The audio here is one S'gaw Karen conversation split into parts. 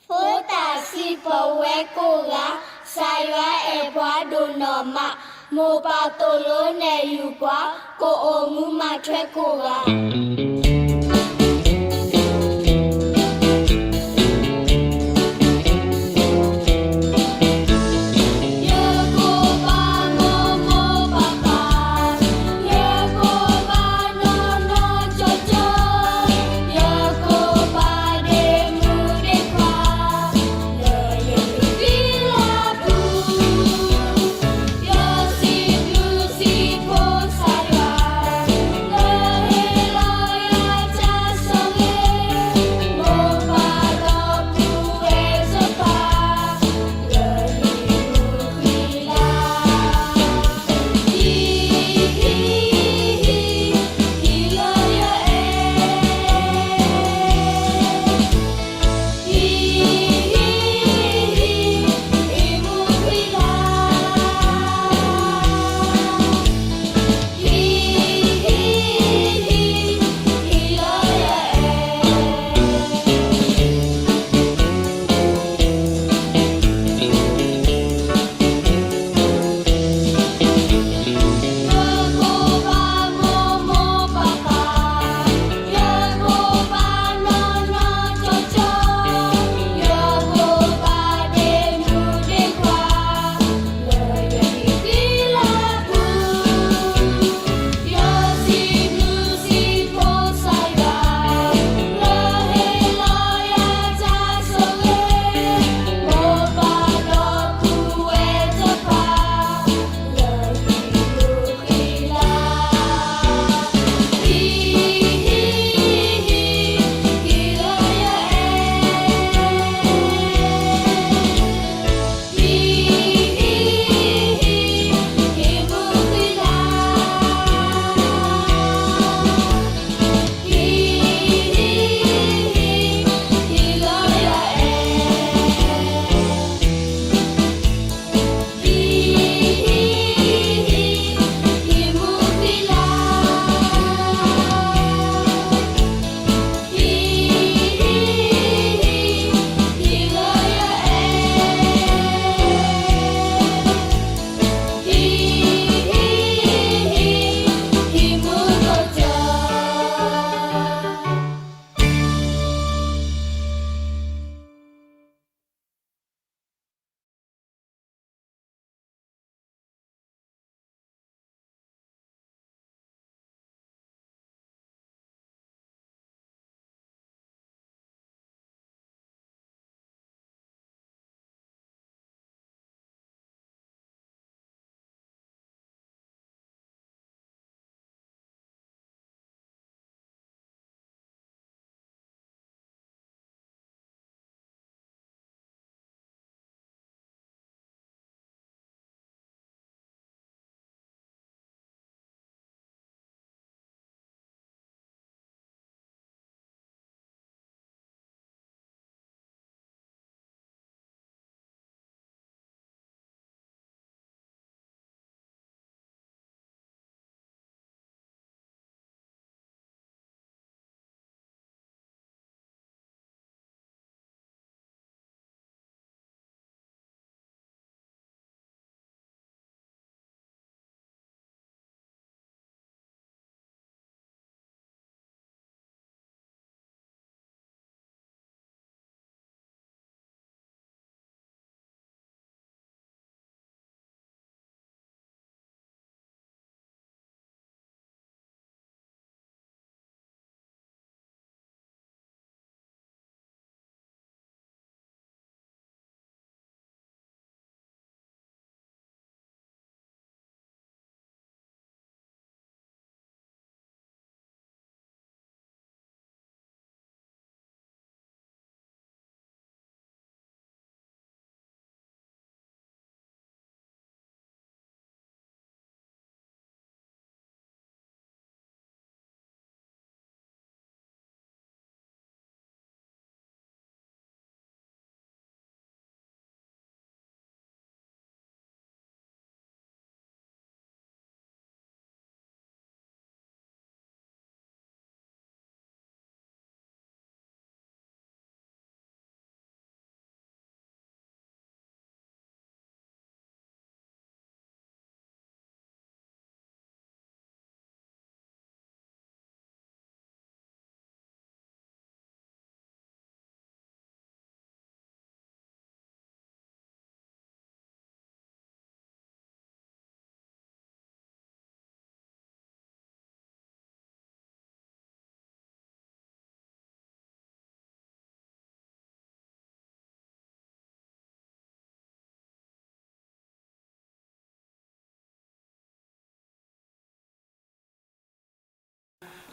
ဖိသၣ်ဆံးပဝဲကိးဂၤ, ကစၢ်ယွၤအဲၣ်ပှၤဒိၣ်နီၢ်မး, မိၢ်ပၢ်သိၣ်လိနဲၣ်ယုၢ်ပှၤ, ကအိၣ်မူမၤထွဲကိးဂၤ.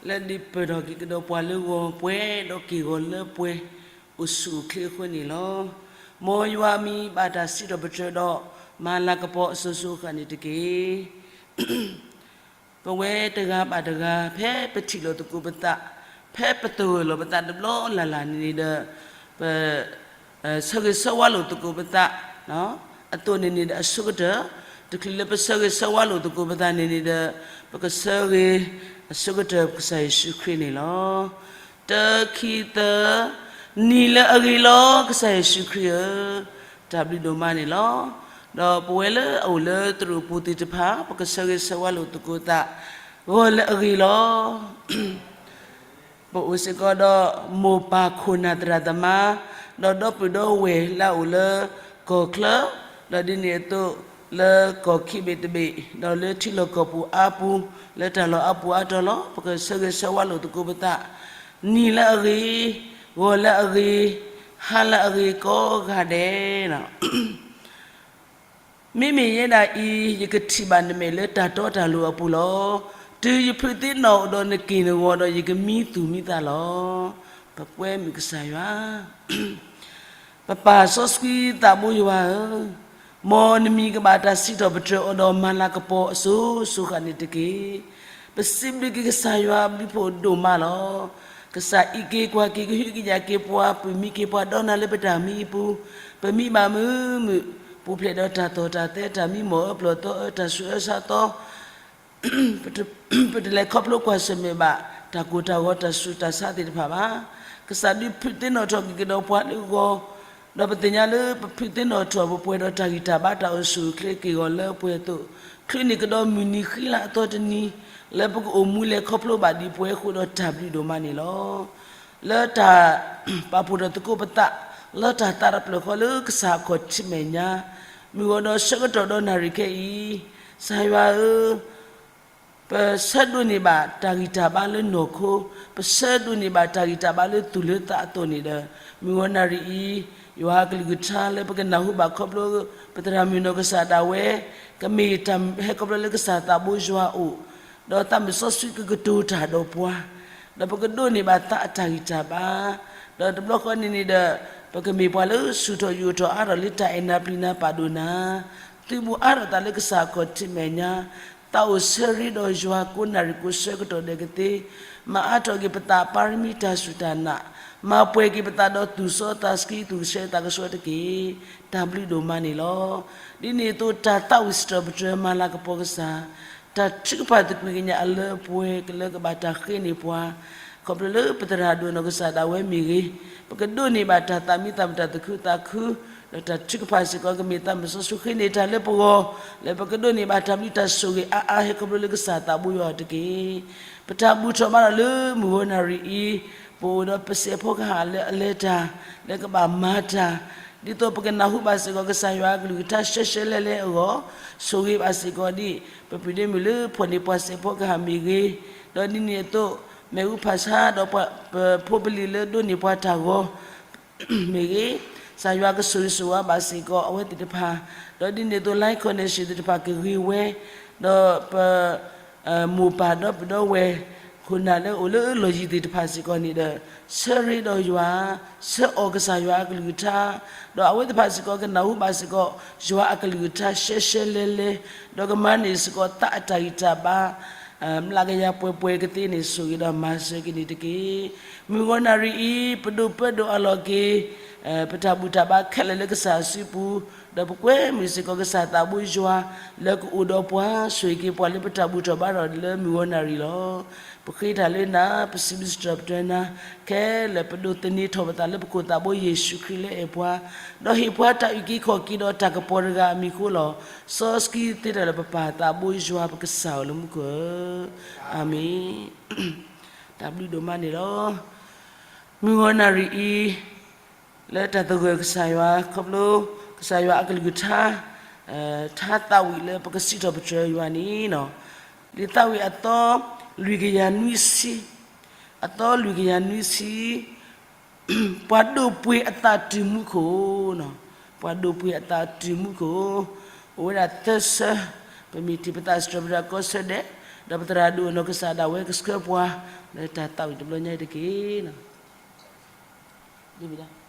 လၢဒုးပၢၢ်ထီၣ်က့ၤကဒီးပှၤလၢဂီၤပှဲၤ ဒီးက့ၢ်ဂီၤလၢပှဲၤ အိၣ်ဆူၣ်အိၣ်ချ့အဃိန့ၣ်လီၤ. မ်ယွၤအမံၤဘၣ်တၢ်စံးထီၣ်ပတြၢၤဒီး မၤလၤကပီၤအစိၤစိၤအဃၣ်န့ၣ်တက့ၢ်. ပဝဲတဂၤဘၣ်တဂၤ ဖဲပထံၣ်လိာ်သကိးပသး, ဖဲပသဂၢၢ်လီၤပသးတဘျီလၢ်လၢ်န့ၣ်န့ၣ်ဒီး ပ ဆၢဂ့ၤဆၢဝါလိာ်သကိးပသး အသိးန့ၣ်န့ၣ်ဒီးအဆိကတၢၢ်, တချုးလၢပဆၢဂ့ၤဆၢဝါလိာ်သကိးပသးန့ၣ်န့ၣ်ဒီး ပကဆၢဂ့ၤအဆိကတၢၢ်ပကစၢ်ယ့ၣ်ၡူးခရံာ်န့ၣ်လီၤ. တၢ ခံ သၢ, နံၤလၢအဂ့ၤလီၤ ကစၢ်ယ့ၣ်ၡူးခရံာ်ဧၢ, တၢ်ဘျုးဒိၣ်မးန့ၣ်လီၤ. ဒီးပဝဲလၢအအိၣ်လၢသရိာ်ပူၤသ့ၣ်တဖၣ် ပကဆၢဂ့ၤဆၢဝါလိာ်သကိးသး ဂီၤလၢအဂ့ၤလီၤ. ပအိၣ်စ့ၢ်ကီးဒီးမိၢ်ပၢ်ခိၣ်နၢ်သရၣ်သမါ, ဒီးဒီပုၢ်ဒီဝဲၢ်လၢအအိၣ်လၢကီၢ်ချၢ, ဒီးဒ်န့ၣ်အသိးလၢကီၢ်ခံဘ့ၣ်တဘ့ၣ်, ဒီးလၢထံလီၢ်ကီၢ်ပူၤအါပူၤ, လၢတၢ်လီၢ်အါပူၤအါတီၤလီၤ. ပကဆၢဂ့ၤဆၢဝါလိာ်သကိးပသး, နံၤလၢအဂ့ၤ, ဂီၤလၢအဂ့ၤ, ဟါလၢအဂ့ၤကိးဂၤဒဲးလီၤ. မ့မ့ၢ်ယဲဒၣ်အံၤ ယကထံၣ်ဘၣ်နမဲာ်လၢတၢ်တီတၢ်လိၤအပူၤလီၤ. တုၤယဖုးသ့ၣ်နီၣ်ဒီးနက့ၢ်နဂီၤဒီး ယကမံသူၣ်မံသးလီၤ. ပကွဲမုာ်ကစၢ်ယွၤ, ပပၢ်စီဆှံသးဘိယွၤဧၢ, မ်နမံၤကဘၣ်တၢ်စံးထီၣ်ပတြၢၤအီၤဒီးမၤလၤကပီၤအစိၤစိၤဃၣ်န့ၣ်တက့ၢ်. ပစံးဘျုးက့ၤကစၢ်ယွၤအဘျုးဖှိၣ်ဒိၣ်မးလီၤ. ကစၢ်အံးက့ၤကွၢ်က့ၤ ကဟုကယာ်က့ၤပှၤ ပၢၢ်မံက့ၤပှၤ ဒီးနၤလၢပတၢ်မံအပူၤ, ပမံဘၣ်မုာ်မုာ်, ပူၤဖျဲးဒီးတၢ်သီၣ်တၢ်သဲ တၢ်မံမီၢ်အၢပျီၢ်သီအၢ တၢ်ဆူးအၢဆါသီ ပတလဲၤခီဖျိကွၢ်ဆၢၣ်မဲာ်ဘၣ် တၢ်ကိၢ်တၢ်ဂီၤ တၢ်ဆူးတၢ်ဆါသ့ၣ်တဖၣ်ဘၣ်. ကစၢ်ဒုးဖုးသ့ၣ်နီၣ်ထီၣ်က့ၤကဒီးပှၤလၢဂီၤ, ဒီးပသ့ၣ်ညါလၢပဖုးသ့ၣ်နီၣ်ထီၣ် ပပှဲၤဒီးတၢ်ဂံၢ်တၢ်ဘါ တၢ်အိၣ်ဆူၣ်အိၣ်ချ့က့ၢ်ဂီၤလၢပှဲၤအသိး, ချုးန့ၢ်ကဒီးမုၢ်နံၤဃံလၤအသီတနံၤ, လၢပကအိၣ်မူလဲၤခီဖျိဘၣ်ဒ်ပှဲၤအဃိဒီးတၢ်ဘျုးဒိၣ်မးန့ၣ်လီၤ. လၢတၢ်ပာ်ဖှိၣ်ထီၣ်သကိးပသး, လၢတၢ်သးတဖျၢၣ်ဃီလၢကစၢ်အခီၣ်ထံးမဲာ်ညါ, မုၢ်ဂီၤဒီးဆၢကတီၢ်ဒီးနၣ်ရံၣ်ခဲအံၤ, ကစၢ်ယွၤဧၢ, ပဆၢဒိးန့ၢ်ဘၣ်တၢ်ဂံၢ်တၢ်ဘါလၢနီၢ်ခိ, ပဆၢဒိးန့ၢ်ဘၣ်တၢ်ဂံၢ်တၢ်ဘါလၢသူၣ်လၢသးအသိးန့ၣ်ဒီး, မုၢ်ဂီၤနၣ်ရံၣ်အံၤ, ယွၤအကလုၢ်ကထါလၢပကနၢ်ဟူဘၣ်ခီဖျိ ပသရၣ်မုၣ်နီၢ်ကစၢ်ဒၣ်ဝဲ, ကမ့ၢ်တၢ်ဟဲခီဖျိလၢကစၢ်သးဘိယွၤအအိၣ်, ဒီးသးမုၣ်စီဆှံကကတိၤတၢ်ဒီးပှၤ, ဒီးပကဒိးန့ၢ်ဘၣ်သးအတၢ်ဂံၢ်တၢ်ဘါ, ဒီးတဘျီဃီန့ၣ်န့ၣ်ဒီး, ပကမ့ၢ်ပှၤလၢဆူၣ်ထီၣ်ယူၢ်ထီၣ်အါထီၣ်လၢတၢ်အဲၣ်နၤပျံၤနၤပာ်ဒိၣ်နၤ, သုးဘူးအါထီၣ်သးလၢကစၢ်အခီၣ်ထံးမဲာ်ညါ, သးအိၣ်ဆၢရ့ဒီးယွၤကိးနၣ်ရံၣ်ကိးဆၢကတီၢ်ဒဲးကသ့, မၤအါထီၣ်က့ၤပသးပၢ်ရမံတၢ်စူၢ်တၢ်နာ်, မၤပှဲၤက့ၤပသးဒီးသူၣ်စီသးဆှံသူၣ်ကဆှီသးကဆှီတက့ၢ်. တၢ်ဘျုးဒိၣ်မးန့ၣ်လီၤ. ဒ်န့ၣ်အသိးတၢ်သးဝံၣ်စံးထီၣ်ပတြၢၤမၤလၤကပီၤကစၢ်, တၢ်ထုကဖၣ်သကွံာ်ကညးအလၢအပှဲၤလၢကဘၣ်တၢ်ဃ့န့ၢ်ပှၤ, ခီဖျိလၢပသရၣ်ဒိၣ်နီၢ်ကစၢ်ဒၣ်ဝဲမ့ၢ်ဂ့ၤ, ပကဒိးန့ၢ်ဘၣ်တၢ်သးမံသးမုာ်တၢ်သူၣ်ခုသးခု, ဒီးတၢ်ထုကဖၣ်စ့ၢ်ကီးကမ့ၢ်သးမုၣ်စီဆှံဃ့န့ၢ်တၢ်လၢပဂီၢ်, လၢပကဒိးန့ၢ်ဘၣ်တၢ်ဘျုးတၢ်ဆိၣ်ဂ့ၤအါအါဟဲခီဖျိလၢကစၢ်သးဘိယွၤအအိၣ်တက့ၢ်. ပတၢ်ဘူၣ်ထီၣ်ဘါထီၣ်လၢမုၢ်ဂီၤနၣ်ရံၣ်အံၤ, ပအိၣ်ဒီးပစဲးဖီကဟၣ်လၢအလဲၤတၢ်, လၢကဘၣ်မၤတၢ်, ဒ်သိးပကနၢ်ဟူဘၣ်စ့ၢ်ကီးကစၢ်ယွၤအကလုၢ်ကထါရှဲရှဲလဲလဲအဂီၢ်, ဆိၣ်ဂ့ၤဘၣ်စ့ၢ်ကီးဒ်, ပပုၢ်ဒ့မုၣ်လၢဖီၣ်န့ၢ်ပှၤစဲးဖီကဟၣ်မ့ၢ်ဂ့ၤ, ဒီးဒ်န့ၣ်အသိး, မ့ၣ်အူဖးဆါဒီးပဖိပလံၤလၢဒိးန့ၢ်ပှၤတၢ်ဂီၤ မ့ၢ်ဂ့ၤ, ကစၢ်ယွၤကဆိၣ်ဂ့ၤဆိၣ်ဝါဘၣ်စ့ၢ်ကီးအဝဲသ့ၣ်တဖၣ်, ဒီးဒ်န့ၣ်အသိး line connection သ့ၣ်တဖၣ်ကဂ့ၤဝဲ, ဒီးပ မိၢ်ပၢ်ဒီပုၢ်ဒီဝဲၢ်, ခိၣ်နၢ်လၢအိၣ်လၢလီၢ်ယံၤသ့ၣ်တဖၣ်စ့ၢ်ကီးန့ၣ်ဒီး, ဆၢရ့ဒီးယွၤ, ဆၢအီၤကစၢ်ယွၤအကလုၢ်ကထါ, ဒီးအဝဲသ့ၣ်တဖၣ်စ့ၢ်ကီးကနၢ်ဟူဘၣ်စ့ၢ်ကီး, ယွၤအကလုၢ်ကထါရှဲရှဲလဲလဲ, ဒီးကမၤန့ၢ်စ့ၢ်ကီးသးအတၢ်ဂံၢ်တၢ်ဘါ မျးကယၤပှဲၤပှဲၤကသ့န့ၣ် ဆိၣ်ဂ့ၤဒီးမၤစၢၤက့ၤန့ၣ်တက့ၢ်. မုၢ်ဂီၤနၣ်ရံၣ်အံၤ ပဒိၣ်ပၢဒိၣ်အးလီၤက့ၤ ပတၢ်ဘူၣ်တၢ်ဘါခဲလၢာ်လၢကစၢ်အစုပူၤ, ဒီးပကွဲမုာ်စ့ၢ်ကီးကစၢ်သးဘိယွၤ လၢကအိၣ်ဒီးပှၤဆိၣ်ဂ့ၤက့ၤပှၤလၢပတၢ်ဘူၣ်ထီၣ်ဘါထီၣ်လၢမုၢ်ဂီၤနၣ်ရံၣ်လီၤ. ပဃ့တၢ်လၢနၤ, ပစံးဘျုးစံးထီၣ်ပတြၢၤနၤ, ခဲလၢာ်ပဒိးသန့ၤထီၣ်ပသးလၢပခိၣ်သးဘိယ့ၣ်ၡူးခရံာ်လၢအဲၣ်ပှၤ, ဒီးဟ့ၣ်ပှၤတၢ်အုၣ်က့ၤခီၣ်က့ၤဒီးတၢ်ကပီၤတဂၤအမံၤအဃိလီၤ. စီဆှံသ့တၢ်လၢပပၢ်သးဘိယွၤပကစၢ်ဧၢလၢမူခိၣ်ဧၢ, အၤမ့ၣ်. တၢ်ဘျုးဒိၣ်မးန့ၣ်လီၤ. မုၢ်ဂီၤနၣ်ရံၣ်အံၤ, လၢတၢ်သဂၢၢ်ကစၢ်ယွၤခီဖျိ, ကစၢ်ယွၤအကလုၢ်ကထါ, ထါသးဝံၣ်လၢပကစံးထီၣ်ပတြၢၤယွၤန့ၣ်, လံာ်သးဝံၣ်အသီလွံၢ်ကယၤနွံဆံ, အသီလွံၢ်ကယၤနွံဆံ, ပှၤဒိးပှ့ၤအသးတုၤမူခိၣ်, ပှၤဒိးပှ့ၤအသးတုၤမူခိၣ်, အိၣ်ဝဲဒၣ်သၢဆၢ, ပမ့ၢ်ထံၣ်ပသးစံးထီၣ်ပတြၢၤကိးဆၢဒဲး, ဒီးပသရၣ်ဒိၣ်နီၢ်ကစၢ်ဒၣ်ဝဲကဆှၢပှၤ လၢတၢ်သးဝံၣ်တဘျီညါအံၤတက့ၢ်.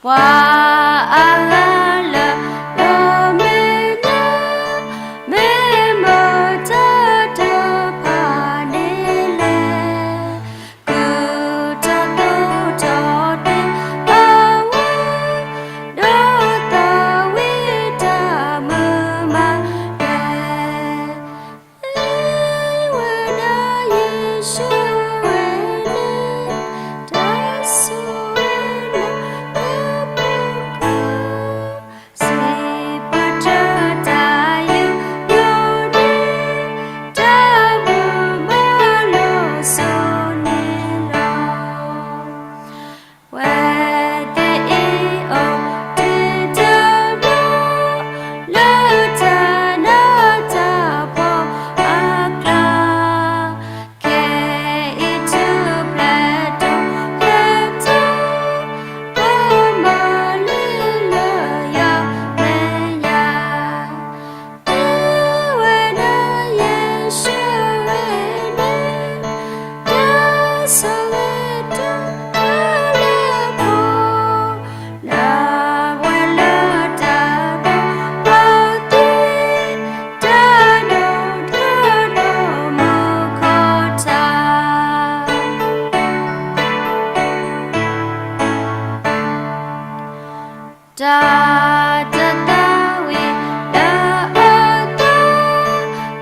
ပှၤအါဂၤလၢ လီၤမဲာ်ညါ မ့ၢ်မတၤတဖၣ်န့ၣ်လဲၣ်, ကုၢ်ထီၣ်သိးထီၣ်တ့ၢ်အဝဲ, ဒီးသးဝံၣ်တၢ်မုာ်မးလဲၣ်. ဝဲဒၣ်ယ့ၣ်ၡူးဝဲန့ၣ် တၢ်ဆိၣ်ဂ့ၤလၢပက စံးပတြၢၤတၢ်ယူးယီၣ်န့ၣ် တၢ်ဘျုးမၤလိာ်ဆိန့ၣ်လီၤ. ဝဲသ့ၣ်အံၤအိၣ်တ့ၢ်တဘျီ လၢတၢ်နးတၢ်ဖှီၣ်အကျါ, ခဲအံၤထူၣ်ဖျဲးထီၣ်ဖျဲးထီၣ်, ပမၤလံလၢယွၤမဲာ်ညါ, မ့ၢ်ဝဲဒၣ်ယ့ၣ်ၡူးဝဲန့ၣ် တၢ်ဆိၣ်ဂ့ၤတၢ်လၢပှၤ လၢပှဲၤလၢတၢ်ဒိၣ်ပာ်သ့, တၢ်ဒိၣ်ထီၣ်ဒိၣ်မုၢ်ခီၣ်ထါ, တၢ်တသးဝံၣ်လၢအသး,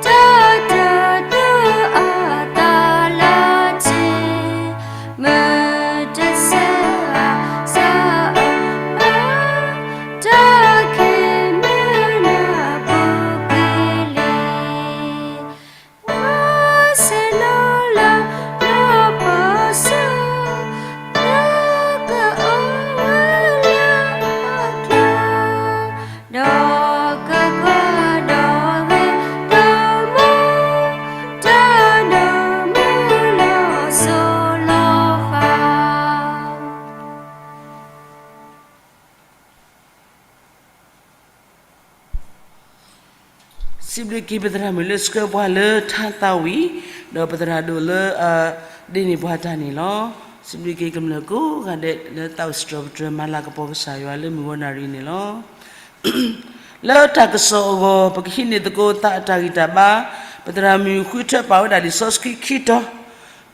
တၢ်တသူအသးလၢထံ, မုၢ်တစဲးအစၢအၢ, တၢ်ခံးမုၢ်နၢ်ပူၤကွံာ်လံ, ဝါဆ့ၣ်နီၤလၢလီၤပှီၢ်စိ, လၢကအိၣ်ဝဲလၢအကျါ, ဒီးကကွၢ်ဒီးဂ့ၤဒီးမူ, တၢ်ဒိၣ်မုၢ်လီၤစိၤလီၤဃာ်. စံးဘျုးက့ၤပသရၣ်မုၣ်လၢဆှၢပှၤလၢထါသးဝံၣ်, ဒီးပသရၣ်ဒိၣ်လၢ ဒ်န့ၣ်ပှၤတၢ်န့ၣ်လီၤ. စံးဘျုးက့ၤကမျၢၢ်ကိးဂၤဒဲးလၢသးအိၣ်စံးထီၣ်ပတြၢၤမၤလၤကပီၤကစၢ်ယွၤလၢမုၢ်ဂီၤနၣ်ရံၣ်န့ၣ်လီၤ. လၢတၢ်ကစီၣ်အဂီၢ် ပကဟံးန့ၢ်သကိးသးအတၢ်ဂံၢ်တၢ်ဘါ, ပသရၣ်မုၣ်ဃုထၢပာ်ဝဲဒၣ်လံာ်စီဆှံခံတီၤ,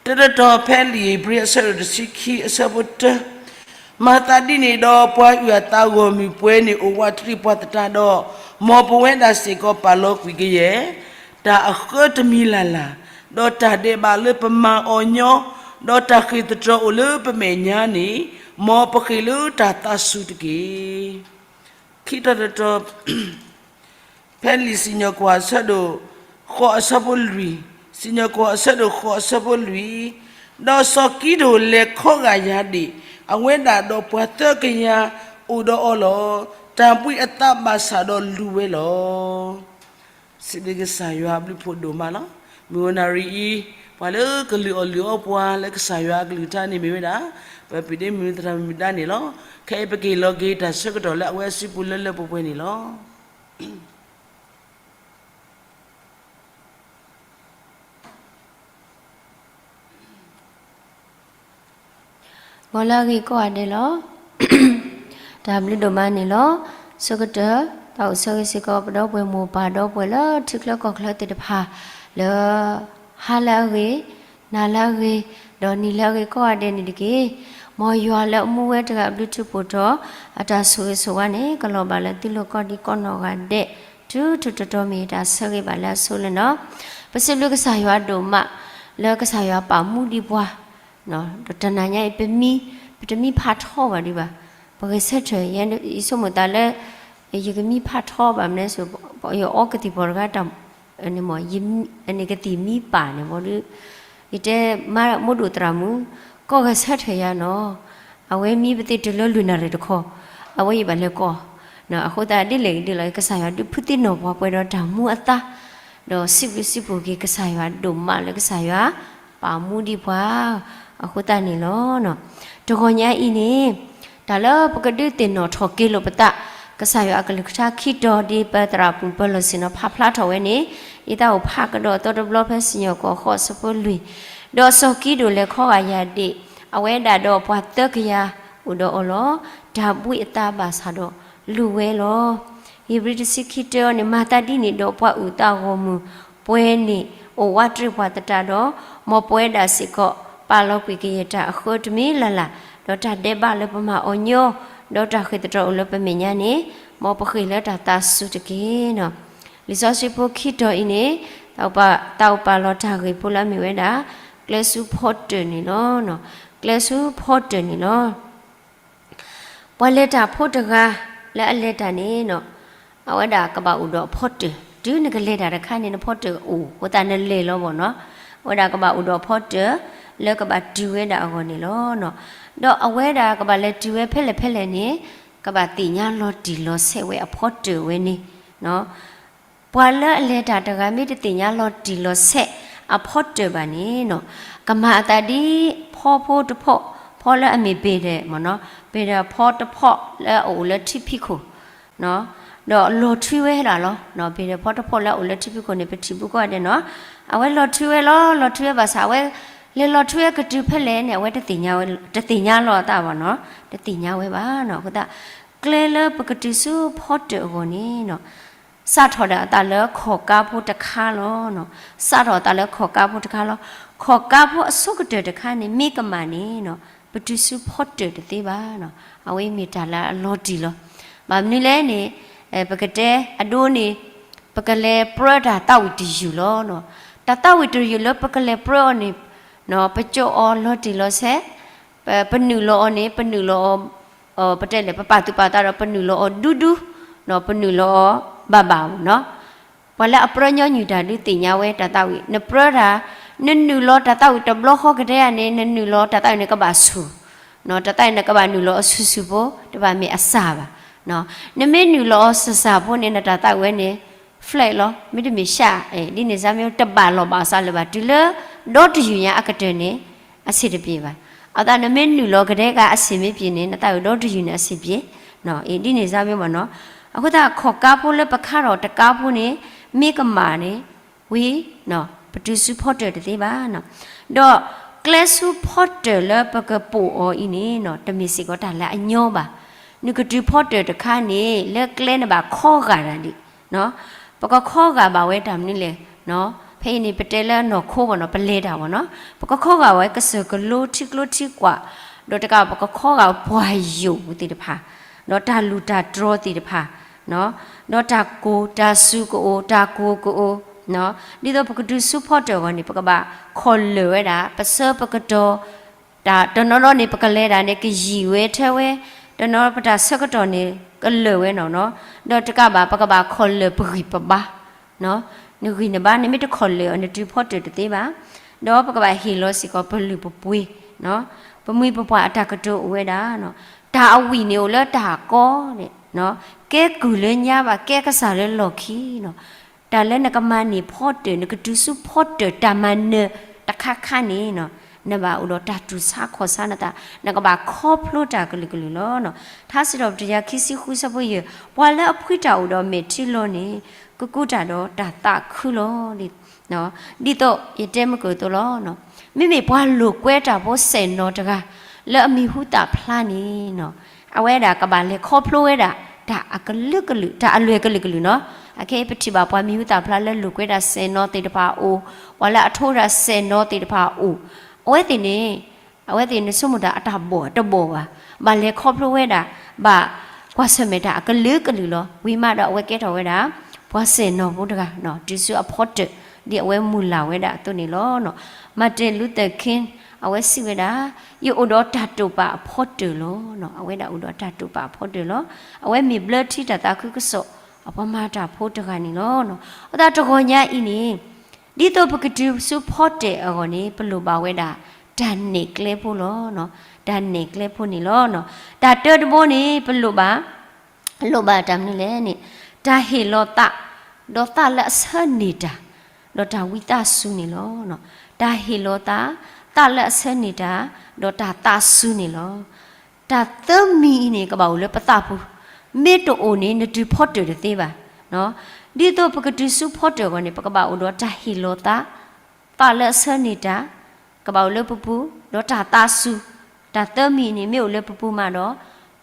တၢတတီၤဖဲလံာ်ဧ့ၤဘြံၤအဆၢဒိၣ်တဆံခံအဆၢဖိတၢ, မၤသးဒ်န့ၣ်ဒီး ပှၤအုၣ်အသးဂီၢ်မုၢ်ပှဲၤန့ၣ်အိၣ်ဝးတရံးပှၤသတးဒီး, မ်ပဝဲဒၣ်စ့ၢ်ကီးပာ်လီၤကွံာ်ကယဲၢ် တၢ်အဃၢတမံၤလၢ်လၢ်, ဒီးတၢ်ဒဲးဘးလၢပမၤအီၤညီ, ဒီးတၢ်ဃ့ၢ်သတြီၤအိၣ်လၢပမဲာ်ညါန့ၣ်, မ်ပဃ့ၢ်လၢတၢ်သးစူၤတက့ၢ်. ခံတီၤတတီၤ ဖဲလံာ်စံၣ်ညီၣ်ကွီၢ်အဆၢဒိၣ်ဃိးအဆၢဖိလွံၢ်, စံၣ်ညီၣ်ကွီၢ်အဆၢဒိၣ်ဃိးအဆၢဖိလွံၢ်, ဒီးစီၤကံးဒဧိၣ်လဲၤခီဂာ်ယၤဒၣ်, အဝဲဒၣ်ဒီးပှၤသၢကယၤအိၣ်ဒီးအီၤလီၤ. တၢ်ဘှံးအသးဘၣ်ဆၣ်ဒီးလူၤဝဲလီၤ. စံးဘျုးကစၢ်ယွၤအဘျုးဖးဒိၣ်မးလီၤ. မုၢ်ဂီၤနၣ်ရံၣ်အံၤ, ပှၤလၢကလုၢ်အီၣ်လုၢ်အီပှၤလၢကစၢ်ယွၤအကလုၢ်ကထါန့ၣ်မ့ၢ်ဝဲဒၣ် ပပၢ်ဒ့မုၣ်သရၣ်မုၣ်ဒါန့ၣ်လီၤ. ခဲအံၤပကဟ့ၣ်လီၤက့ၤတၢ်ဆၢကတီၢ်လၢအဝဲအစုပူၤလၢလၢပှဲၤပှဲၤန့ၣ်လီၤ. ဂီၤလၢအဂ့ၤကိးဂၤဒဲးလီၤ. တၢ်ဘျုးဒိၣ်မးန့ၣ်လီၤ. ဆၢကတီၢ် သးအိၣ်ဆၢဂ့ၤစ့ၢ်ကီး ပဒီပုၢ်ဝဲၢ်မိၢ်ပၢ်ဒီပုၢ်ဝဲၢ်လၢထံချၢကီၢ်ချၢသ့ၣ်တဖၣ် လၢ ဟါလၢအဂ့ၤ, နၤလၢအဂ့ၤ, ဒီးနံၤလၢအဂ့ၤကိးဂၤဒဲးန့ၣ်တက့ၢ်. မ်ယွၤလၢအမူဝဲတဂၤအဘျုးထူးဖှိၣ်ထီၣ် အတၢ်ဆိၣ်ဂ့ၤဆိၣ်ဝါန့ၣ် ကလီၤဘၣ်လၢသုလိၤကိးဒံကိးနီၢ်ဂၤဒဲး တုၤထီၣ်တီတီမ့ၢ်တၢ်ဆၢဂ့ၤဘၣ်လၢအဆိလၢနီၤ. ပစံးဘျုးကစၢ်ယွၤဒိၣ်မး လၢကစၢ်ယွၤပာ်မူဒံးပှၤ, ဒီးတနၤညါအံၤ ပမံ, ပတမံဖးထီဘၣ်ဒံးဘၣ်. ပဂဲၤဆၢထၢၣ်, ယဆိကမိၣ်သးလၢ ယကမံဖးထီဘၣ်မနုၤစိ, ယအီကသံၣ်ပီၤတဂၤတၢ်, န့ၣ်မ့ၢ် ယန့ၣ်ကသံၣ်မံပာ်န့ၣ်ဘၣ်ဒီး, ယတဲမါမိၢ်ဒိၣ်သရၣ်မုၣ်, ကီၢ်ဂဲၤဆၢထၢၣ်ယၤနီၤ, အဝဲမံပသ့ၣ်တုၤလၢလွံၢ်နၣ်ရံၣ်တခီ, အဝဲယဘၣ်လဲၤကီၢ်, အဃိသတးဒ်လဲၣ်ဂ့ၤဒ်လဲၣ်ဂ့ၤ ကစၢ်ယွၤဒုးဖုသံနီၣ်ပှၤပှဲၤဒီးတၢ်မူအသါ, ဒီးစံးဘျုးစံးဖှိၣ်က့ၤကစၢ်ယွၤဒိၣ်မးလၢကစၢ်ယွၤ ပာ်မူဒံးပှၤ, အဃိသတးန့ၣ်လီၤ. တဂီၤညါအံၤန့ၣ်, တၢ်လၢပကဒုးသ့ၣ်နီၣ်ထီၣ်က့ၤလိာ်ပသး, ကစၢ်ယွၤအကလုၢ်ကထါခံတီၤဒ်ပသရၣ်မုၣ်ပၢ်လီၢ်ဆ့ၣ်နီၤဖးဖျါထီၣ်ဝဲန့ၣ်, ယသးအိၣ်ဖးကဒီးအသီတဘျီဖဲစံၣ်ညီၣ်ကွီၢ်ဃိးဆၢဖိလွံၢ်, ဒီးစီၤကံဒိၣ်လဲၤခီဂာ်ယၤဒ့ၣ်, အဝဲဒၣ်ဒီးပှၤသၢကယၤအိၣ်ဒီးအီၤလီၤ. တၢ်ဘှံးအသးဘၣ်ဆၣ်ဒီးလိၣ်ဝဲလီၤ. ဧ့ၤဘြံၤတဆံခံတၢအံၤန့ၣ် မၤသးဒ်န့ၣ်ဒီး ပှၤအုၣ်သးဂီၢ်မုၢ်ပှဲၤန့ၣ် အိၣ်ဝးတရံးပှၤသတးဒီး, မ်ပဝဲဒၣ်စ့ၢ်ကီး ပာ်လီၤကွံာ်ကယဲၢ်တၢ်အဃၢတမံၤလၢ်လၢ်, ဒီးတၢ်ဒဲးဘးလၢပမၤအီၤညီ, ဒီးတၢ်ဃ့ၢ်သတြီၤအိၣ်လၢပမဲာ်ညါန့ၣ်, မ်ပဃ့ၢ်လၢတၢ်သးစူၤတက့ၢ်. လံာ်စီဆှံဖိခံတီၤအံၤန့ၣ်, သးအိၣ်ပာ်လီၤတၢ်ဂ့ၢ်ဖိလၢအမ့ၢ်ဝဲဒၣ်, ကျဲဆူဖီတၢၢ်န့ၣ်လီၤ. ကျဲဆူဖီတၢၢ်န့ၣ်လီၤ. ပှၤလဲၤတၢ်ဖိတဂၤလၢအလဲၤတၢ်န့ၣ်, အဝဲဒၣ်ကဘၣ်အိၣ်ဒီးအဖီတၢၢ်, တုၤနကလဲၤတၢ်တခါန့ၣ် နဖီတၢၢ်အိၣ်အဃိသတးနလဲၤလီၤဘၣ်နီၤ. အဝဲဒၣ်ကဘၣ်အိၣ်ဒီးအဖီတၢၢ်လၢကဘၣ်တုၤဝဲဒၣ်အဂီၢ်န့ၣ်လီၤ. ဒီးအဝဲဒၣ်ကဘၣ်လဲၤတုၤဝဲဖဲလဲၣ်ဖဲလဲၣ်န့ၣ်, ကဘၣ်သ့ၣ်ညါလီၤတံၢ်လီၤဆဲးဝဲအဖီတၢၢ်ဝဲန့ၣ် ပှၤလၢအလဲၤတၢ်တဂၤမ့ၢ်တသ့ၣ်ညါလီၤတံၢ်လီၤဆဲးအဖီတၢၢ်ဘၣ်န့ၣ်, ကမၤအသးဒ် ဖီဖိတဖီ, ဖီလၢအမ့ၢ်ဘ့ၣ်ဒဲး, ဘ့ၣ်ဒဲးဖီတဖီလၢအအိၣ်လၢထံဖံးခိၣ်, ဒီးလီၤထွံဝဲဒၣ်လီၤ. ဘ့ၣ်ဒဲးဖီတဖီလၢအအိၣ်လၢထံဖံးခိၣ်န့ၣ် ပထံၣ်ဘူးကီးဒဲးနီၤ, အဝဲလီၤထွံဝဲလီၤ. လီၤထွံဝဲဘၣ်ဆၣ် အဝဲလဲၤလီၤထွံဝဲကတုၤဖဲလဲၣ်န့ၣ် အဝဲတသ့ၣ်ညါလီၤအသးဘၣ်နီၤ, တသ့ၣ်ညါဝဲဘၣ်နီၤ. အဃိသတး ကျဲလၢပကတုၤဆူဖီတၢၢ်အဂီၢ်န့ၣ် စးထီၣ်ဒၣ်အသးလၢခီၣ်ကါဖိတခါလီၤ. စးထီၣ်အသးလၢခီၣ်ကါဖိတခါလီၤ. ခီၣ်ကါဖိအဆိကတၢၢ်တခါန့ၣ် မ့ၢ်ကမၣ်န့ၣ်, ပတုၤဆူဖီတၢၢ်တသ့ဘၣ်. အဝဲမ့ၢ်တၢ်လၢအလီၤတံၢ်လီၤ. ဘၣ်မနုၤလဲၣ်န့ၣ်, ပကတဲအဒိန့ၣ်, ပကလဲၤပြၢတၢ်သးဝံၣ်တယုၢ်လီၤ. တၢ်သးဝံၣ်တယုၢ်လၢပကလဲၤပြၢအီၤန့ၣ်, ပကၠိအီၤလီၤတံၢ်လီၤဆဲး, ပနုာ်လီၤအီၤန့ၣ် ပနုာ်လီၤအီၤ, ပတဲလဲၣ် ပပာ်သူၣ်ပာ်သးဒီး ပနုာ်လီၤအီၤဒူဒူ, ပနုာ်လီၤအီၤဘၣ်ဘၣ်နီၤ. ပှၤလၢအပြၢညီနုၢ်တၢ်ဒုးသ့ၣ်ညါဝဲတၢ်သးဝံၣ်, နပြၢတၢ်, နနုာ်လီၤတၢ်သးဝံၣ်တဘျီဃီကတဲဧါန့ၣ် နနုာ်လီၤတၢ်သးဝံၣ်န့ၣ်ကဘၣ်ဆူၣ်, တၢ်သးဝံၣ်န့ၣ်ကဘၣ်နုာ်လီၤအီၤဆူၣ်ဆူၣ်ဖိ, တဘၣ်မ့ၢ်အစၢ်ဘၣ်. နမ့ၢ်နုာ်လီၤအီၤစၢ်စၢ်ဖိန့ၣ် နတၢ်သးဝံၣ်ဝဲန့ၣ် flat လီၤ, မ့တမ့ၢ် ရှး, ဒ်န့ၣ်စါမ့ၢ် တဘၣ်လီၤဘၣ်စးလၢၤဘၣ်, တုၤလၢဒီတယုၢ်ညါအကတၢၢ်န့ၣ် အဆ့ၣ်တပျ့ၤဘၣ်. အသးနမ့ၢ်နုာ်လီၤကဒဲက့ၤအဆ့ၣ်မ့ၢ်ပျ့ၤန့ၣ် နသးဝံၣ်ဒီတယုၢ်န့ၣ်အဆ့ၣ်ပျ့ၤ, ဒ်န့ၣ်စါမ့ၢ်ဘၣ်နီၤ. အဃိသတးခီၣ်ကါဖိလၢပခါထီၣ်တကါဖိန့ၣ် မ့ၢ်ကမၣ်န့ၣ်, ဝံၤ, ပတုၤဆူဖီတၢၢ်တသ့ဘၣ်. ဒီးကျဲဆူဖီတၢၢ်လၢပကပိာ်အီၤအံၤန့ၣ် တမ့ၢ်စ့ၢ်ကီးတၢ်လၢအညီဘၣ်. နကတုၤဖီတၢၢ်တခါန့ၣ် လၢကျဲနဘၣ်ခီဂာ်တၢ်ဒံး ပကခီဂာ်ဘၣ်ဝဲတၢ်မနုၤလဲၣ်. ဖဲအံၤန့ၣ် ပတဲလၢနီၢ်ခိဘၣ်နီၤ, ပလဲၤတၢ်ဘၣ်နီၤ, ပကခီဂာ်ဝဲကစၢၢ်ကလိထံကျိထံကွာ်, ဒီးတကးပကခီဂာ်ပှၤယိာ်သ့ၣ်တဖၣ်, ဒီးတၢ်လူၢ်တၢ်တြီၤသ့ၣ်တဖၣ်, ဒီးတၢ်ကိၢ်တၢ်စူၤကအိၣ်, တၢ်ကိၢ်ကအိၣ်, ဒ်သိးပကတုၤဆူဖီတၢၢ်အဂီၢ်န့ၣ် ပကဘၣ်ခီၣ်လၢာ်ဝဲဒၣ် ပဆၢပကတီၢ် တၢ်တနီၤနီၤန့ၣ် ပကလဲၤဒၣ်န့ၣ် ကယံာ်ဝဲထၢဝဲ, တနီၤပတၢ်ဆၢကတီၢ်န့ၣ် ကလၢာ်ဝဲနီၤနီၤ, ဒီးတကးဘၣ် ပကဘၣ်ခီၣ်လၢာ်ပဂံၢ်ပဘါ, နဂံၢ်နဘါ နမ့ၢ်တခီၣ်လၢာ်အီၤ နတုၤဖီတၢၢ်တသ့ဘၣ်. ဒီးပကဘၣ်ဟ့ၣ်လီၤစ့ၢ်ကီးပလုၢ်ပပှ့ၤ, ပမှံၤပပှၢ်အတၢ်ကတိၤအိၣ်ဝဲဒၣ်, တၢ်အဝံၣ်န့ၣ်အိၣ်လၢတၢ်ကီန့ၣ်, ကဲကုၢ်လၢညါဘၣ် ကဲကစၢ်လၢလီၢ်ခံနီၤ တၢ်လၢနကမၤန့ၢ်ဖီတၢၢ် နကတုၤဆူဖီတၢၢ်တၢ်မၤနၢၤတခါခါန့ၣ်, နဘၣ်အိၣ်ဒီးတၢ်တူၢ်ဆါခီၣ်ဆါနသး, နကဘၣ်ခီဖျိတၢ်ကလုာ်ကလုာ်လီၤ. ထါစံးထီၣ်ပတြၢၤ ခံဆံဃု ဆၢဖိယဲၢ်, ပှၤလၢအဖှံတၢ်အိၣ်ဒီးမဲာ်ထံလီၤန့ၣ် ကကူးတၢ်ဒီးတၢ်သးခုလီၤ. ဒ်သိးယတဲမုၢ်ကၢၢ်သိးလီၤ. မ့မ့ၢ်ပှၤလိာ်ကွဲတၢ်ဖိစဲၣ်နီၤတဂၤ လၢအမံၤဟူသၣ်ဖျါန့ၣ် အဝဲဒၣ်ကဘၣ်လဲၤခီဖျိဝဲဒၣ် တၢ်အကလုာ်ကလုာ် တၢ်အလွဲၢ်ကလုာ်ကလုာ်နီၤ. အခဲအံၤပထံၣ်ဘၣ်ပှၤမံၤဟူသၣ်ဖျါလၢလိာ်ကွဲဒၣ်စဲၣ်နီၤသ့ၣ်တဖၣ်အိၣ်, ပှၤလၢအထိဝဲဒၣ်စဲၣ်နီၤသ့ၣ်တဖၣ်အိၣ်, အဝဲသ့ၣ်န့ၣ်, အဝဲသ့ၣ်နဆိကမိၣ်တၢ်အတၢ်ဘီၣ်တဘီၣ်ဘၣ်, ဘၣ်လဲၤခီဖျိဝဲဒၣ်, ဘၣ်ကွၢ်ဆၢၣ်မဲာ်တၢ်အကလုာ်ကလုာ်လီၤ. ဝံၤမးဒီးအဝဲကဲထီၣ်ဝဲဒၣ် ပှၤစဲၣ်နီၤဖိတဂၤ တုၤဆူအဖီတၢၢ် ဒ်အဝဲမုၢ်လၢ်ဝဲဒၣ်အသိးန့ၣ်လီၤ. Martin Luther King အဝဲစံးဝဲဒၣ်, ယအိၣ်ဒီးတၢ်တိာ်ပာ်အဖီတၢၢ်လီၤ. အဝဲဒၣ်အိၣ်ဒီးတၢ်တိာ်ပာ်အဖီတၢၢ်လီၤ. အဝဲမ့ၢ်ဘျၢထံတၢ်သးခုကစီၣ် အပှၤမၤတၢ်ဖိတဂၤန့ၣ်လီၤ. အဃိသတးတဂီၤညါအံၤန့ၣ် ဒ်သိးပကတုၤဆူဖီတၢၢ်အဂီၢ်န့ၣ် ပလိၣ်ဘၣ်ဝဲဒၣ်တၢ်နဲၣ်ကျဲဖိလီၤ. တၢ်နဲၣ်ကျဲဖိန့ၣ်လီၤ. တၢ်တၢတဘိန့ၣ် ပလိၣ်ဘၣ် လိၣ်ဘၣ်တၢ်မနုၤလဲၣ်န့ၣ် တၢ်ဟ့ၣ်လီၤသး, ဒီးသးလၢအဆၢန့ၢ်တၢ်, ဒီးတၢ်ဝံသးစူၤန့ၣ်လီၤ. တၢ်ဟ့ၣ်လီၤသး, သးလၢအဆၢန့ၢ်တၢ်, ဒီးတၢ်သးစူၤန့ၣ်လီၤ. တၢ်သၢမံၤအံၤန့ၣ် ကဘၣ်အိၣ်လၢပသးပူၤ, မ့ၢ်တအိၣ်န့ၣ် နတုၤဖီတၢၢ်တသ့ဘၣ်. ဒ်သိးပကတုၤဆူဖီတၢၢ်အဂီၢ်န့ၣ် ပကဘၣ်အိၣ်ဒီးတၢ်ဟ့ၣ်လီၤသး, သးလၢအဆၢန့ၢ်တၢ် ကဘၣ်အိၣ်လၢပပူၤ, ဒီးတၢ်သးစူၤ, တၢ်သၢမံၤန့ၣ် မ့ၢ်အိၣ်လၢပပူၤမးဒီး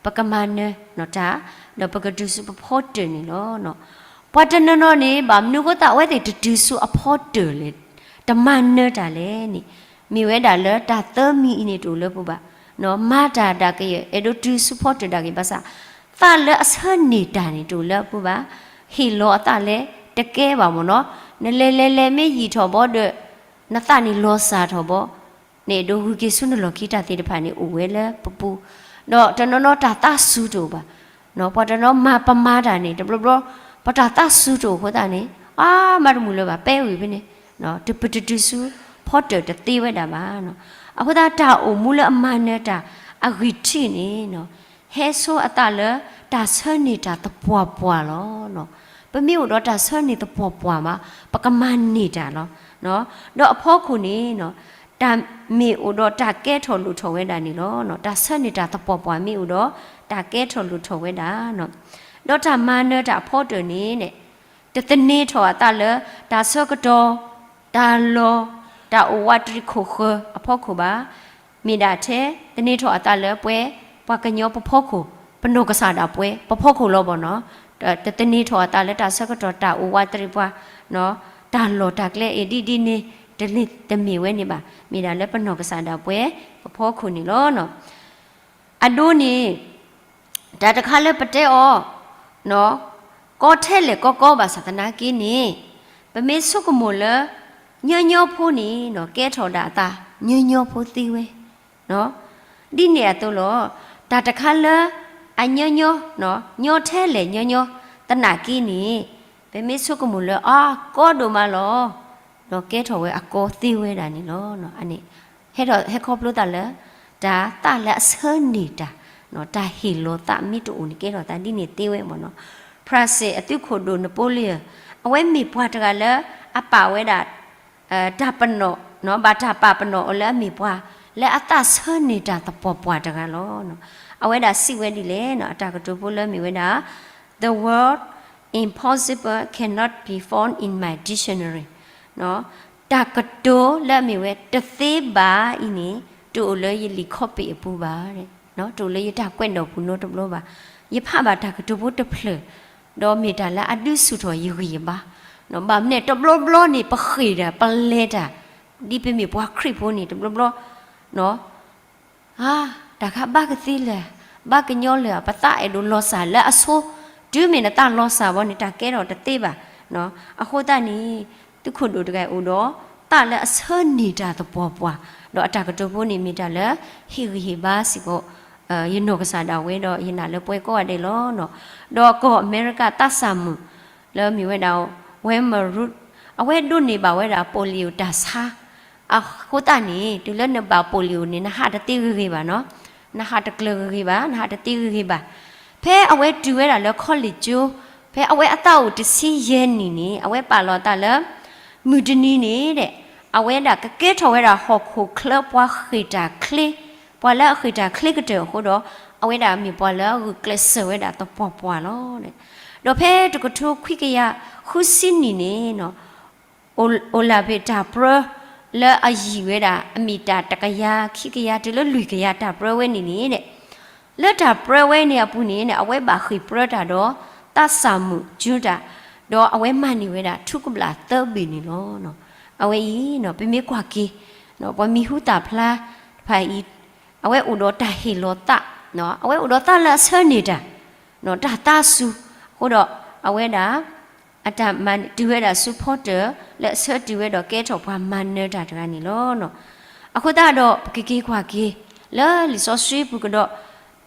ပကမၤနၢၤတၢ်, ဒီးပကတုၤဆူပဖီတၢၢ်န့ၣ်လီၤ. ပှၤတနီၤနီၤန့ၣ် ဘၣ်မနုၤအဃိသတးအဝဲသ့ၣ်တတုၤဆူအဖီတၢၢ်လဲၣ်, တမၤနၢၤတၢ်လဲၣ်န့ၣ်, မ့ၢ်ဝဲဒၣ်လၢတၢ်သၢမံၤအံၤန့ၣ်တအိၣ်လၢပူၤဘၣ်. မၤတၢ်ဒၣ်ကယဲၢ် အဲၣ်ဒိးတုၤဆူဖီတၢၢ်ဒၣ်ကယဲၢ်ဘၣ်ဆၣ်, သးလၢအဆၢန့ၢ်တၢ်န့ၣ်တအိၣ်လၢအပူၤဘၣ်. ဟ့ၣ်လီၤအသးလဲၣ် တကဲဘၣ်မ့ၢ်နီၤ, နလဲၤလဲၤလဲၤမ့ၢ်ယံာ်ထီၣ်ဘီဒီး နသးန့ၣ်လီၤစၢ်ထီၣ်ဘီ, နအဲၣ်ဒိးဂုၤက့ၤဆူနလီၢ်ခံတၢ်သ့ၣ်တဖၣ်န့ၣ် အိၣ်ဝဲလၢပပူၤ, ဒီးတနီၤနီၤတၢ်သးစူၤတအိၣ်ဘၣ်. ပှၤတနီၤမၤပမၤတၢ်န့ၣ် တဘျီဘျီ ပတၢ်သးစူၤတအိၣ်အဃိသတးန့ၣ် အါမးတမုာ်လၢၤဘၣ် ပဲဝံၤဖဲန့ၣ် ပတတုၤဆူဖီတၢၢ်တသ့ဝဲဒၣ်ဘၣ်. အဃိသတးတၢ်အိၣ်မူလၢအမၤနၢၤတၢ်အဂံၢ်ထံးန့ၣ် ဟဲဆိအသးလၢတၢ်ဆၢန့ၢ်တၢ်သပှၢ်ပှၢ်လီၤ. ပမ့ၢ်အိၣ်ဒီးတၢ်ဆၢန့ၢ်သပှၢ်ပှၢ်မး ပကမၤန့ၢ်တၢ်လီၤ. ဒီးအဖီခိၣ်န့ၣ် တၢ်မ့ၢ်အိၣ်ဒီးတၢ်ကဲထီၣ်လိၣ်ထီၣ်ဝဲဒၣ်န့ၣ်လီၤ. တၢ်ဆၢန့ၢ်တၢ်သပှၢ်ပှၢ်မ့ၢ်အိၣ်ဒီး တၢ်ကဲထီၣ်လိၣ်ထီၣ်ဝဲဒၣ် ဒီးတၢ်မၤနၢၤတၢ်အဖီတၢၢ်န့ၣ် တသန့ၤထီၣ်အသးလၢ တၢ်ဆၢကတီၢ်, တၢ်လီၢ်, တၢ်အိၣ်ဝးတရံးခိၣ်ဃၢၤအဖီခိၣ်ဘၣ်. မ့ၢ်ဒၣ်ထဲသန့ၤထီၣ်အသးလၢပှဲၤ ပှၤကညီပဖီခိၣ်, ပနီၢ်ကစၢ်ဒၣ်ပှဲၤပဖီခိၣ်လီၤဘၣ်နီၤ. တသန့ၤထီၣ်အသးလၢတၢ်ဆၢကတီၢ် တၢ်အိၣ်ဝးတရံးပှၤ, တၢ်လီၢ်တၢ်ကျဲအံၤဒ်ဒ်န့ၣ် တမ့ၢ်ဝဲန့ၣ်ဘၣ်. မ့ၢ်ဒၣ်လၢပနီၢ်ကစၢ်ဒၣ်ပှဲၤ ပဖီခိၣ်န့ၣ်လီၤ. အဒိန့ၣ် တၢ်တခါလၢပတဲအီၤ ကီထဲလဲၣ်ကီကီဘၣ်ဆၣ်သနာ်က့န့ၣ် ပမ့ၢ်ဆိကမိၣ်လၢ ညီညီဖိန့ၣ် ကဲထီၣ်ဒၣ်အသး ညီညီဖိသ့ဝဲ ဒ်န့ၣ်အသိးလီၤ. တၢ်တခါလၢ အညီညီ ညီထဲလဲၣ်ညီညီသနာ်က့န့ၣ် ပမ့ၢ်ဆိကမိၣ်လၢ အကီဒိၣ်မးလီၤ ဒီးကဲထီၣ်ဝဲအကီသ့ဝဲဒၣ်န့ၣ်လီၤ. အန့ၣ် ဟဲထီၣ်ဟဲခီဖျိသးလၢ တၢ်သးလၢအဆၢန့ၢ်တၢ်, တၢ်ဟ့ၣ်လီၤသးမ့ၢ်တအိၣ်န့ၣ် ကဲထီၣ်သးဒ်န့ၣ်သ့ဝဲမ့ၢ်နီၤ. ဖရၣ်စ့ၣ်အသုးခိၣ်ဒိၣ် Napoleon အဝဲမ့ၢ်ပှၤတဂၤလၢ အပာ်ဝဲဒၣ် တၢ်ပနီၣ် ဘၣ်တၢ်ပာ်ပနီၣ်အီၤလၢအမ့ၢ်ပှၤ လၢအသးဆၢန့ၢ်တၢ်သပှၢ်ပှၢ်တဂၤလီၤ. အဝဲဒၣ်စံးဝဲဒ်လဲၣ် အတၢ်ကတိၤဖိလၢမ့ၢ်ဝဲဒၣ် The word impossible cannot be found in my dictionary. တၢ်ကတိၤလၢအမ့ၢ်ဝဲတသ့ဘၣ်အံၤန့ၣ် တအိၣ်လၢယလံာ်ခီပ့ၣ်အပူၤဘၣ်, တအိၣ်လၢယတၢ်ကွဲးနီၣ်ပူၤနီတဘျီဘၣ်. ယဖးဘၣ်တၢ်ကတိၤဖိတဖျၢၣ် ဒီးမ့ၢ်တၢ်လၢအဒုးဆူၣ်ထီၣ်ယဂံၢ်ယဘါ, ဘၣ်မနုၤတဘျီဘျီန့ၣ် ပဃ့ၢ်တၢ် ပလဲၤတၢ် ဒ်ပမ့ၢ်ပှၤခရံာ်ဖိန့ၣ် တဘျီဘျီ တၢ်ခါဘၣ်ကသ့လၢၤ ဘၣ်ကညီလၢၤ ပသးအဲၣ်ဒိးလီၤစၢ်လၢအဆိ, တုၤမ့ၢ်နသးလီၤစၢ်ဘီန့ၣ် တၢ်ကဲထီၣ်တသ့ဘၣ်. အဃိသတးန့ၣ် သုးခိၣ်ဒိၣ်တဂၤအိၣ်ဒီး သးလၢအဆၢန့ၢ်တၢ်သပှၢ်ပှၢ်, ဒီးအတၢ်ကတိၤဖိန့ၣ်မ့ၢ်တၢ်လၢ ဟ့ၣ်ဂံၢ်ဟ့ၣ်ဘါစ့ၢ်ကီး ယနီၢ်ကစၢ်ဒၣ်ဝဲဒီးယနာ်လၢပှဲၤကိးဂၤဒဲးလီၤ. ဒီးကီၢ်အမဲရကၤသးစၢ်မုၣ် လၢမ့ၢ်ဝဲဒၣ် Wilma Rudolph အဝဲဒိးန့ၢ်ဘၣ်ဝဲဒၣ် polio တၢ်ဆါ, အဃိသတးန့ၣ် တုၤလၢနဘၣ် polio န့ၣ် နဟးတသ့ဂ့ၤဂ့ၤဘၣ်နီၤ, နဟးတကျၢၤဂ့ၤဂ့ၤဘၣ်, နဟးတသ့ဂ့ၤဂ့ၤဘၣ်. ဖဲအဝဲတုၤဝဲဒၣ်လၢ college ကၠိ, ဖဲအဝဲအသးအိၣ်တဆံယဲၢ်နံၣ်န့ၣ် အဝဲပာ်လီၤအသးလၢ မုၢ်တနံၤန့ၣ်ဒီး အဝဲဒၣ်ကကဲထီၣ်ဝဲဒၣ်ဟီၣ်ခိၣ်ချၢပှၤဃ့ၢ်တၢ်ချ့, ပှၤလၢအဃ့ၢ်တၢ်ချ့ကတၢၢ်အဃိဒီး အဝဲဒၣ်မ့ၢ်ပှၤလၢအဂုာ်ကျဲးစၢးဝဲဒၣ်သပှၢ်ပှၢ်လီၤ. ဒီးဖဲတကထိခွံကယၤဃုဆံနံၣ်န့ၣ် အိၣ်လၢ်ဘ့ၣ်တၢ်ပြၢ လၢအယံာ်ဝဲဒၣ် အမ့ၢ်တၢ်တကယၤ ခံကယၤ တုၤလၢလွံၢ်ကယၤတၢ်ပြၢဝဲန့ၣ်န့ၣ်ဒီး လၢတၢ်ပြၢဝဲန့ၣ်အပူၤန့ၣ် အဝဲဘၣ်ဃ့ၢ်ပြၢတၢ်ဒီး သးစၢ်မုၣ်ကၠိတၢ်, ဒီးအဝဲမၤန့ၢ်ဝဲဒၣ် ထူကဘျၣ်သၢဘ့ၣ်န့ၣ်လီၤ. အဝဲအံၤ ပမ့ၢ်ကွၢ်က့ၤ ပှၤမံၤဟူသၣ်ဖျါတဖၣ်အံၤ အဝဲအိၣ်ဒီးတၢ်ဟ့ၣ်လီၤသး, အဝဲအိၣ်ဒီးသးလၢအဆၢန့ၢ်တၢ်, တၢ်သးစူၤ, အဃိဒီးအဝဲဒၣ် အတၢ်မၤတုၤဝဲဒၣ်ဆူဖီတၢၣ် လၢအဆၢတုၤဝဲဒီးကဲထီၣ်ပှၤမၤနၢၤတၢ်တဂၤန့ၣ်လီၤ. အဃိသတးဒီး ပကက့ၤကွၢ်က့ၤ လၢလံာ်စီဆှံပူၤကဒီး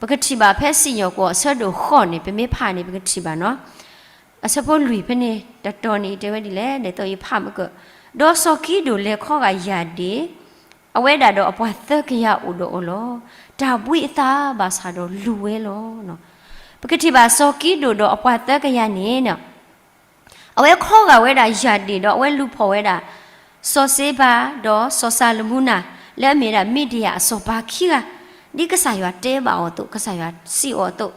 ပကထံၣ်ဘၣ်ဖဲစံၣ်ညီၣ်ကွီၢ်အဆၢဒိၣ်ဃိးန့ၣ် ပမ့ၢ်ဖးန့ၣ် ပကထံၣ်ဘၣ်နီၤ. အဆၢဖိလွံၢ်ဖဲန့ၣ် တတီၤန့ၣ် တဲဝဲဒ်လဲၣ် ဒ်သိးယဖးမ့ၢ်ကၢၢ်, ဒီးစီၤကံဒိၣ်လဲၤခီဂာ်ယၢ်ဒ့ၣ် အဝဲဒၣ်ဒီးအပှၤသၢကယၤအိၣ်ဒီးအီၤလီၤ. တၢ်ဘှံးအသးဘၣ်ဆၣ်ဒီးလူၤဝဲလီၤ. ပကထံၣ်ဘၣ်စီၤကံဒိၣ်ဒီးအပှၤသၢကယၤန့ၣ် အဝဲခီဂာ်ဝဲဒၣ်ယၢ်ဒ့ၣ်ဒီး အဝဲလူၤဖီၣ်ဝဲဒၣ် စီၤစ့ဘၤ ဒီးစီၤၡၤလမူနၤ လၢအမ့ၢ်ဝဲဒၣ်မံးဒယၣ်အစီၤပၤခံဂၤ, ဒ်ကစၢ်ယွၤတဲဘၣ်အီၤအသိး ကစၢ်ယွၤစံးအီၤအသိး,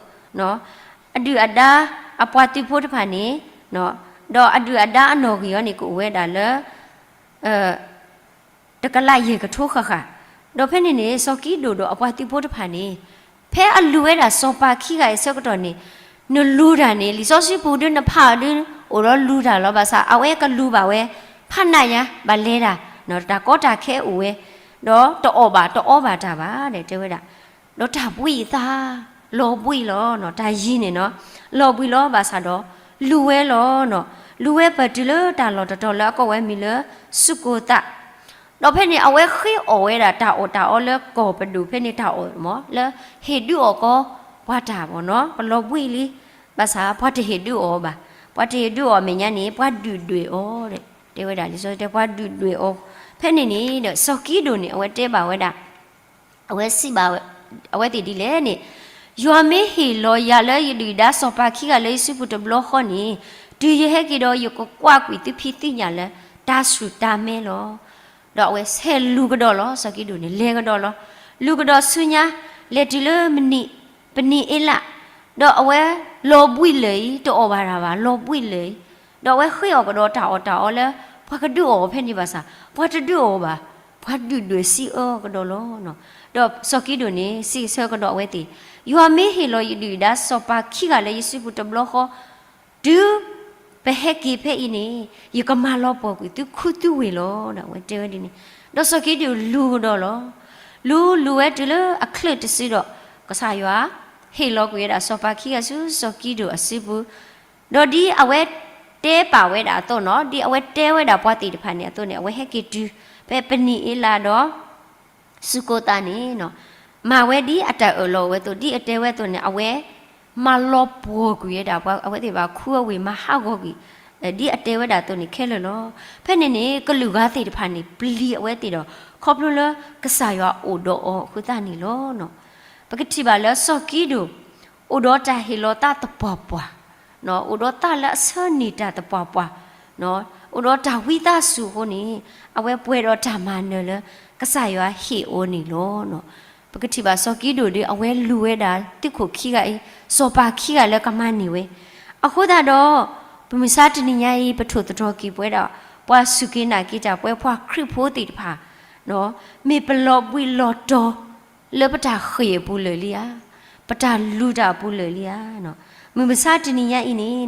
အဒုၣ်အဒါအပှၤသုးဖိတဖၣ်န့ၣ်, ဒီးအဒုၣ်အဒါအနီၣ်ဂံၢ်အီၤန့ၣ် ကအိၣ်ဝဲဒၣ်လၢ တကလးယဲၢ်ကထိဃၣ်ဃၣ်, ဒီးဖဲန့ၣ်န့ၣ် စီၤကံဒိၣ်ဒီးအပှၤသုးဖိတဖၣ်န့ၣ်, ဖဲအလူၤဝဲဒၣ်စီၤပၤခံဂၤအံၤအဆၢကတီၢ်န့ၣ်, နလူၤတၢ်န့ၣ် လံာ်စီဆှံပူၤဒု နဖးအီၤဒု အိၣ်ဒီးလူၤတၢ်လီၤ. ဘၣ်ဆၣ်အဝဲကလူၤဘၣ်ဝဲ ဖးနးညါ ဘၣ်လဲၤတၢ်, တၢ်ကီတၢ်ခဲအိၣ်ဝဲ, ဒီးတအီၣ်ဘၣ်တအီဘၣ်တၢ်ဘၣ် တဲဝဲဒၣ်, ဒီးတၢ်ဘှံးအသး လီၤဘှံးလီၤ. တၢ်ယံၤန့ၣ်နီၤ, လီၤဘှံးလီၤ. ဘၣ်ဆၣ်ဒီး လူၤဝဲလီၤ. လူၤဝဲပၢၢ်တုၤလၢတၢ်လီၢ်တတီၤလၢအကိးဝဲမံၤလၢ စူၢ်ကိၢ်သး, ဒီးဖဲန့ၣ် အဝဲဃ့အီၣ်ဝဲဒၣ်တၢ်အီၣ်တၢ်အီလၢကီၢ်ပဒိၣ်ဖဲန့ၣ် တၢ်အီၣ်မ့ၢ် လၢဟ့ၣ်ဒုးအီၣ်ကီးပှၤတၢ်ဘၣ်နီၤ, ပလီၤဘှံးလံ. ဘၣ်ဆၣ်ပှၤတဟ့ၣ်ဒုးအီၣ်ဘၣ်, ပှၤတဟ့ၣ်ဒုးအီၣ်အမဲာ်ညါန့ၣ် ပှၤဒုၣ်ဒွဲၣ်အီၤ, တဲဝဲဒၣ်လံာ်စီဆှံတဲ ပှၤဒုၣ်ဒွဲၣ်အီၤ. ဖဲန့ၣ်န့ၣ်ဒီး စီၤကံဒိၣ်န့ၣ် အဝဲတဲဘၣ်ဝဲဒၣ် အဝဲစံးဘၣ် အဝဲသ့ၣ်ဒ်လဲၣ်န့ၣ်, ယွၤမ့ၢ်ဟ့ၣ်လီၤယၤလၢယဒုၣ်ဒါစီၤပၤခံဂၤလၢယစုပူၤတဘျီဃီန့ၣ်, တုၤယဟဲက့ၤဒီးယကကွၢ်ကွံာ်သုဖံးသုညၣ်လၢတၢ်ဆူၣ်တၢ်မဲလီၤ. ဒီးအဝဲဆဲးလူၤကဒီးလီၤ. စီၤကံဒိၣ်န့ၣ် လဲၤကဒီးလီၤ. လူၤကဒီးဆူညါ, လဲၤတုၤလၢမနံၤ, ပနံၤအ့လး, ဒီးအဝဲလီၤဘှံးလၢာ်အံၤ တအီၣ်ဘၣ်တၢ်ဘၣ် လီၤဘှံးလၢာ်အံၤ, ဒီးအဝဲဃ့အီၣ်ကဒီးတၢ်အီၣ်တၢ်အီလၢ ပှၤကဒုးအီၣ်အီၤဖဲန့ၣ်ဘၣ်ဆၣ်, ပှၤတဒုးအီၣ်အီၤဘၣ်, ပှၤဒုၣ်ဒွဲၣ်စံးအၢကဒီးလီၤ. ဒီးစီၤကံဒိၣ်န့ၣ် စံးဆၢကဒီးအဝဲသ့ၣ်, ယွၤမ့ၢ်ဟ့ၣ်လီၤယဒုၣ်ဒါစီၤပၤခံဂၤလၢယစုပူၤတဘျီဃီ, တုၤပဟဲက့ၤဖဲအံၤန့ၣ်, ယကမၤလီၤပှီၢ်ကွံာ်သုခူသုဝ့ၢ်လီၤ. အဝဲတဲဝဲဒ်န့ၣ်, ဒီးစီၤကံဒိၣ်လူၤကဒီးလီၤ. လူၤလူၤဝဲတုၤလၢအချၢၣ်တစုဒီး, ကစၢ်ယွၤဟ့ၣ်လီၤကွံာ်ဝဲဒၣ်စီၤပၤခံဂၤဆူစီၤကံဒိၣ်အစုပူၤ, ဒီးဒ်အဝဲတဲပာ်ဝဲဒၣ်အသိးနီၤ, ဒ်အဝဲတဲဝဲဒၣ်ပှၤသ့ၣ်တဖၣ်န့ၣ်အသိးန့ၣ် အဝဲဟဲက့ၤတုၤဖဲပနံၤအ့လးဒီး စူၢ်ကိၢ်သးန့ၣ်, မၤဝဲဒ်အတၢ်အၢၣ်လီၤအိၣ်ဝဲအသိး, ဒ်အတဲဝဲအသိးန့ၣ် အဝဲမၤလီၤပှီၢ်ကွံာ်ဝဲဒၣ်ပှၤအဝဲသ့ၣ်ဘၣ်ခူအဝ့ၢ် မၤဟးဂီၤကွံာ် ဒ်အတဲဝဲဒၣ်အသိးန့ၣ်ခဲလၢာ်လီၤ. ဖဲန့ၣ်န့ၣ် ကလုာ်ဂၤသ့ၣ်တဖၣ်န့ၣ် ပျံၤအဝဲသ့ၣ်ဒီး ခီဖျိလၢကစၢ်ယွၤအိၣ်ဒီးအီၤအဃိသတးန့ၣ်လီၤ. ပကထံၣ်ဘၣ်လၢစီၤကံဒိၣ် အိၣ်ဒီးတၢ်ဟ့ၣ်လီၤသးသပှၢ်ပှၢ်, အိၣ်ဒီးသးလၢအဆၢန့ၢ်တၢ်သပှၢ်ပှၢ်, အိၣ်ဒီးတၢ်ဝံသးစူၤအဃိန့ၣ်, အဝဲပှဲၤဒီးတၢ်မၤနၢၤလၢကစၢ်ယွၤဟ့ၣ်အီၤန့ၣ်လီၤ. ပကထံၣ်ဘၣ်စီၤကံဒိၣ်ဒီး အဝဲလူၤဝဲဒၣ်သုးခိၣ်ခံဂၤအံၤ, စီၤပၤခံဂၤလၢကမၤန့ၢ်ဝဲ, အဃိသတးဒီး ပမုၢ်ဆါတနံၤညါအံၤ ပထိၣ်သတြီၤက့ၤပဝဲဒၣ် ပှၤစူၢ်က့ၤနာ်က့ၤတၢ် ပဝဲပှၤခရံာ်ဖိသ့ၣ်တဖၣ်, မ့ၢ်ပလီၤဘှံးလီၤတီၤ လၢပတၢ်ဃ့ၢ်အပူၤလၢာ်လံဧါ, ပတၢ်လူၤတၢ်အပူၤလၢာ်လံဧါ. မုၢ်မဆါတနံၤညါအံၤန့ၣ်,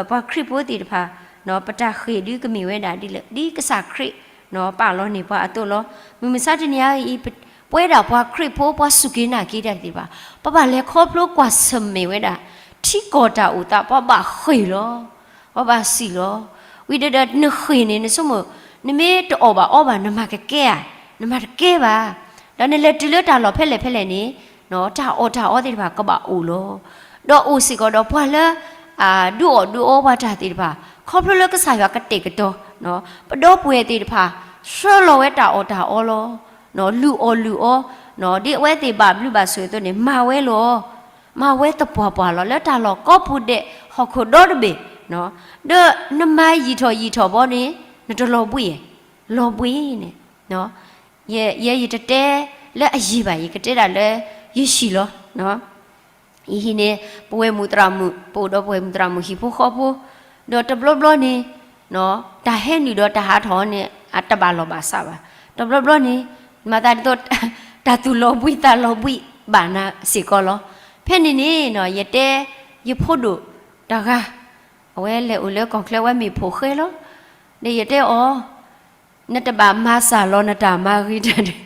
ပှၤခရံာ်ဖိသ့ၣ်တဖၣ်, ပတၢ်ဃ့ၢ်ဒုကမ့ၢ်ဝဲဒၣ်ဒ်လဲၣ်, ဒ်ကစၢ်ခရံာ်ပာ်လီၤန့ၢ်ပှၤအသိးလီၤ. မုၢ်မဆါတနံၤညါအံၤ, ပဝဲဒၣ်ပှၤခရံာ်ဖိ ပှၤစူၢ်က့ၤနာ်က့ၤတၢ်သ့ၣ်တဖၣ်, ပဘၣ်လဲၤခီဖျိကွၢ်ဆၢၣ်မဲာ်ဝဲဒၣ် ထံကီၢ်တၢ်အိၣ်သး ပှၤဘၣ်ဃ့ၢ်လီၤ. ပှၤဘၣ်စံၣ်လီၤ. ဝံၤဒီးနဃ့ၢ်န့ၣ် နဆိကမိၣ်, နမ့ၢ်တအီၣ်ဘၣ်အီဘၣ် နမၤကကဲဧါ, နမၤတကဲဘၣ်. ဒီးနလဲၤတုၤလၢတၢ်လီၢ်ဖဲလဲၣ်ဖဲလဲၣ်န့ၣ်, တၢ်အီၣ်တၢ်အီသ့ၣ်တဖၣ်ကဘၣ်အိၣ်လီၤ. ဒီးအိၣ်စ့ၢ်ကီးဒီးပှၤလၢ ဒုးအီၣ်ဒုးအီပှၤတၢ်သ့ၣ်တဖၣ်, ခီဖျိလၢကစၢ်ယွၤကတဲာ်ကတီၤ, ပဒီပုၢ်ဝဲၢ်သ့ၣ်တဖၣ် ဆှၢလီၤဝဲတၢ်အီၣ်တၢ်အီလီၤ. လုၢ်အီၣ်လုၢ်အီ, ဒ်အဝဲသ့ၣ်ဘၣ်ဘျုးဘၣ်ဆိၣ်အသိးန့ၣ် မၤဝဲလီၤ. မၤဝဲသပှၢ်ပှၢ်လီၤ လၢတၢ်လီၢ်ကိးပူၤဒဲး ဟီၣ်ခိၣ်ဒီတဘ့ၣ်, ဒီးနမၤယံာ်ထီၣ်ယံာ်ထီၣ်ဘီန့ၣ် နတလီၤဘှံး, လီၤဘှံးန့ၣ်, ယဲယတတဲလၢအယံာ်ဘၣ် ယကတဲဒၣ်လၢယဟံၣ်လီၤ. ယဟံၣ်န့ၣ် ပဝဲၢ်မုၣ်သရၣ်မုၣ် ပအိၣ်ဒီးပဝဲၢ်မုၣ်သရၣ်မုၣ်ဟံၣ်ဖိဃီဖိ, ဒီးတဘျီဘျီန့ၣ် တၢ်ဟဲနုာ်ဒီးတၢ်ဟးထီၣ်န့ၣ် အတဘၣ်လီၢ်ဘၣ်စးဘၣ်. တဘျီဘျီန့ၣ် မၤသးဒ်သိး တၢ်သူၣ်လီၤဘှံးသးလီၤဘှံးဘၣ်နၤစ့ၢ်ကီးလီၤ. ဖဲန့ၣ်န့ၣ် ယတဲယဖိဒိၣ်တဂၤ, အဝဲလဲၤအိၣ်လၢကီၢ်ချၢ ဝဲမ့ၢ်ဖိၣ်ဃဲလီၤ. ဒီးယတဲအီၤ, နတဘၣ်မၤစၢ်လီၤနတၢ်မၤဂ့ၤတၢ်တဂ့ၤ,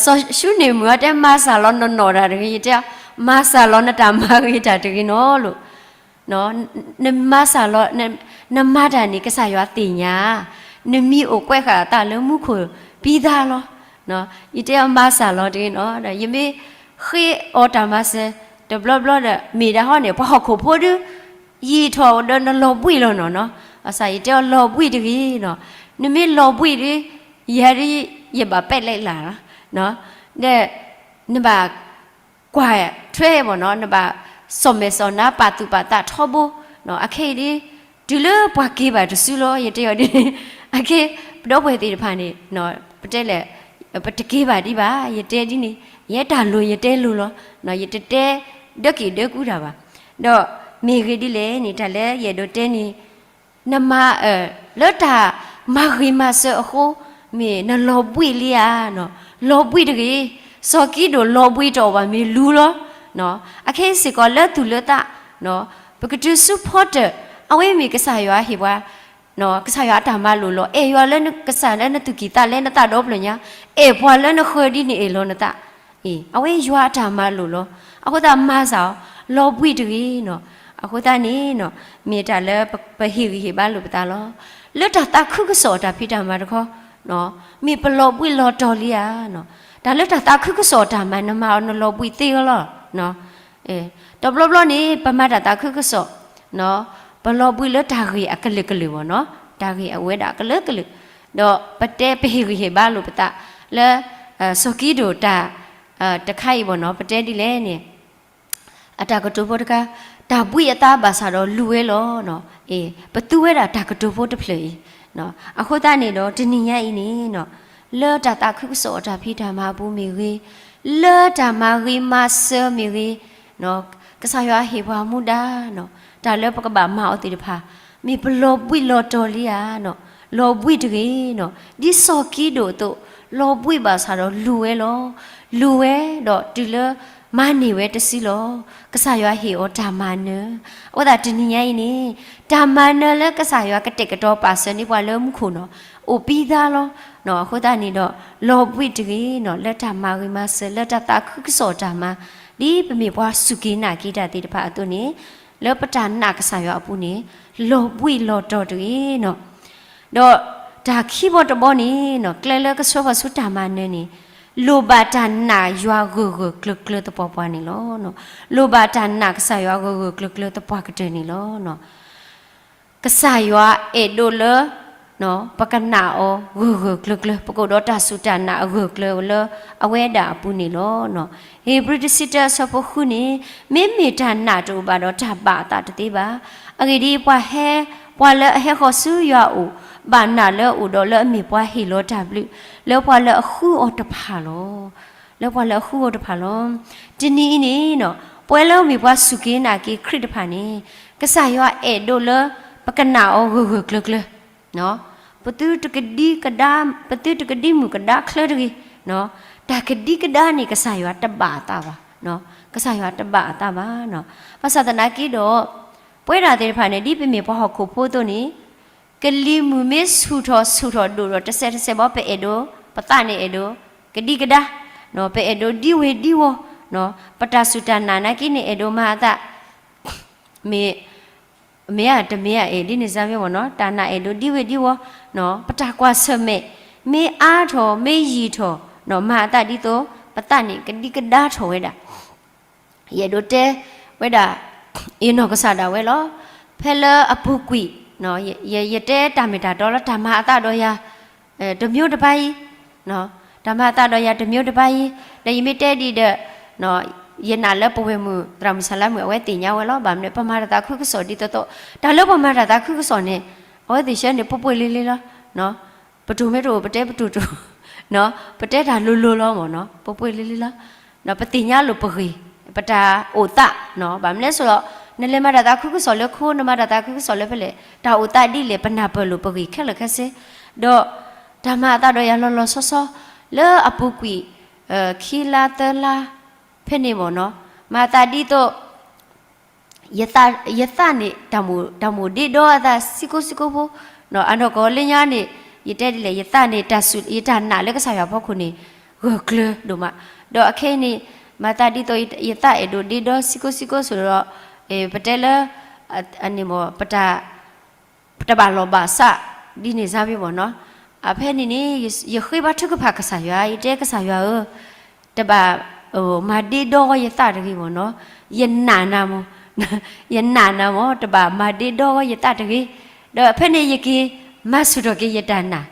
စီၤၡူန့ၣ်မုၢ်အီၤတဲမၤစၢ်လီၤနနီၢ်တၢ်တဂ့ၤ, ယတဲ မၤစၢ်လီၤနတၢ်မၤဂ့ၤတၢ်တဂ့ၤနီၤလိၤ. နမၤစၢ်လီၤ, နမၤတၢ်န့ၣ် ကစၢ်ယွၤသ့ၣ်ညါ, နမံၤအိၣ်ကွဲးဃာ်အသးလၢမူခိၣ်ပံသါလီၤ. ယတဲအီၤမၤစၢ်လီၤတဂ့ၤနီၤ, ဒီးယမ့ၢ်ဃ့အီၤတၢ်မၤစၢၤ တဘျီဘျီဒီး မ့ၢ်ဒၣ်ဟီန့ၣ် ပှၤဟီၣ်ခိၣ်ဖိဒုး ယံာ်ထီၣ်ဒီးနလီၤဘှံးလီၤနီၤနီၤ, ဘၣ်ဆၣ်ယတဲအီၤလီၤဘှံးတဂ့ၤနီၤ, နမ့ၢ်လီၤဘှံးဒီး ယၤဒ် ယဘၣ်ပဲာ်လဲလၢ်လီၤ, ဒီး နဘၣ်ကွၢ်ထွဲမ့ၢ်နီၤ, နဘၣ်စီၣ်မဲာ်စီၣ်နါပာ်သူၣ်ပာ်သးထီဘိ, အခဲအံၤဒ် တုၤလၢပှၤက့ၤဘၣ်တစုလီၤ, ယတဲအီၤဒ်န့ၣ်, အခဲ ပဒီပုၢ်ဝဲၢ်သ့ၣ်တဖၣ်န့ၣ် ပတဲလဲၣ်, ပတက့ၤဘၣ်ဒံးဘၣ်, ယတဲဒ်န့ၣ်, ယဲတၢ်လိၤယတဲလိၤလီၤ, ယတတဲဒၢက့ၤဒၢကူတၢ်ဘၣ်, ဒီးမ့ၢ်ဂ့ၤဒ်လဲၣ်န့ၣ် တၢ်လၢယအဲၣ်ဒိးတဲန့ၣ် နမၤ လၢတၢ်မၤဂ့ၤမၤစၢၤအဃိ မ့ၢ်နလီၤဘှံးလံဧါ, လီၤဘှံးတဂ့ၤ, စီၤကံဒိၣ်လီၤဘှံးတအိၣ်ဘၣ် မ့ၢ်လူလီၤ, အခဲအံၤစ့ၢ်ကီးလၢသူၣ်လၢသး ပကတုၤဆူဖီတၢၣ်, အဝဲမ့ၢ်ကစၢ်ယွၤဟ့ၣ်ပှၤ ကစၢ်ယွၤအတၢ်မၤလိာ်လီၤ. အဲၣ်ယွၤလၢကစၢ်လၢနသူၣ်ကံၢ်သးလဲ နသးဒီဖျၢၣ်ညါ, အဲၣ်ပှၤလၢနဃၢၤဒ်န့ၣ်အဲၣ်လီၤနသး, အဝဲယွၤအတၢ်မၤလိာ်လီၤ. အဃိသတးမၤစၢ်အီၤ, လီၤဘှံးတဂ့ၤနီၤ. အဃိသတးန့ၣ်နီၤ, မ့ၢ်တၢ်လၢပဟ့ၣ်ဂံၢ်ဟ့ၣ်ဘါလိာ်ပသးလီၤ. လၢတၢ်သးခုကစီၣ်တၢ်ဖံးတၢ်မၤတခီ, မ့ၢ်ပလီၤဘှံးလီၤတီၤလံဧါ. တၢ်လၢတၢ်သးခုကစီၣ်တၢ်မၤ နမၤအီၤနလီၤဘှံးသ့အီၤလီၤ. တဘျီဘျီန့ၣ် ပမၤတၢ်သးခုကစီၣ် ပလီၤဘှံးလၢတၢ်ဂ့ၢ်အကလုာ်ကလုာ်ဘၣ်နီၤ, တၢ်ဂ့ၢ်အဝဲဒၣ်အကလုာ်ကလုာ်, ဒီးပတဲပဟ့ၣ်ဂံၢ်ဟ့ၣ်ဘါလိာ်ပသး လၢ စီၤကံဒိၣ်တၢ် တခါအံၤဘၣ်နီၤ, ပတဲဒ်လဲၣ်န့ၣ် အတၢ်ကတိၤဖိတခါ, တၢ်ဘှံးအသးဘၣ်ဆၣ်ဒီးလူၤဝဲလီၤ. ပသူဝဲဒၣ်တၢ်ကတိၤဖိတဖျၢၣ်အံၤ, အဃိသတးန့ၣ်ဒီး တနံၤညါအံၤန့ၣ်နီၤ, လၢတၢ်သးခုကစီၣ်အတၢ်ဖံးတၢ်မၤအပူၤမ့ၢ်ဂ့ၤ, လၢတၢ်မၤဂ့ၤမၤစၢၤမ့ၢ်ဂ့ၤ, ကစၢ်ယွၤဟ့ၣ်ပှၤမူဒါနီၤ, တၢ်လၢပကဘၣ်မၤအီၤသ့ၣ်တဖၣ်, မ့ၢ်ပလီၤဘှံးလီၤတီၤလံဧါနီၤ, လီၤဘှံးတဂ့ၤနီၤ, ဒ်စီၤကံဒိၣ်အသိး, လီၤဘှံးဘၣ်ဆၣ်ဒီးလူၤဝဲလီၤ. လူၤဝဲဒီးတုၤလၢမၤန့ၢ်ဝဲတစုလီၤ. ကစၢ်ယွၤဟ့ၣ်အီၤတၢ်မၤနၢၤ, အဃိသတးတနံၤညါအံၤန့ၣ်, တၢ်မၤနၢၤလၢကစၢ်ယွၤကတဲာ်ကတီၤပာ်စၢၤန့ၢ်ပှၤလၢမူခိၣ်နီၤ, အိၣ်ပံသါလီၤ. အဃိသတးန့ၣ်ဒီး လီၤဘှံးတဂ့ၤနီၤ, လၢတၢ်မၤဂ့ၤမၤစၢၤ လၢတၢ်သးခုကစီၣ်တၢ်မၤ, ဒ်ပမ့ၢ်ပှၤစူၢ်က့ၤနာ်က့ၤတၢ်သ့ၣ်တဖၣ်အသိးန့ၣ်, လၢပတၢ်နာ်ကစၢ်ယွၤအပူၤန့ၣ်, လီၤဘှံးလီၤတီၤတဂ့ၤနီၤ. ဒီးတၢ်ခံဘီတဘီန့ၣ်နီၤ, ကျဲလၢကဆှၢပှၤဆူတၢ်မၤနၢၤန့ၣ်, လိၣ်ဘၣ်တၢ်နာ်ယွၤဂၢၢ်ဂၢၢ်ကျၢၤကျၢၤသပှၢ်ပှၢ်န့ၣ်လီၤ. လိၣ်ဘၣ်တၢ်နာ်ကစၢ်ယွၤဂၢၢ်ဂၢၢ်ကျၢၤကျၢၤသပှၢ်ကတၢၢ်န့ၣ်လီၤ. ကစၢ်ယွၤအဲၣ်ဒိးလၢ ပကနာ်အီၤဂၢၢ်ဂၢၢ်ကျၢၤကျၢၤ, ပကအိၣ်ဒီးတၢ်စူၢ်တၢ်နာ်အဂၢၢ်ကျၢၤလၢအဝဲဒၣ်အပူၤန့ၣ်လီၤ. ဧ့ၤဘြံၤတဆံတၢအဆၢဖိဃုန့ၣ်, မ့မ့ၢ်တၢ်နာ်တအိၣ်ဘၣ်ဒီးတၢ်ဘၣ်အသးတသ့ဘၣ်. အဂ့ၢ်ဒ်အံၤ, ပှၤဟဲ, ပှၤလၢအဟဲဃီၤဆူယွၤအအိၣ်, ဘၣ်နာ်လၢအအိၣ်ဒီးလၢအမ့ၢ်ပှၤဟ့ၣ်လီၤတၢ်ဘျုး, လၢပှၤလၢအဃုအီၤတဖၣ်လီၤ. လၢပှၤလၢအဃုအီၤတဖၣ်လီၤ. တနံၤအံၤန့ၣ်နီၤ, ပဝဲလၢမ့ၢ်ပှၤစူၢ်က့ၤနာ်က့ၤခရံာ်တဖၣ်န့ၣ်, ကစၢ်ယွၤအဲၣ်ဒိးလၢ ပကနာ်အီၤဂၢၢ်ဂၢၢ်ကျၢၤကျၢၤ, ပသုတကဒံကဒါ, ပသုတကဒံမုၢ်ကဒါချၢတဂ့ၤ, တၢ်ကဒံကဒါန့ၣ် ကစၢ်ယွၤတဘၣ်အသးဘၣ်, ကစၢ်ယွၤတဘၣ်အသးဘၣ်. ဘၣ်ဆၣ်သနာ်က့ဒီး, ပဝဲဒၣ်သ့ၣ်တဖၣ်န့ၣ် ဒ်ပမ့ၢ်ပှၤဟီၣ်ခိၣ်ဖိအသိးန့ၣ်, ကလံၤမုၢ်မ့ၢ်ဆူၣ်ထီၣ်ဆူၣ်ထီၣ်ဒိၣ်ဒီးတစဲးတစဲးဘီ ပအဲၣ်ဒိး, ပသးန့ၣ်အဲၣ်ဒိး, ကဒံကဒါ, ပအဲၣ်ဒိးဒံဝ့ၤဒံဝီၤ, ပတၢ်စူၢ်တၢ်နာ်နာ်က့န့ၣ် အဲၣ်ဒိးမၤအသး, မ့ၢ်, မ့ၢ်ဧါတမ့ၢ်ဧါအံၤ ဒ်န့ၣ်စ့ၢ်မ့ၢ်မ့ၢ်နီၤ, တၢ်နာ်အဲၣ်ဒိးဒံဝ့ၤဒံဝီၤ, ပတၢ်ကွၢ်ဆၢၣ်မဲာ်, မ့ၢ်အါထီၣ် မ့ၢ်ယံာ်ထီၣ်, မၤအသးဒ်သိး, ပသးန့ၣ်ကဒံကဒါထီၣ်ဝဲဒၣ်. ယအဲၣ်ဒိးတဲဝဲဒၣ်, ယနီၢ်ကစၢ်ဒၣ်ဝဲလီၤ. ဖဲလၢအပူၤကွံာ်, ယ, ယတဲတၢ်မ့ၢ်တၢ်တီလၢတၢ်မၤအသးဒီးယၤ, တမျိုးတပါးအံၤ, တၢ်မၤအသးဒီးယၤတမျိုးတပါးအံၤ, ဒီးယမ့ၢ်တဲဒ်ဒီး, ယနာ်လၢပဝဲၢ်မုၣ် သရၣ်မုၣ်ဆၢလါမုၣ် အဝဲသ့ၣ်ညါဝဲလီၤ. ဘၣ်မနုၤ ပမၤတၢ်သးခုကစီၣ်ဒ်သိးသိး, တၢ်လၢပမၤတၢ်သးခုကစီၣ်န့ၣ်, အဝဲသ့ၣ်ဆၢန့ၣ် ပှဲၤပှဲၤလ့လ့လီၤ. ပတိၢ်မ့ၢ်တအိၣ် ပတဲပတိၢ်တိၢ်, ပတဲတၢ်လိၤလိၤလီၤမ့ၢ်နီၤ, ပှဲၤပှဲၤလ့လ့လီၤ. ပသ့ၣ်ညါလိာ်ပဂ့ၢ်, ပတၢ်အိၣ်သး, ဘၣ်မနုၤလဲၣ်ဆိဒီး, နလဲၤမၤတၢ်သးခုကစီၣ်လၢခိ, နမၤတၢ်သးခုကစီၣ်လၢဖဲလဲၣ်, တၢ်အိၣ်သးဒ်လဲၣ် ပနၢ်ပၢၢ်လိာ်ပဂ့ၢ်ခဲလၢာ်ခဲဆ့, ဒီးတၢ်မၤအသးဒီးယၤလီၤလီၤဆီဆီ, လၢအပူၤကွံာ်, ခံလါသၢလါ, ဖဲန့ၣ်မ့ၢ်နီၤ, မၤအသးဒ်သိး ယသး, ယသးန့ၣ် တၢ်မိၣ်ဒ့ဒီအသးစ့ၢ်ကီးစ့ၢ်ကီးဖိ, အနီၢ်ကီၢ်လၢညါန့ၣ်, ယတဲဒ်လဲၣ် ယသးန့ၣ် တၢ်စူၢ် ယတၢ်နာ်လၢကစၢ်ယွၤအဖီခိၣ်န့ၣ်, ဂၢၢ်ကျၢၤဒိၣ်မး, ဒီးအခဲအံၤန့ၣ်, မၤသးဒ်သိး ယသးအဲၣ်ဒိးဒ့ဒီစ့ၢ်ကီးစ့ၢ်ကီးဆိဒီး, ပတဲလၢ, အန့ၣ်မ့ၢ် ပတၢ် တဘၣ်လီၢ်ဘၣ်စး ဒ်န့ၣ်စါမ့ၢ်မ့ၢ်နီၤ. အဖဲန့ၣ်န့ၣ် ယဃ့ဘါထုကဖၣ်ကစၢ်ယွၤ ယတဲကစၢ်ယွၤဧၢ, တဘၣ် မၤဒ့ဒီဂီၢ်ယသးတဂ့ၤမ့ၢ်နီၤ. ယနာ်နၤမ့ၢ်, ယနာ်နၤမ့ၢ် တဘၣ်မၤဒ့ဒီဂီၢ်ယသးတဂ့ၤ. ဒီးဖဲန့ၣ်ယက့ၤမၤဆူၣ်ထီၣ်က့ၤယတၢ်နာ်,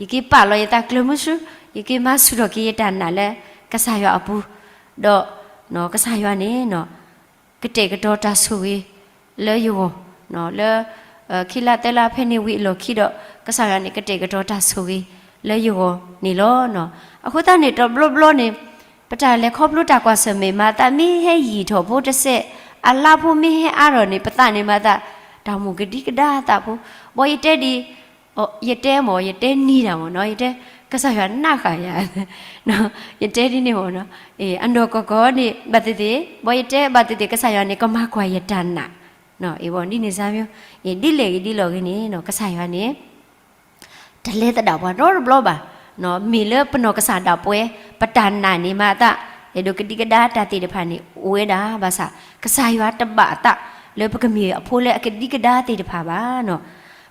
ယက့ၤပာ်လီၤယသးကျၢၤမုဆူ, ယက့ၤမၤဆူၣ်ထီၣ်က့ၤယတၢ်နာ်လၢကစၢ်ယွၤအပူၤ, ဒီးကစၢ်ယွၤန့ၣ် ကတဲာ်ကတီၤတၢ်ဆိၣ်ဂ့ၤလၢယဂီၢ်, လၢ ခံလါသၢလါဖဲန့ၣ်ဝံၤအလီၢ်ခံဒီး ကစၢ်ယွၤန့ၣ် ကတဲာ်ကတီၤတၢ်ဆိၣ်ဂ့ၤလၢယဂီၢ်န့ၣ်လီၤ. အဃိသတးန့ၣ် တဘျီဘျီန့ၣ် ပတၢ်လဲၤခီဖျိတၢ်ကွၢ်ဆၢၣ်မဲာ်မၤသး မ့ၢ်ဟဲယံာ်ထီၣ်ဖိတစဲး, အလါဖိမ့ၢ်ဟဲအါထီၣ်န့ၣ် ပသးန့ၣ်မၤသး တၢ်မိၣ်ကဒံကဒါသးဖိ, ဘီယတဲဒ် ယတဲမ့ၢ် ယတဲနံၤတၢ်မ့ၢ်နီၤ, ယတဲ ကစၢ်ယွၤနးဃာ်ယၤ, ယတဲဒ်န့ၣ်မ့ၢ်နီၤ, အနီၢ်ကီၢ်ကီၢ်န့ၣ် ဘၣ်သ့ၣ်သ့ၣ် ဘီယတဲဘၣ်သ့ၣ်သ့ၣ် ကစၢ်ယွၤန့ၣ် ကမၤကွၢ်ယတၢ်နာ်, အဝဲဒ်န့ၣ်စါမ့ၢ်, ဒ်လဲၣ်ဂ့ၤဒ်လဲၣ်ဂ့ၤန့ၣ် ကစၢ်ယွၤန့ၣ် တလဲၤသဒၣ်ပှၤနီတဘျီဘၣ်. မ့ၢ်လၢပနီၢ်ကစၢ်ဒၣ်ပှဲၤ ပတၢ်နာ်န့ၣ်မၤသး အဲၣ်ဒိးကဒံကဒါတၢ်သ့ၣ်တဖၣ်န့ၣ် အိၣ်ဝဲဒၣ်ဘၣ်ဆၣ် ကစၢ်ယွၤတဘၣ်အသးလၢပကမ့ၢ်အဖိလၢအကဒံကဒါသ့ၣ်တဖၣ်ဘၣ်နီၤ.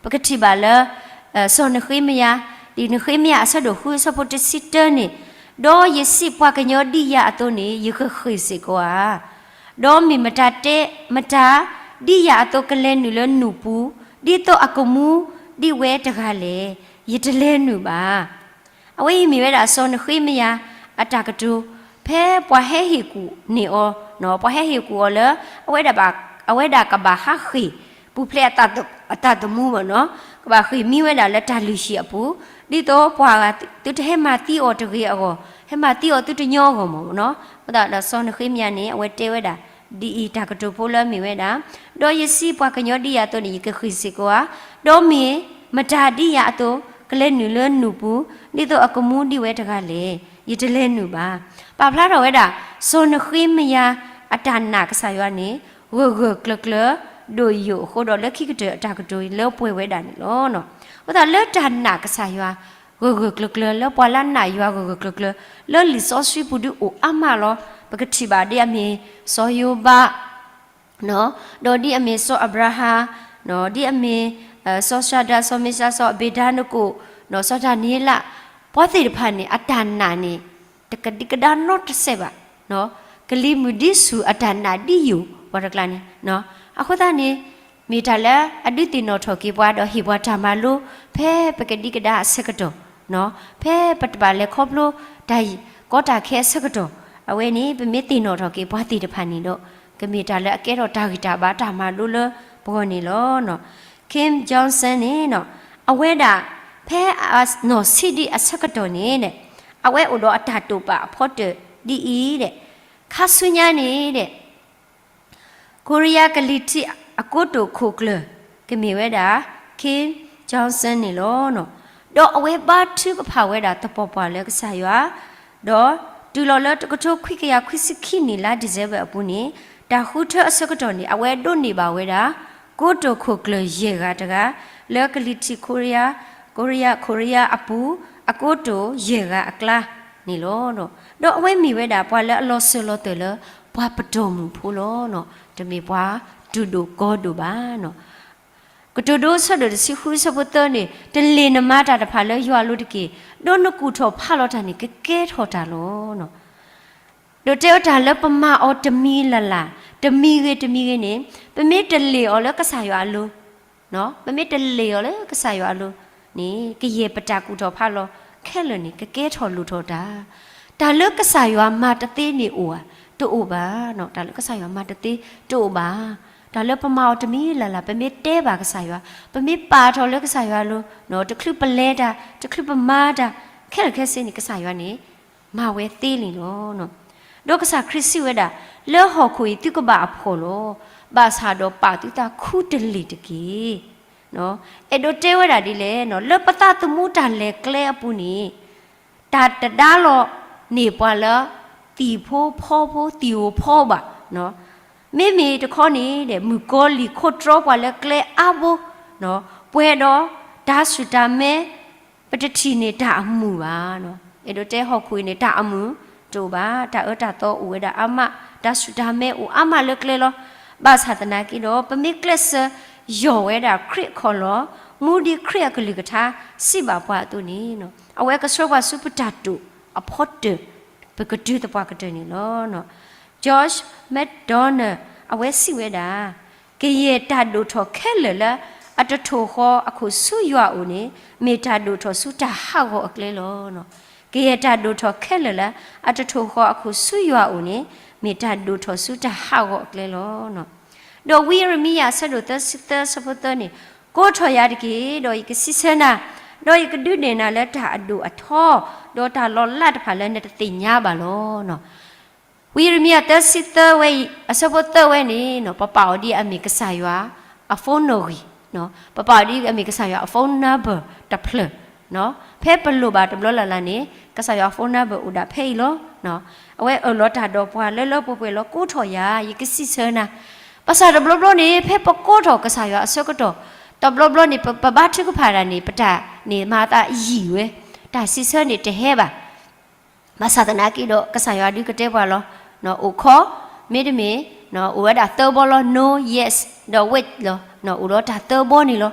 ပကထံၣ်ဘၣ်လၢ စီၤနဃ့မယၤ, ဒ်နဃ့မယၤအဆၢဒိၣ်ဃု အဆၢဖိတဆံတၢန့ၣ်, ဒီးယစံးပှၤကညီဒ်ယၤအသိးန့ၣ် ယကဃ့ၢ်စ့ၢ်ကီးဧါ. ဒီးမ့ၢ်မတၤတဲ, မတၤဒ်ယၤအသိးကလဲၤနုာ်လၢနူၢ်ပူၤ, ဒ်သိးအကမူဒ်ဝဲတဂၤလဲၣ်, ယတလဲၤနုာ်ဘၣ်. အဝဲအံၤမ့ၢ်ဝဲဒၣ်စီၤနဃ့မယၤအတၢ်ကတိၤ, ဖဲပှၤဟဲဟ့ၣ်ကူၣ်န့ၢ်အီၤ, ပှၤဟဲဟ့ၣ်ကူၣ်အီၤလၢ အဝဲဒၣ်ဘၣ်, အဝဲဒၣ်ကဘၣ်ဟးဃ့ၢ် ပူၤဖျဲးအသးသမူမ့ၢ်နီၤ, ကဘၣ်ဃ့ၢ်မံဝဲဒၣ်လၢတၢ်လုၢ်ဟံၣ်အပူၤ, ဒ်သိးပှၤသုတဟဲမၤသံအီၤတဂ့ၤအဂီၢ်, ဟဲမၤသံအီၤသုတညီအဂီၢ်မ့ၢ်နီၤ. အဃိသတးဒီးစီၤနဃ့မယၤန့ၣ် အဝဲတဲဝဲဒၣ် ဒ်အံၤတၢ်ကတိၤဖိလၢအမ့ၢ်ဝဲဒၣ်, ဒီးယစံးပှၤကညီဒ်ယၤအသိးန့ၣ် ယကဃ့ၢ်စ့ၢ်ကီးဧါ. ဒီးမ့ၢ်မတၤဒ်ယၤအသိး ကလဲၤနုာ်လၢနူၢ်ပူၤ, ဒ်သိးအကမူဒ်ဝဲတဂၤလဲၣ်, ယတလဲၤနုာ်ဘၣ်. ပာ်ဖျါထီၣ်ဝဲဒၣ် စီၤနဃ့မယၤအတၢ်နာ်ကစၢ်ယွၤန့ၣ် ဂၢၢ်ဂၢၢ်ကျၢၤကျၢၤ ဒိၣ်ယိာ်အဃိဒီး လၢခံကတၢၢ်အတၢ်ကတိၤလၢပှဲၤဝဲဒၣ်န့ၣ်လီၤ. အဃိသတးလၢတၢ်နာ်ကစၢ်ယွၤ ဂၢၢ်ဂၢၢ်ကျၢၤကျၢၤ လၢပှၤလၢအနာ်ယွၤဂၢၢ်ဂၢၢ်ကျၢၤကျၢၤ လၢလံာ်စီဆှံပူၤဒုးအိၣ်အါမးလီၤ. ပကထံၣ်ဘၣ်ဒ်အမ့ၢ်စီၤယိၤဘး ဒီးဒ်အမ့ၢ်စီၤအၤဘြၤဟၣ်, ဒ်အမ့ၢ် စီၤၡၤဒြး စီၤမ့ၤၡး စီၤအဘ့းနကိၣ်, စီၤဒၤနံးယ့လး, ပှၤသ့ၣ်တဖၣ်န့ၣ် အတၢ်နာ်န့ၣ် တကဒံကဒါနီတစဲးဘၣ်. ကလံၤမုၢ်ဒ်ဆူၣ်အတၢ်နာ်ဒ်ယိာ် ပှၤတကျါန့ၣ်. အဃိသတးန့ၣ် မ့ၢ်တၢ်လၢအဒုးသ့ၣ်နီၣ်ထီၣ်က့ၤပှၤဒီးဟ့ၣ်ပှၤတၢ်မၤလိ ဖဲပကဒံကဒါအဆၢကတီၢ်, ဖဲပတဘၣ်လဲၤခီဖျိတၢ်ကီတၢ်ခဲအဆၢကတီၢ်, အဝဲန့ၣ် ပမ့ၢ်သ့ၣ်နီၣ်ထီၣ်က့ၤပှၤသ့ၣ်တဖၣ်န့ၣ်ဒီး ကမ့ၢ်တၢ်လၢအကဲထီၣ်တၢ်ဂံၢ်တၢ်ဘါတၢ်မၤလိလၢပဂီၢ်န့ၣ်လီၤ. Kim Johnson န့ၣ် အဝဲဒၣ် ဖဲအနီၢ်ဆံးဒံးအဆၢကတီၢ်န့ၣ် အဝဲအိၣ်ဒီးအတၢ်တိာ်ပာ်အဖီတၢၢ်ဒ်အံၤ, ခါဆူညါန့ၣ် ကိရံယါကလံၤထံးအကိတိာ်ခိၣ်ကျၢၢ် ကမ့ၢ်ဝဲဒၣ် Kim Johnson န့ၣ်လီၤ. ဒီးအဝဲဘါထုကဖၣ်ဝဲဒၣ်သပှၢ်ပှၢ်လၢကစၢ်ယွၤ, ဒီးတုၤလီၤလၢတကထိခွံကယၤခွံဆံခံနံၣ်လါ December အပူၤန့ၣ် တၢ်ဃုထၢအဆၢကတီၢ်န့ၣ် အဝဲဒိးန့ၢ်ဘၣ်ဝဲဒၣ် ကိတိာ်ခိၣ်ကျၢၢ်ယဲၢ်ဂၤတဂၤ လၢကလံၤထံး ကိရံယါ, ကိရံယါအပူၤ အကိတိာ်ယဲၢ်ဂၤအကျါန့ၣ်လီၤ. ဒီးအဝဲမ့ၢ်ဝဲဒၣ်ပှၤလၢအလီၤစၢၤလီၤသွဲၣ်လၢ ပှၤပတီၢ်မုၢ်ဖိလီၤ. တမ့ၢ်ပှၤတူၢ်ဒိၣ်ကီဒိၣ်ဘၣ်. ကတိၤဒိအဆၢဒိၣ်တဆံဃု အဆၢဖိသၢန့ၣ် တလ့ၢ်နမၤတၢ်တဖၣ်လၢယွၤအလိၤတက့ၢ်, ဒီးနကူၣ်ထီၣ်ဖးလီၤတၢ်န့ၣ် ကကဲထီၣ်တၢ်လီၤ. ဒီးတဲဝဲတၢ်လၢပမၤအီၤတမံၤလၢ်လၢ်, တမံၤဂ့ၤတမံၤဂ့ၤန့ၣ် ပမ့ၢ်တလ့ၢ်အီၤလၢကစၢ်ယွၤအလိၤ, ပမ့ၢ်တလ့ၢ်အီၤလၢကစၢ်ယွၤအလိၤန့ၣ် ကယဲၢ်ပတၢ်ကူၣ်ထီၣ်ဖးလီၤခဲလၢာ်န့ၣ် ကကဲထီၣ်လိၣ်ထီၣ်တၢ်. တၢ်လၢကစၢ်ယွၤမၤတသ့န့ၣ်အိၣ်ဧါ, တအိၣ်ဘၣ်. တၢ်လၢကစၢ်ယွၤမၤတသ့တအိၣ်ဘၣ်. တၢ်လၢပမၤအီၤတမံၤလၢ်လၢ် ပမ့ၢ်တဲဘၣ်ကစၢ်ယွၤ, ပမ့ၢ်ပာ်ထီၣ်လၢကစၢ်ယွၤအလိၤ, တချုးပလဲၤတၢ်, တချုးပမၤတၢ်, ခဲလၢာ်ခဲဆ့န့ၣ် ကစၢ်ယွၤန့ၣ် မၤဝဲသ့လံလီၤ. ဒီးကစၢ်ခရံာ်စံးဝဲဒၣ်, လၢဟီၣ်ခိၣ်အံၤသုကဘၣ်အဖှီၣ်လီၤ, ဘၣ်ဆၣ်ဒီးပာ်သုသးခူတလ့ၢ်တက့ၢ်. အဲၣ်ဒိးတဲဝဲဒၣ်ဒ်လဲၣ်, လၢပသးသမူတၢ်လဲၤကျဲအပူၤန့ၣ် တၢ်တဒါလီၤန့ၢ်ပှၤလၢ သံၣ်ဖိဖီဖိ သံၣ်ဧိၤဖီဘၣ်. မ့မ့ၢ်တခီန့ၣ် မုၣ်ကီၤလံၢ်ခိးတြီပှၤလၢကျဲအါဘိ, ပှဲၤဒီးတၢ်ဆူၣ်တၢ်မဲ ပတထံၣ်န့ၢ်တၢ်အမုာ်ဘၣ်. အဲၣ်ဒိးတဲဟီၣ်ခိၣ်အံၤန့ၣ် တၢ်အမုာ်တအိၣ်ဘၣ်, တၢ်အၢတၢ်သီအိၣ်ဝဲဒၣ်အါမး, တၢ်ဆူၣ်တၢ်မဲအိၣ်အါမးလၢကျဲလီၤ. ဘၣ်ဆၣ်သနာ်က့ဒီး ပမ့ၢ်ကျဲးစၢး ယီၢ်ဝဲဒၣ်ခရံာ်အခီၣ်လီၢ်, မူဒ်ခရံာ်အကလုၢ်ကထါစံးဘၣ်ပှၤအသိးန့ၣ်, အဝဲကဆှၢပှၤဆူပတၢ်တိာ်အဖီတၢၣ်, ပကတုၤသပှၢ်ကတၢၢ်န့ၣ်လီၤ. Josh McDowell အဝဲစံးဝဲဒၣ်, ကယဲၢ်တၢ်ဒိၣ်ထီၣ်ခဲလၢာ်လၢအတထိၣ်ဃီၤအခိၣ်ဆူယွၤအအိၣ်န့ၣ်, မ့ၢ်တၢ်ဒိၣ်ထီၣ်ဆူတၢ်ဟးဂီၤအကျဲလီၤ. ကယဲၢ်တၢ်ဒိၣ်ထီၣ်ခဲလၢာ်လၢအတထိၣ်ဃီၤအခိၣ်ဆူယွၤအအိၣ်န့ၣ်, မ့ၢ်တၢ်ဒိၣ်ထီၣ်ဆူတၢ်ဟးဂီၤအကျဲလီၤ. ဒီးဝံယံးရမံယၤအဆၢဒိၣ်သၢဆံသၢအဆၢဖိသၢန့ၣ်, ကိးထီၣ်ယၤတက့ၢ်, ဒီးယကစံးဆၢနၤ, ဒီးယကဒုးနဲၣ်နၤလၢတၢ်အဒိၣ်အထီ, ဒီးတၢ်လီၤလးတဖၣ်လၢနတသ့ၣ်ညါဘၣ်လီၤ. ဝံယံးရမံယၤသၢဆံသၢဝဲအံၤ အဆၢဖိသၢဝဲန့ၣ်, ပပာ်အီၤဒ်အမ့ၢ်ကစၢ်ယွၤအ phone နီၣ်ဂံၢ်, ပပာ်အီၤဒ်အမ့ၢ်ကစၢ်ယွၤအ phone number တဖျၢၣ်, ဖဲပလိၣ်ဘၣ်တဘျီလၢ်လၢ်န့ၣ် ကစၢ်ယွၤအ phone number အိၣ်ဒၣ်ဖဲအံၤလီၤ. အဝဲအၢၣ်လီၤတၢ်ဒီးပှၤလၢလၢပှဲၤပှဲၤလီၤ. ကိးထီၣ်ယၤ, ယကစံးဆၢနၤ, ဘၣ်ဆၣ်တဘျီဘျီန့ၣ် ဖဲပကိးထီၣ်ကစၢ်ယွၤအဆၢကတီၢ်, တဘျီဘျီန့ၣ် ပဘါထုကဖၣ်တၢ်န့ၣ် ပတၢ်န့ၣ်မၤသးယံာ်ဝဲ, တၢ်စံးဆၢန့ၣ်တဟဲဘၣ်. ဘၣ်ဆၣ်သနာ်က့ဒီး ကစၢ်ယွၤဒုးကတဲပှၤလီၤ. အိၣ်ခိး, မ့တမ့ၢ် အိၣ်ဝဲဒၣ်သၢဘီလီၤ. No, yes ဒီး wait လီၤ. အိၣ်ဒီးတၢ်သၢဘီန့ၣ်လီၤ.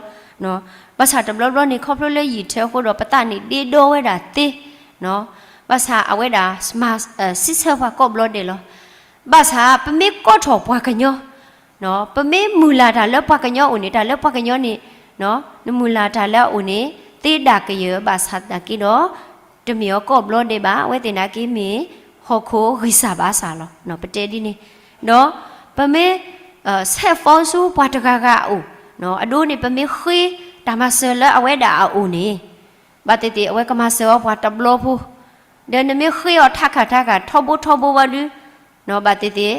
ဘၣ်ဆၣ်တဘျီဘျီန့ၣ် ခီဖျိလၢယံာ်ထၢအဃိဒီး ပသးန့ၣ်ဒ့ဒီဝဲဒၣ်သ့, ဘၣ်ဆၣ်အဝဲဒၣ် စံးဆၢပှၤကိးဘျီဒဲးလီၤ. ဘၣ်ဆၣ်ပမ့ၢ်ကိးထီၣ်ပှၤကညီ, ပမ့ၢ်မုၢ်လၢ်တၢ်လၢပှၤကညီအအိၣ်န့ၣ်, တၢ်လၢပှၤကညီန့ၣ်, နမုၢ်လၢ်တၢ်လၢအအိၣ်န့ၣ် သ့ဒၣ်ကယၢၤ. ဘၣ်ဆၣ်သနာ်က့ဒီး တမ့ၢ်အကိးဘျီဒဲးဘၣ်. အဝဲသ့ၣ်နာ်က့မ့ၢ် ဟီၣ်ခိၣ်ဂံၢ်စၢ်ဘါစၢ်လီၤ. ပတဲဒ်န့ၣ်, ဒီးပမ့ၢ် ဆဲး phone ဆူပှၤတဂၤဂၤအအိၣ်, အဒိန့ၣ် ပမ့ၢ်ဃ့တၢ်မၤစၢၤလၢအဝဲဒၣ်အအိၣ်န့ၣ်, ဘၣ်သ့ၣ်သ့ၣ် အဝဲကမၤစၢၤအီၤပှၤတဘျီဖိ, ဒီးနမ့ၢ်ဃ့အီၤထးခးထးခး ထီဘိထီဘိဝဲဒုး, ဘၣ်သ့ၣ်သ့ၣ်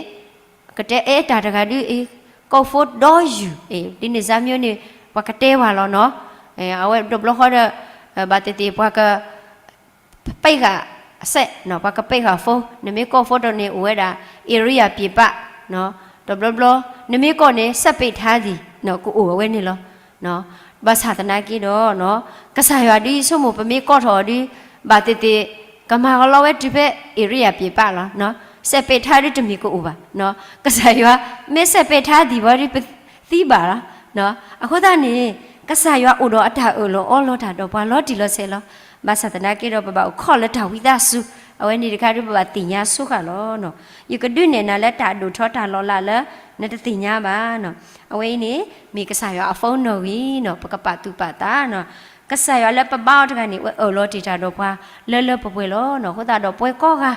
ကတဲအဲၣ်တၢ်တဂၤဒုးအံၤ, ကိး phone ဒီးယူၤ, ဒ်န့ၣ်စၢ်မ့ၢ်န့ၣ် ပှၤကတဲပှၤလီၤနီၤ. အဝဲတဘျီဃီဒီး ဘၣ်သ့ၣ်သ့ၣ် ပှၤက ပ့ၢ်ဃာ်စဲး, ပှၤကပ့ၢ်ဃာ် phone, နမ့ၢ်ကိး phone တန့ၣ်အိၣ်ဝဲဒၣ် area ပံာ်ပး, တဘျီဘျီ နမ့ၢ်ကိးန့ၣ် စဲးပ့းထါဒံး ကအိၣ်ဝဲန့ၣ်လီၤ. ဘၣ်ဆၣ်သနာ်က့ဒီး ကစၢ်ယွၤဒ်ယဆိကမိၣ်ပမ့ၢ်ကိးထီၣ်အီၤဒုး, ဘၣ်သ့ၣ်သ့ၣ် ကမၤကလီဝဲတုၤဖဲ area ပံာ်ပးလီၤ. စဲးပ့းထါဒုးတမ့ၢ်ကအိၣ်ဘၣ်. ကစၢ်ယွၤ မ့ၢ်စဲးပ့းထါဒံးဝဲဒုး ပသံဘၣ်လီၤ. အဃိသတးန့ၣ် ကစၢ်ယွၤအိၣ်ဒီးအတၢ်အၢၣ်လီၤအီလီၤတၢ်ဒီးပှၤလီၤတံၢ်လီၤဆဲးလီၤ. ဘၣ်ဆၣ်သနာ်က့ဒီး ပဘၣ်အိၣ်ခိးလၢတၢ်ဝံသးစူၤ, အဝဲန့ၣ်တခါဒုး ပဘၣ်သ့ၣ်ညါဆိဃာ်လီၤ. ယကဒုးနဲၣ်နၤလၢတၢ်အဒိၣ်ထီတၢ်လီၤလးလၢ နတသ့ၣ်ညါဘၣ်. အဝဲအံၤန့ၣ် မ့ၢ်ကစၢ်ယွၤအ phone နီၣ်ဂံၢ်နီၤ, ပကပာ်သူၣ်ပာ်သးနီၤ. ကစၢ်ယွၤလၢပဘါအီၤတဂၤန့ၣ် အဝဲအၢၣ်လီၤတ့ၢ်တၢ်ဒီးပှၤလၢလၢပှဲၤပှဲၤလီၤ. အဃိသတးဒီးပဝဲကိးဂၤ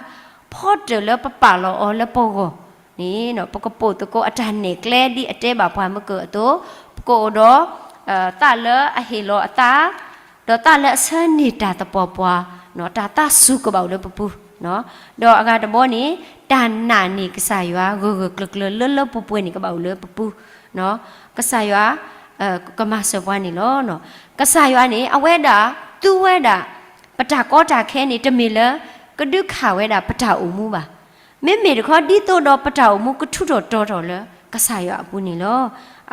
ဖီတၢၣ်လၢပပာ်လီၤအီၤလၢပဂီၢ်န့ၣ် ပကပိာ်သကိးအတၢ်နဲၣ်ကျဲဒ်အတဲဘၣ်ပှၤမုၢ်ကၢၢ်အသိး, ပကအိၣ်ဒီး သးလၢအဟ့ၣ်လီၤအသး, ဒီးသးလၢအဆၢန့ၢ်တၢ်သပှၢ်ပှၢ်, တၢ်သးစူၤကဘၣ်အိၣ်လၢပပူၤ, ဒီးအဂၤတဘီန့ၣ် တၢ်နာ်န့ၢ်ကစၢ်ယွၤ ဂၢၢ်ဂၢၢ်ကျၢၤကျၢၤ လၢလၢပှဲၤပှဲၤန့ၣ် ကဘၣ်အိၣ်လၢပပူၤ, ကစၢ်ယွၤ ကမၤစၢၤပှၤန့ၣ်လီၤ. ကစၢ်ယွၤန့ၣ် အဝဲဒၣ်သူဝဲဒၣ် ပတၢ်ကီတၢ်ခဲန့ၣ် တမ့ၢ်လၢ ကဒုးခးဝဲဒၣ်ပတၢ်အိၣ်မူဘၣ်. မ့မ့ၢ်တခီ ဒ်သိးဒီးပတၢ်အိၣ်မူကထူးထီၣ်တီၤထီၣ်လၢကစၢ်ယွၤအပူၤန့ၣ်လီၤ.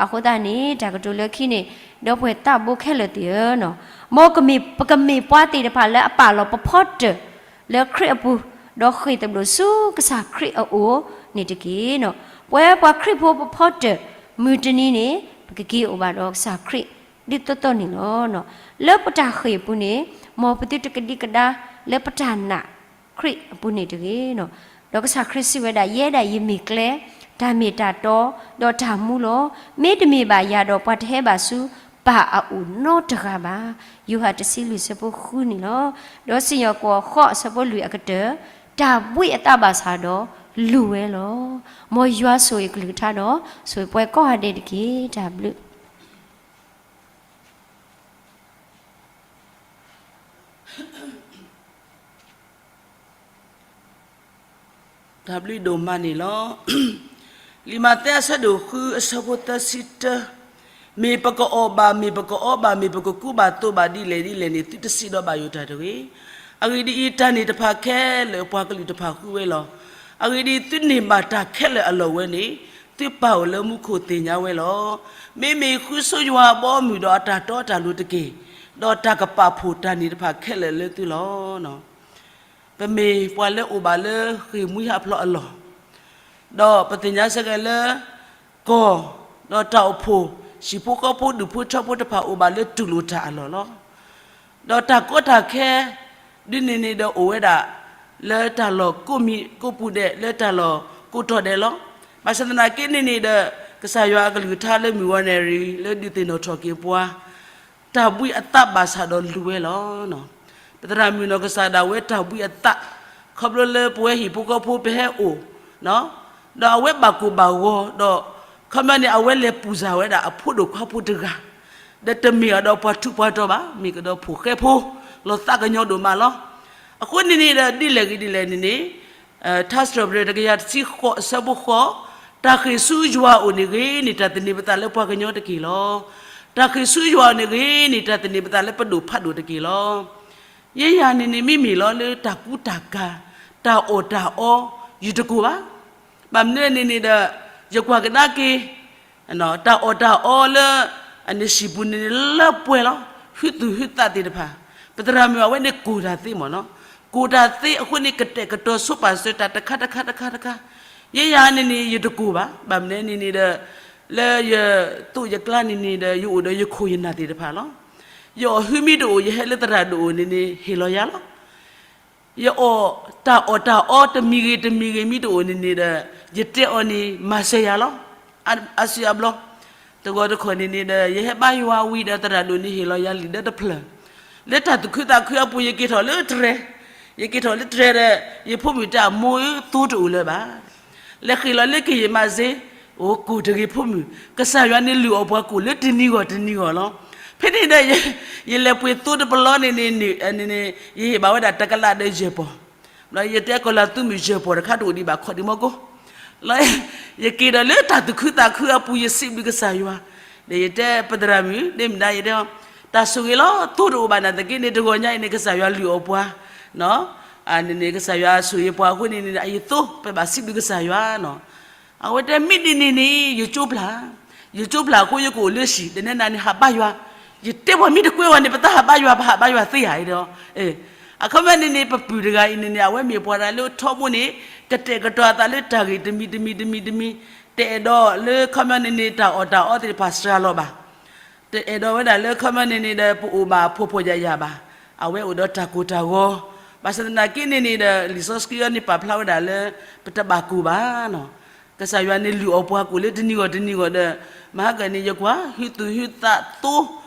အဃိသတးန့ၣ် တၢ်ကတိၤလၢခံန့ၣ် ဒီပုၢ်ဝဲၢ်သးဘိခဲလၢာ်သ့ၣ်ဧၢ, မ်ပကမ့ၢ်ပှၤသ့ၣ်တဖၣ်လၢအပာ်လီၤပဖီတၢၣ်လၢခရံာ်အပူၤ, ဒီးဃ့ၢ်သဘျိးဆူကစၢ်ခရံာ်အအိၣ်န့ၣ်တက့ၢ်. ပဝဲပှၤခရံာ်ဖိပဖီတၢၣ် မုၢ်တနံၤန့ၣ် ပကက့ၤအိၣ်ဘၣ်ဒီးကစၢ်ခရံာ် ဒ်သိးသိးန့ၣ်လီၤ. လၢပတၢ်ဃ့ၢ်အပူၤန့ၣ် မ်ပသုတကဒံကဒါလၢပတၢ်နာ်ခရံာ်အပူၤန့ၣ်တဂ့ၤ. ဒီးကစၢ်ခရံာ်စံးဝဲဒၣ်, ယဲဒၣ်ယမ့ၢ်ကျဲ, တၢ်မ့ၢ်တၢ်တီ, ဒီးတၢ်မူလီၤ. မ့တမ့ၢ်ဘၣ်ယၤဒီး ပှၤတဟဲဘၣ်ဆူပၢ်အအိၣ်နီတဂၤဘၣ်. ယိၤဟၣ်တဆံလွံၢ်ဆၢဖိဃုန့ၣ်လီၤ. ဒီးစံၣ်ညီၣ်ကွီၢ်ဃိးအဆၢဖိလွံၢ်အကတၢၢ်, တၢ်ဘှံးအသးဘၣ်ဆၣ်ဒီးလိၤဝဲလီၤ. မ်ယွၤဆိၣ်ဂ့ၤအကလုၢ်ကထါဒီး ဆိၣ်ဂ့ၤပှၤကိးဂၤဒဲးတက့ၢ်. တၢ်ဘျုး တၢ်ဘျုးဒိၣ်မးန့ၣ်လီၤ. လံာ်မးသဲအဆၢဒိၣ်ဃုအဆၢဖိသၢဆံတၢ, မ့ၢ်ပကအီၣ်ဘၣ်, မ့ၢ်ပကအီဘၣ်, မ့ၢ်ပကကူဘၣ်သိးဘၣ်ဒ်လဲၣ်ဒ်လဲၣ်န့ၣ် သုတစံးဒီးဘၣ်ယိၣ်တၢ်တဂ့ၤ. အဂ့ၢ်ဒ်အံၤ, တၢ်န့ၣ်တဖၣ်ခဲလၢာ်ပှၤကလုာ်တဖၣ်ဃုဝဲလီၤ. အဂ့ၢ်ဒ်အံၤ, သုန့ၢ်ဘၣ်တၢ်ခဲလၢာ်အလီၢ်ဝဲန့ၣ် သုပၢ်အိၣ်လၢမူခိၣ်သ့ၣ်ညါဝဲလီၤ. မ့မ့ၢ်ဃုဆိယွၤအဘီအမုၢ်ဒီးအတၢ်တီတၢ်လိၤတက့ၢ်, ဒီးတၢ်ကပာ်ဖှိၣ်တၢ်န့ၣ်တဖၣ်ခဲလၢာ်လၢသုလီၤ. ပမ့ၢ်ပှၤလၢအိၣ်ဘၣ်လၢဃ့ၢ်မှံဟးဖျိးအလီၢ်, ဒီးပသ့ၣ်ညါစ့ၢ်ကီးလၢ ကီၢ်, ဒီးတၢ်အိၣ်ဖှိၣ်, ဟံၣ်ဖိဃီဖိဒူၣ်ဖိထၢဖိတဖၣ်အိၣ်ဘၣ်လၢတူၢ်လိာ်တၢ်အလီၢ်လီၤ. ဒီးတၢ်ကီတၢ်ခဲ ဒ်န့ၣ်န့ၣ်ဒီးအိၣ်ဝဲဒၣ် လၢတၢ်လီၢ်ကိးမံၤကိးပူၤဒဲး လၢတၢ်လီၢ်ကိးတီၤဒဲးလီၤ. ဘၣ်ဆၣ်သနာ်က့န့ၣ်န့ၣ်ဒီး ကစၢ်ယွၤအကလုၢ်ကထါလၢမုၢ်ဂီၤနၣ်ရံၣ် လၢဒုးသ့ၣ်နီၣ်ထီၣ်က့ၤပှၤ တၢ်ဘှံးအသးဘၣ်ဆၣ်ဒီးလူၤဝဲလီၤ. ပသရၣ်မုၣ်နီၢ်ကစၢ်ဒၣ်ဝဲတၢ်ဘှံးအသး ခီဖျိလၢပဝဲဟံၣ်ဖိဃီဖိပဟဲအိၣ် ဒီးအဝဲဘၣ်ကိၢ်ဘၣ်ဂီၤဒီး ခီပညီန့ၣ် အဝဲလဲၤပူၤစၢ်ဝဲဒၣ်အဖိဒိၣ်ခွါဖိတဂၤ ဒီးတမ့ၢ်အီၤဒီးပှၤထူးပှၤတီၤဘၣ်, မ့ၢ်ကဒီးဖိၣ်ဃဲဖိ လီၤသးကညီၤဒိၣ်မးလီၤ. အဃိန့ၣ်န့ၣ်ဒီး ဒ်လဲၣ်ဂ့ၤဒ်လဲၣ်န့ၣ်န့ၣ် ထါစံးထီၣ်ပတြၢၤတကယၤတဆံဃိး အဆၢဖိဃိး, တၢ်ဃ့ၢ်ဆူယွၤအအိၣ်န့ၣ်ဂ့ၤန့ၣ် တၢ်သန့ၤပသးလၢပှၤကညီတက့ၢ်လီၤ. တၢ်ဃ့ၢ်ဆူယွၤအအိၣ်န့ၣ်ဂ့ၤန့ၣ် တၢ်သန့ၤပသးလၢပဒိၣ်ဖးဒိၣ်တက့ၢ်လီၤ. ယဲယၤန့ၣ်န့ၣ် မ့မ့ၢ်လီၤလၢတၢ်ကူတၢ်ကၤ တၢ်အီၣ်တၢ်အီ ယတကိၢ်ဘၣ်. ဘၣ်မနုၤန့ၣ်န့ၣ်ဒီး ယကွၢ်ကဒါက့ၤ တၢ်အီၣ်တၢ်အီလၢ အန့ၣ်ဟံၣ်ပူၤန့ၣ်န့ၣ် လၢပှဲၤလီၤ. ဟုသူၣ်ဟုသးသ့ၣ်တဖၣ် ပသရၣ်မုၣ်အဝဲန့ၣ်ကိၢ်တၢ်သ့မ့ၢ်နီၤ, ကိၢ်တၢ်သ့အဃိန့ၣ် ကတဲာ်ကတီၤဆိပာ်စၢၤတၢ်တခါတခါတခါတခါ, ယဲယၤန့ၣ်န့ၣ် ယတကိၢ်ဘၣ်. ဘၣ်မနုၤန့ၣ်န့ၣ်ဒီး လၢယသိးယကျါန့ၣ်န့ၣ်ဒီး ယအိၣ်ဒီးယခိၣ်ယနၢ်သ့ၣ်တဖၣ်လီၤ. ယအီၣ်ဟုမ့ၢ်တအိၣ် ယဟဲလၢသရၣ်ဒိၣ်အိၣ်န့ၣ်န့ၣ် ဟ့ၣ်လီၤယၤလီၤ. ယအီၣ်တၢ်အီၣ်တၢ်အီတမံၤဂ့ၤတမံၤဂ့ၤမ့ၢ်တအိၣ်န့ၣ်န့ၣ်ဒီး ယတဲအီၤန့ၣ် မၤစၢၤယၤလီၤ. အါစုအါဘျီ တဂီၤတခီၣ်န့ၣ်န့ၣ်ဒီး ယဟဲဘါယွၤဝံၤဒီးသရၣ်ဒိၣ်န့ၣ်ဟ့ၣ်လီၤယၤလံာ်ဒၢတဖျၢၣ်, လၢတၢ်သူၣ်ခုသးခုအပူၤ ယက့ၤထီၣ်လၢတြဲၤ, ယက့ၤထီၣ်လၢတြဲၤဒီး ယဖိမုၣ်တဲအမိၢ်ဧၢ သိတအိၣ်လၢၤဘၣ်. လဲၤဃ့ၢ်လီၤလၢကယံာ်မးစ့, အိၣ်ကိၢ်တဂ့ၤဖိမုၣ်, ကစၢ်ယွၤန့ၣ်လုၢ်အီၣ်ပှၤကိၢ်လၢတနံၤဂီၢ်တနံၤဂီၢ်လီၤ. ဖဲန့ၣ်ဒီး ယလဲၤပှ့ၤသိတပလီန့ၣ်န့ၣ် ယဟ့ၣ်ဘၣ်ဝဲဒၣ်တကလးဒီးယဲၢ်ပီၢ်, ယတဲကီၢ်လၤသူမုၣ်ယဲၢ်ပီၢ်တခါတအိၣ်ဒံးဘၣ်ခီၣ်ဒံးမီၢ်ကိၢ်, ယက့ၤဒီးလၢတၢ်သူၣ်ခုသးခုအပူၤ ယစံးဘျုးကစၢ်ယွၤ, ဒီးယတဲပသရၣ်မုၣ် ဒ်မနုၤယတဲ တၢ်ဆိၣ်ဂ့ၤလီၤ သိတအိၣ်ဘၣ်နာ်သက့န့ၣ် တဂီၤညါအံၤန့ၣ် ကစၢ်ယွၤလုၢ်အီၣ်ပှၤ န့ၣ်န့ၣ် ကစၢ်ယွၤဆိၣ်ဂ့ၤပှၤအဃိန့ၣ်န့ၣ် အယသိ ပဘၣ်စံးဘျုးကစၢ်ယွၤနီၤ. အဝဲတဲမ့ၢ်ဒ်န့ၣ်န့ၣ် ယကၠိဖျါ, ယကၠိဖျါအဃိယကအိၣ်လၢဟံၣ် တနဲနၤန့ၣ် ဟးဘါယွၤ, ယတဲပှၤမ့ၢ်တကွဲဝဲန့ၣ် ပသးဟးဘါယွၤ ပဟးဘါယွၤသ့ဧါဒီး, အခီပညီန့ၣ်န့ၣ် ပပုၢ်တဂၤအံၤန့ၣ်န့ၣ် အဝဲမ့ၢ်ပှၤတဂၤလၢထီဘိန့ၣ် ကတဲာ်ကတီၤအသးလၢတၢ်ဂ့ၢ်တမံၤတမံၤတမံၤတမံၤ, တအဲၣ်ဒိးလၢခီပညီန့ၣ်န့ၣ် တၢ်အီၣ်တၢ်အီသ့ၣ်တဖၣ်စှၤလီၤဘၣ်. တအဲၣ်ဒိးဝဲဒၣ်လၢခီပညီန့ၣ်န့ၣ်ဒီး ပအိၣ်ဘၣ်ဖှီၣ်ဖှီၣ်ယာ်ယာ်ဘၣ်. အဝဲအိၣ်ဒီးတၢ်ကိၢ်တၢ်ဂီၤ, ဘၣ်ဆၣ်သနာ်က့န့ၣ်န့ၣ်ဒီး လံာ်စီဆှံအံၤန့ၣ်ပာ်ဖျါဝဲဒၣ်လၢ ပတဘၣ်ကိၢ်ဘၣ်နီၤ. ကစၢ်ယွၤန့ၣ်လုၢ်အီၣ်ပှၤကိၢ်လၢတနံၤဂီၢ်တနံၤဂီၢ်ဒီး မဟါကန့ၣ် ယကွၢ် ဟုသူၣ်ဟုသးသိ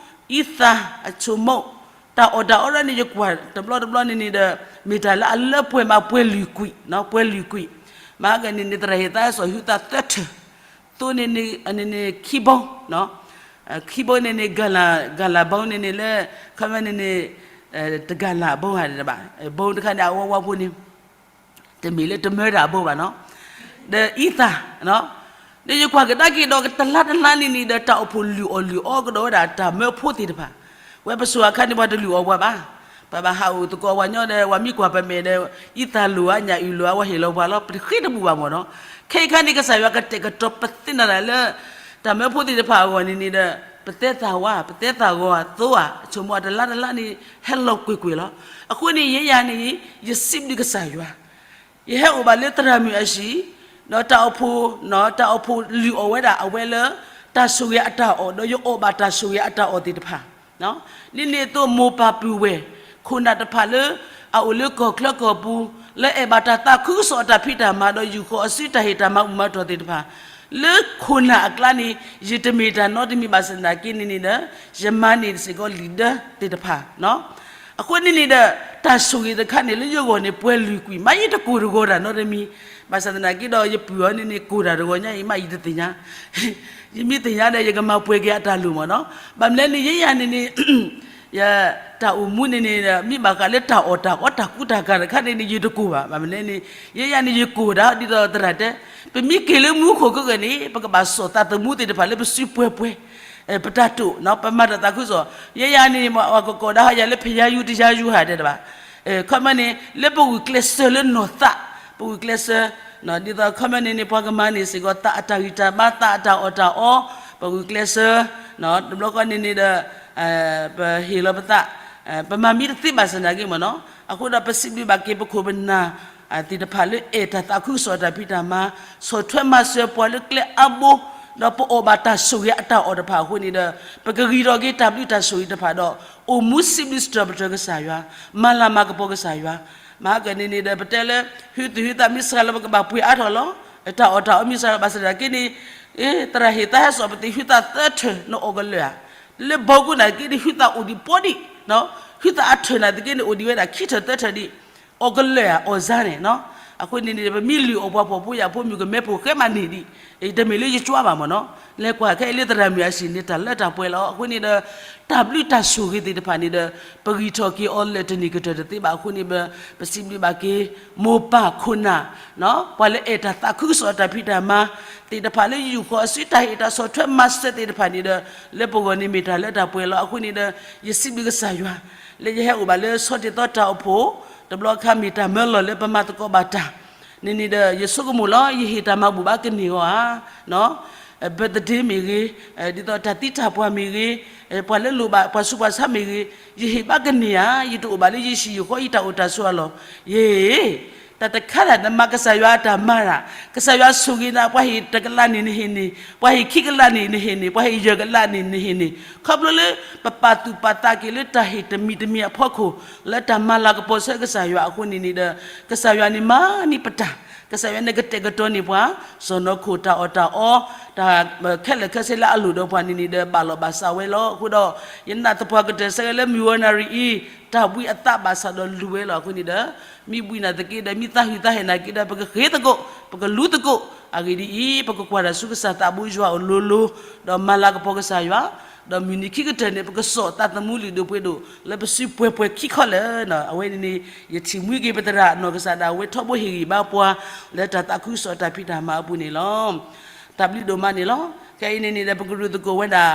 အံသၣ် အဆိမိၣ် တၢ်အီၣ်တၢ်အီဒၣ်န့ၣ် ယကွၢ်တဘျီတဘျီန့ၣ်န့ၣ်ဒီး မ့ၢ်တၢ်လၢအလၢပှဲၤမး ပှဲၤလုာ်ကွံာ်, ပှဲၤလုာ်ကွံာ်, မဟါကန့ၣ်န့ၣ် သရၣ်ဟ့ၣ်သးစံးဟုသးသၢထၢၣ် သိန့ၣ်န့ၣ် အန့ၣ်န့ၣ် ခံဘိ, ခံဘိန့ၣ်န့ၣ် ဂၤလၤဘိန့ၣ်န့ၣ်လၢ ခီပညီန့ၣ်န့ၣ် တဂၤလၤဘိဧါ, ဘိတခါန့ၣ် အဝဲဝါဖိန့ၣ် တမ့ၢ်လၢတမၢတၢ်ဘိဘၣ်နီၤ, ဒီးအံသၣ်, ဒီးယကွၢ်ကဒါက့ၤဒီး တလါတလါန့ၣ်န့ၣ်ဒီး တၢ်အိၣ်ဖှိၣ်လုၢ်အီၣ်လုၢ်အီကဒီးဝဲဒၣ်တၢ်မၢဖိသ့ၣ်တဖၣ်, ဝဲပစိၤအခါန့ၣ် ပှၤတလုၢ်အီၣ်ပှၤဘၣ်, ပဘၣ်ဟးအိၣ်သကိးပှၤညီဒီး ပှၤမ့ၢ်ကွၢ်ပမဲာ်ဒီး အံသၣ်လိၣ်ဧါ ညၣ်အုၣ်လိၣ်ဧါ ပှၤဟ့ၣ်လီၤပှၤလီၤ ပဃ့တဘူၣ်ဘၣ်မ့ၢ်နီၤ, ခဲအံၤခါန့ၣ် ကစၢ်ယွၤကတဲာ်ကတီၤပသ့ၣ်နၤဒၣ်လၢ တၢ်မၢဖိသ့ၣ်တဖၣ်အဂီၢ်န့ၣ်န့ၣ်ဒီး ပသဲသးဝါ ပသဲသးဂီၤအသိဧါ အဆိမိၣ်အတလါတလါန့ၣ် ဟဲလီၤကွ့ၢ်ကွ့ၢ်လီၤ. အဃိန့ၣ် ယဲယၤန့ၣ် ယစံးဘျုးကစၢ်ယွၤ, ယဟဲအိၣ်ဘၣ်လၢသရၣ်မုၣ်အဟံၣ်, ဒီးတၢ်အိၣ်ဖှိၣ်, တၢ်အိၣ်ဖှိၣ်လုၢ်အီၣ်ဝဲဒၣ်အဝဲလၢ တၢ်ဆိၣ်ဂ့ၤအတၢ်အီၣ် ဒီးယအီၣ်ဘၣ်တၢ်ဆိၣ်ဂ့ၤအတၢ်အီၣ်သ့ၣ်တဖၣ် ဒ်န့ၣ်အသိး မိၢ်ပၢ်ပုၢ်ဝဲၢ် ခိၣ်နၢ်တဖၣ်လၢ အအိၣ်လၢကီၢ်ချၢကီၢ်ပူၤ လၢအဲၣ်ဘၣ်တၢ်သးခုကစီၣ်အတၢ်ဖံးတၢ်မၤ ဒီးယူာ်ဃီၤအစုတၢ်ဟ့ၣ်တၢ်မၤဘူၣ်မၤတီၢ်သ့ၣ်တဖၣ် လၢခိၣ်နၢ်အကျါန့ၣ် ယတမ့ၢ်တၢ်နီတမံၤဘၣ်ဆၣ်သနာ်က့န့ၣ်န့ၣ်ဒီး ယမၤန့ၢ်စ့ၢ်ကီးလံာ်ဒၢသ့ၣ်တဖၣ် အဃိန့ၣ်န့ၣ်ဒီး တၢ်ဆိၣ်ဂ့ၤတခါန့ၣ် လၢယဂီၢ်န့ၣ် ပှဲၤလုာ်ကွံာ် မ့ၢ်ယတကိၢ်တဂီၤတၢ်နီတမံၤ, ဘၣ်ဆၣ်သနာ်က့ဒီး ယပုၢ်အီၤန့ၣ်န့ၣ် ကိၢ်တၢ်တဂီၤညါအံၤ မ့ၢ်ယတသ့ၣ်ညါ, ယမ့ၢ်သ့ၣ်ညါဒီး ယကမၤပှဲၤက့ၤအတၢ်လိၣ်မ့ၢ်နီၤ, ဘၣ်မနုၤန့ၣ် ယဲယၤန့ၣ်န့ၣ် ယတၢ်အိၣ်မူန့ၣ်န့ၣ် မ့ၢ်ဘၣ်ဃးလၢတၢ်အီၣ်တၢ်အီတၢ်ကူတၢ်ကၤတခါန့ၣ်န့ၣ် ယတကိၢ်ဘၣ်, ဘၣ်မနုၤန့ၣ် ယဲယၤန့ၣ် ယကိၢ်ဒၣ်ဒ်သိးသရၣ်တဲ, ပမ့ၢ်က့ၤလၢမူခိၣ်ခဲကနံၣ်န့ၣ် ပကဘၣ်စိာ်သးသမူသ့ၣ်တဖၣ်လၢပစုပှဲၤပှဲၤ ပတၢ်တိာ် ပမၤတၢ်သးခုကစီၣ်, ယဲယၤန့ၣ် ပှၤကကိးဒၣ်ယၤလၢ ဖယါယူတယါယူဟးတဲတဘၣ်, ခီမီန့ၣ် လၢပဂုာ်ကျဲးစၢးလၢနီၢ်သး, ပဂုာ်ကျဲးစၢး ဒ်သိးခီမီန့ၣ်န့ၣ် ပှၤကမၤန့ၢ်စ့ၢ်ကီး သးအတၢ်ဂံၢ်တၢ်ဘါ သးအတၢ်အီၣ်တၢ်အီ, ပဂုာ်ကျဲးစၢး, တဘျီဃီန့ၣ်န့ၣ်ဒီး ပဟ့ၣ်လီၤပသး, ပမၤမံတသ့ဘၣ်ဆၣ်သနာ်က့မ့ၢ်နီၤ, အဃိဒီးပစံးဘျုးဘၣ်က့ၤပခိၣ်ပနၢ်သ့ၣ်တဖၣ်လၢအဲၣ်တၢ်သးခုကစီၣ်တၢ်ဖံးတၢ်မၤ, ဆီၣ်ထွဲမၤစၢၤပှၤလၢကျဲအါဘိ, ဒီးပအီၣ်ဘၣ်တၢ်ဆိၣ်ဂ့ၤအတၢ်အီၣ်တဖၣ်အဃိန့ၣ်ဒီး ပကဂံၢ်ထီၣ်က့ၤတၢ်ဘျုးတၢ်ဆိၣ်ဂ့ၤတဖၣ်ဒီး အိၣ်မူစံးဘျုးစံးထီၣ်ပတြၢၤကစၢ်ယွၤ, မၤလၤမၤကပီၤကစၢ်ယွၤ, မၤကန့ၣ်န့ၣ်ဒီး ပတဲလၢ ဟုသးဟုသးမ့ၢ်စှၤလီၤ ပကဘၣ်ပှ့ၤအါထီၣ်လီၤ. တၢ်အီၣ်တၢ်အီမ့ၢ်စှၤလီၤ ဘၣ်ဆၣ်သနာ်က့န့ၣ် သရၣ်ဟ့ၣ်သးဟဲစိာ်ပသံး ဟုသးသၢထၢၣ် နအီၣ်ကလၢာ်ဧါ. လၢဘီကိးနၤက့န့ၣ် ဟုသးအိၣ်ဒံးပီဒံး, ဟုသးအထၢၣ်နၤသက့န့ၣ် အိၣ်ဒံးဝဲဒၣ်ခံထၢၣ်သၢထၢၣ်ဒံး, အီၣ်ကလၢာ်ဧါ အီၣ်စါန့ၣ်. အဃိန့ၣ်န့ၣ် ပမ့ၢ်လုၢ်အီၣ်ပှၤဖှီၣ်ဖိယာ်ဖိ မုၣ်ကမဲဖိဃဲမးန့ၢ်ဒံး, တမ့ၢ်လၢယကွၢ်ဘၣ်မ့ၢ်နီၤ. လဲၤကွၢ်ခဲအံၤလၢသရၣ်မုၣ်အဆံၣ်န့ၣ် တၢ်လၢတၢ်ပှဲၤလီၤ. အဃိန့ၣ်ဒီး တၢ်ဘျုးတၢ်ဆိၣ်ဂ့ၤသ့ၣ်တဖၣ်န့ၣ်ဒီး ပဂံၢ်ထီၣ်က့ၤအီၤလၢာ်တန့ၢ်ကတၢၢ်တသ့ဘၣ်အဃိန့ၣ် ပစံးဘျုးဘၣ်က့ၤ မိၢ်ပၢ်ခိၣ်နၢ် ပှၤလၢအဲၣ်တၢ်သးခုကစီၣ်အတၢ်ဖံးတၢ်မၤသ့ၣ်တဖၣ် လၢယူၢ်ဃီအစု တၢ်ဟ့ၣ်တၢ်ဆီၣ်ထွဲမၤစၢၤသ့ၣ်တဖၣ်န့ၣ်ဒီး လၢပဂီၢ်န့ၣ်မ့ၢ်တၢ်လၢတၢ်ပှဲၤလီၤ. အဃိန့ၣ်ဒီး ယစံးဘျုးကစၢ်ယွၤ လၢယဟဲအိၣ်ဘၣ်လၢဆီတ့ၢ်သီတၢ်အိၣ်ဖှိၣ် တဘျီအခါမ့ၢ်တၢ်မၢလီၤလၢပမၤသကိးဘၣ်တၢ်န့ၣ်န့ၣ်ဒီး ယဆိကမိၣ်လီၤ ယဟ့ၣ်တၢ်မၤဘူၣ်ဘၣ်ကန့ၢ်အီၤဧါ birthday မ့ၢ်ဂ့ၤ, ဒ်သိးတၢ်သံတၢ်ပှၢ်မ့ၢ်ဂ့ၤ, ပှၤလၢလိၣ်ဘၣ်ပှၤဆူးပှၤဆါမ့ၢ်ဂ့ၤ, ယဟ့ၣ်ဘၣ်ကန့ၢ်ဧါ. ယတအိၣ်ဘၣ်လၢယဟံၣ်ယဃီ ယတၢ်အိၣ်တၢ်ဆိးအလီၢ်, ယဟ့ၣ် တၢ်တခါဒၣ် နမၤကစၢ်ယွၤအတၢ်မၤတၢ်, ကစၢ်ယွၤဆိၣ်ဂ့ၤနၤ ပှၤဟ့ၣ်တကလးန့ၣ် နဟ့ၣ်န့ၢ်, ပှၤဟ့ၣ်ခံကလးန့ၣ် နဟ့ၣ်န့ၢ်, ပှၤဟ့ၣ်ယဲၢ်ကလးန့ၣ် နဟ့ၣ်န့ၢ်, ခီဖျိလၢ ပပာ်သူၣ်ပာ်သးက့ၤလၢတၢ်ဟ့ၣ်တမံၤတမံၤအဖီခိၣ် လၢတၢ်မၤလၤကပီၤဆၢကစၢ်ယွၤအဃိန့ၣ်န့ၣ်ဒီး ကစၢ်ယွၤန့ၣ်မၤန့ၢ်ပတၢ်, ကစၢ်ယွၤန့ၣ်ကတဲာ်ကတီၤန့ၢ်ပှၤ စီၢ်နီၤခိၣ်တၢ်အီၣ်တၢ်အီ, တၢ်ခဲလၢာ်ခဲဆ့လၢအလိၣ်ဒီးပှၤန့ၣ်န့ၣ်ဒီး ဘၣ်လီၤဘၣ်စးဝဲလီၤ. အဃိဒီး ယနာ်သပှၢ်ကတၢၢ်ဆၢဂ့ၤလၢမုၢ်ဝီနၣ်ရံၣ်အံၤ တၢ်ဘှံးအသးဘၣ်ဆၣ်ဒီးလူၤဝဲလီၤ. အဃိန့ၣ်ဒီး မ့ၢ်ဘှံးနၤသက့ဒီး မ့ၢ်သးဟုၣ်သးဟဲနၤက့ဒီး ပကဃ့သကိး ပကလူသကိး, အဂ့ၢ်ဒ်အံၤ ပကကွၢ်တၢ်ဆူကစၢ်သးဘိယွၤအအိၣ်လိၤလိၤ, ဒီးမၤလၤကပီၤကစၢ်ယွၤ, ဒီးမုၢ်နံၤခံကတၢၢ်န့ၣ် ပကစိာ်သးသမူလုၢ်ဒိၣ်ပှ့ၤဒိၣ် လၢပစုပှဲၤပှဲၤခံခီလၢာ်. အဝဲန့ၣ်န့ၣ် ယထံၣ်မှံက့ၤပသရၣ်နီၢ်ကစၢ်ဒၣ်ဝဲထီဘိဟ့ၣ်ဂံၢ်ဘါပှၤ လၢတၢ်သးခုကစီၣ်တၢ်ဖံးတၢ်မၤအပူၤန့ၣ်လီၤ. တၢ်ဘျုးဒိၣ်မးန့ၣ်လီၤ. ခဲအံၤန့ၣ်န့ၣ်ဒီး ပကရူၢ်သကိးဝဲဒၣ်